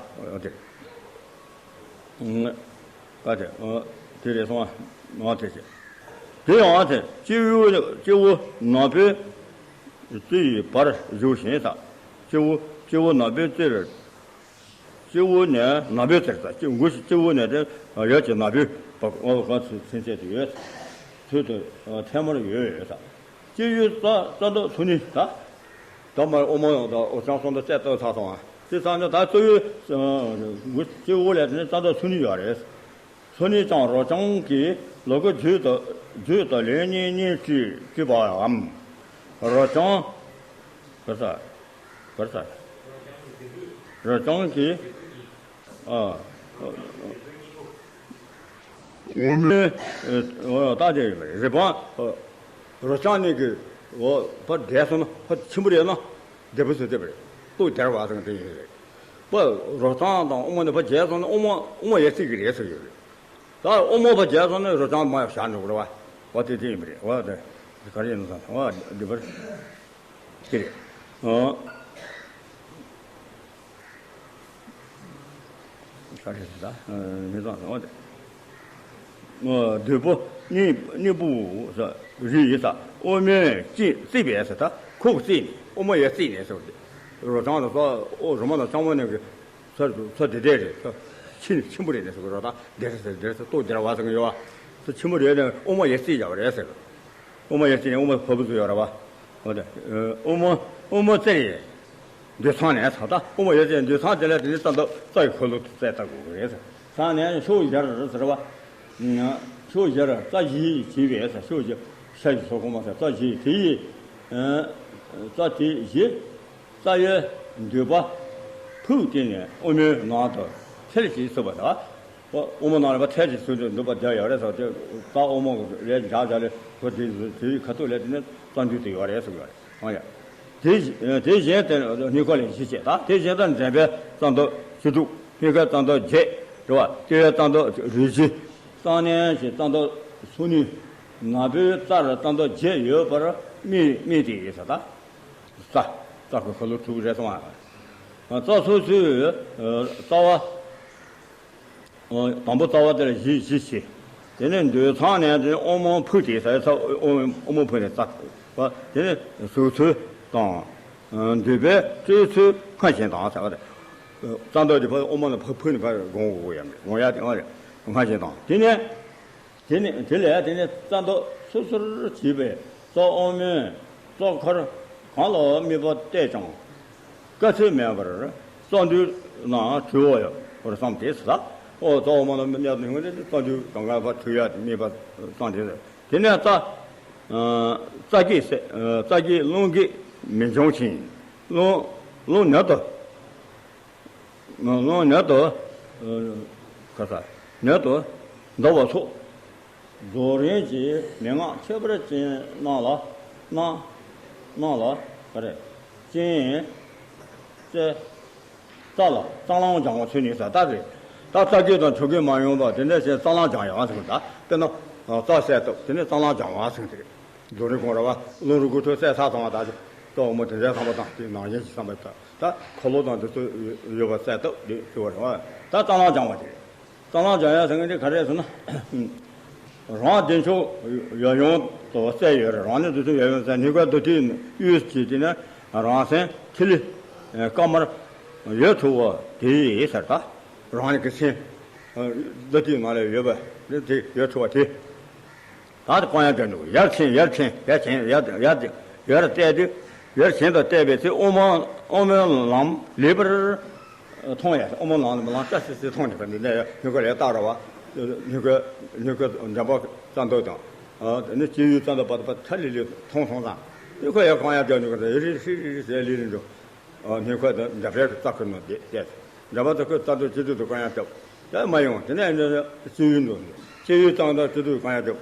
ཨ་དེ། ཨ་དེ་རེད་སོང་ཨ། ཨ་དེ་བྱས། དེ་ཡང་ཨ་དེ་སྤྱི་བོ་སྤྱི་བོ་ནག་པོའི་རྩེ་ཡི་བར་བཞུགས་ཤིང་ས། སྤྱི་བོ་སྤྱི་བོ་ནག་པོའི་རྩེར། སྤྱི་བོ་ནས་ནག་པོའི་རྩེར་ས། སྤྱི་མགོ་སྤྱི་བོ་ནས་དེ་ཡོད་ཀྱི་ནག་པོའི་བར་འོ་ག་ཚུན་ཚད་དུ་ཡོད། ཚུལ་དུ་ཐལ་མོར་ཡོད་ཡོད་ས། སྤྱི་བོའི་རྩ་རྩ་མདོག་ཚོ་གཉིས་ད། ད་མར་ཨོ་མོ་ཡང་ད་ཨོ་ཅང་སོང་ད་རྩད་ཏོ་ཚ་སོང་ཨ། དེ་ཚ་ནི་ད་གཙོ་བོའི་སྤྱི་བོ་ལས་དེ་ནི་རྩ་མདོག་ཚོ་གཉིས་ཡོད་རེད། ཚོ་གཉིས་ཀྱང་རོ་ལྕང་གི་ལོ་གོ་རྒྱུད་དུ་རྒྱུད་དུ་ལན་གཉིས་གཉིས་བྲིས་བྲིས་པའམ། རོ་ལྕང་། ག་ས། ག་ས། རོ་ལྕང་གི། ཨ། འོ་མའི་ཨ་ད་དེ་རི་བང་རོ་ལྕང་ནས་གི་འོ་ཕར་བསྡད་སོང་ན་ཕར་ཆེན་པོ་རེད་ན་བདེ་པོ་བཟོ་བདེ་པོ་རེད། ལྟོ་དར་བ་སོང་དེ་ཡིན་རེད། པ་རོ་ལྕང་དང་ཨོ་མ་ནས་ཕར་བརྒྱལ་སོང་ན་ཨོ་མ་ཨོ་མ་ཡར་རྩིས་ཀྱི་རེད་ཟེར་གྱི་རེད། ད་ཨོ་མ་ཕར་བརྒྱལ་སོང་ན་རོ་ལྕང་མར་བཞག་འགྲོ་གི་རེད་བ། འོ་དེ་དེ་ཡིན་པ་རེད། འོ་དེ་ག་རེ་ཡིན་ན་ཟེར་ན་འོ་བདེ་པོ་རེད། དེ་རེད། ཨོ། ག་རེ་ཟེར་ད། མི་ཚང་ཟེར་བ་དེ། ཨོ་བདུད་པོ་གཉིས་གཉིས་པོ་ཟེར་རི་ཡི་ས་ཨོ་མའི་ཅི་རྩིས་པས་ཟེར་ད་ཁོག་རྩིས་ནས་ཨོ་མ་ཡར་རྩིས་ནས་ཟེར་བ་དེ། རོ་ལྕང་དང་ས་ཨོ་རོ་མ་དང་ལྕང་མ་ནས་གི་ས་ས་དེ་དེ་རེད་ས། ཆེན་ཆེན་པོ་རེད་ནས་ཟེར་གི་རོ་ད་དེ་རེད་ཟེར་དེ་རེད་ཟེར་ལྟོ་དེ་ར་བ་ཟེར་གི་ཡོད་བ། ས་ཆེན་པོ་རེད་ནས་ཨོ་མ་ཡར་རྩིས་བྱ་བ་རེད་ཟེར་གི། ཨོ་མ་ཡར་རྩིས་ནས་ཨོ་མ་ཕ་བུ་ཚོ་ཡོད་ར་བ། འོ་དེ། ཨོ་མ་ཨོ་མ་རྩེ་རེད། འདོད་ཚང་ནས་ཚང་ད་ཨོ་མ་ཡོད་ཚད་འདོད་ཚང་དེ་ལ་དེ་ནི་རྩ་འདབ་རྩ་ཡི་འཁོར་ལོ་དུ་རྩ་ལྟ་དགོས་ཀྱི་རེད། ཚང་ནས་ཕྱོགས་བཞིར་ཟེར་བ། ཕྱོགས་བཞིར་རྩ་བཞི་ཡིས་བྱས་པའི་ས་ཕྱོགས་བཞི་ཤ་ཡི་སོ་གོང་མ་ཟེར་རྩ་བཞི་དེ་ཡི། རྩ་དེ་བཞི། རྩ་བའི་འདུས་པ་ཕུག་སྟེང་ནས་ཨོ་མའི་ནང་དུ་ཐལ་གྱིས་ཚུད་པ་དང་། ཨོ་མ་ནང་ལ་ཐལ་གྱིས་ཚུད་དུ་འདུག་པ་བསྡད་ཡོད་རེད་ཟེར་ཏེ། ད་ཨོ་མ་ལས་འཇགས་བྱ་ལས་ཁོ་དེ་དེའི་ཁ་ཐུག་ལས་དེ་ནས་རྩ་འདུས་དེ་ཡོད་རེད་ཟེར་གི་ཡོད་རེད། ཨང་ཡ། དེ་དེ་གཞན་དེ་སྙིང་ཁོ་ལས་བཞི་བྱས་ད་དེ་གཞན་དུ་འདྲེན་པའི་རྩ་འདབ་བཅུ་དྲུག་སྙིང་གའི་རྩ་མདོག་བརྒྱད། རེད་བ། ལྕེ་ཡི་རྩ་མདོག་རིལ་བཞི། རྩ་ནས་ཀྱི་རྩ་མདོག་སོ་གཉིས། ནག་པོའི་རྩར་རྩ་མདོག་བརྒྱད་ཡོད་པར་དམིགས་དམིགས་ཏེ་ཡིན་ཟེར་ད། རྩ། རྩ་ཁོ་ཁ་ལོ་དྲུག་རེད་སོང་ང་། རྩ་སོ་སོའི་རྩ་བ། དང་པོ་རྩ་བ་དེ་ལ་བཞི་བཞི་བྱས། དེ་ནས་འདོད་ཚངས་ནས་དེ་ནས་ཨོ་མོ་ཕུག་དེ་ས་ས་ཨོ་མོ་ཕུག་ནས་རྩ། དེ་ནས་གཟུགས་ཚོད་དང་། འདོད་པའི་སྤྱོད་ཚུལ་སྔར་བཞིན་དང་ཟེར་བ་རེད། རྩ་མདོག་དེ་ཕར་ཨོ་མོ་ལ་ཕར་ཕུག་ནས་ཕར་སྒོང་དགོས་ཡ་མེད། སྒོང་ཡ་དེ་ཨ་རེད། སྔར་བཞིན་དང་། དེ་ནས། དེ་ནས་དེ་ལས་དེ་ནས་རྩ་མདོག་སོ་སོར་བྱས་པའི་རྩ་ཨོ་མོན་རྩ་འཁོར་གང་ལ་དམིགས་པ་གཏད་ཀྱང་དཀའ་ཚེགས་མེད་པར་རྩ་མདུད་ནང་བྲུས་པ་ཡོད་པར་བསམ་སྟེ་ཟེར། ཨོ་རྩ་ཨོ་མོན་ལ་གནས་དུ་ཡོང་སྟེ་རྩ་མདུད་གང་ག་ཕར་བྲུས་ཡ་དེ་དམིགས་པ་བསམ་སྟེ་ཟེར། དེ་ནས་རྩ། རྩ་བརྒྱད་ཟེར། རྩ་བརྒྱད་རླུང་གིས་མི་འཇོམས་ཤིང་། རླུང་རླུང་ནད་དུ། རླུང་ནད་དུ། ག་ས། ནད་དུ་འདུ་བ་སོགས་རྫོགས་རིམ་གྱི་མན་ངག་ཁྱད་པར་ཅན་རྣམས་ལ། རྣམས་རྣམས་ལ་ག་རེ། སྤྱན། རྩ། རྩ་ལ་རྩ་རླུང་སྦྱང་བ་ཚུལ་ནི་ཟེར་ད་རེད། ད་རྩ་བརྒྱད་དང་ཆོ་གས་མ་ཡོང་བ་དེ་འདྲ་བྱས་རྩ་རླུང་སྦྱང་ཡག་ཟེར་གི་ད། དཔེར་ན། རྩ་གསལ་བཏབ་དེ་ནས་རྩ་རླུང་སྦྱང་བ་ཟེར་གི་རེད། རྫོགས་རིམ་གོང་ར་བ་རླུང་རིགས་དགུ་ཐོག་གསལ་ཚར་སོང་བ་ད་ཅིག་རྩ་འོག་མོ་དེ་འདྲའི་བསམ་པ་དང་དེ་ནང་བཞིན་གྱི་བསམ་པ་དང་ད་འཁོར་ལོ་དང་དེ་ཚོ་ཡོད་པ་གསལ་བཏབ་དེ་ཞུ་བ་རེད་བ། ད་རྩ་རླུང་སྦྱང་བ་དེ་རེད། རྩ་རླུང་སྦྱང་ཡ་ཟེར་མཁན་དེ་ག་རེ་རེད་ཟེར་ན། རང་བདེ་མཆོག་ཡབ་ཡུམ་དུ་གསལ་ཡོད་རེད། རང་ཉིད་བདེ་མཆོག་ཡབ་ཡུམ་གསལ། སྙིང་གའི་རྡུལ་ཕྲན་གཡོས་བྱས་ཏེ་ནི་རང་སེམས་ཐིག་ལེ་དཀར་དམར་ཡོད་ཐུབ་པ་དེ་ཡིན་ཟེར་ད། རང་ཉིད་ཀྱི་སེམས་རྡུལ་ཕྲན་ནང་ལ་ཡོད་པ་དེ་ཡོད་ཐུབ་པ་དེ། ད་དེ་བསྐང་ཡ་དེ་འདུག་ཡར་མཆན་ཡར་མཆན་ཡར་མཆན་ཡར་ཡར་ཡར་བལྟས་ཏེ་ཡར་མཆན་དུ་བལྟས་པའི་ཚེ་ཨོ་མོན་ཨོ་མོན་ལམ་ལེགས་པར་མཐོང་ཡ། ཨོ་མོན་ལམ་ལམ་ལམ་ཅག་སི་སི་མཐོང་ནས་ཁ་འདི་ནས་སྙིང་ག་ལས་བཏགས་ར་བ། སྙིང་ག་སྙིང་ག་འདྲེན་པ་རྩ་མདོག་དང་། དེ་ནས་སྤྱི་ཡུལ་རྩ་མདོག་བར་དུ་བར་ཐ་ལི་ལི་མཐོང་སོང་ཙང་། དེ་ཁོ་ཡར་བསྐང་ཡ་དེ་འདུག་ག་རེ་རེ་རེ་རེ་ཟེར་ལི་ལི་འགྲོ། སྙིང་ག་དང་འདྲ་པའི་རྩ་ཁུར་ནོ་དེ་བལྟས། འདྲ་པ་དེ་ཁོས་རྩ་མདོག་སྤྱི་མདོག་ཏུ་བསྐང་ཡ་བཏབ། ད་མ་ཡོང་། དེ་ནས་སྤྱི་ཡུལ་འདུག་སྤྱི་ཡུལ་རྩ་མདོག་སྤྱི་མདོག་ཏུ་བསྐང་ཡ་བཏབ།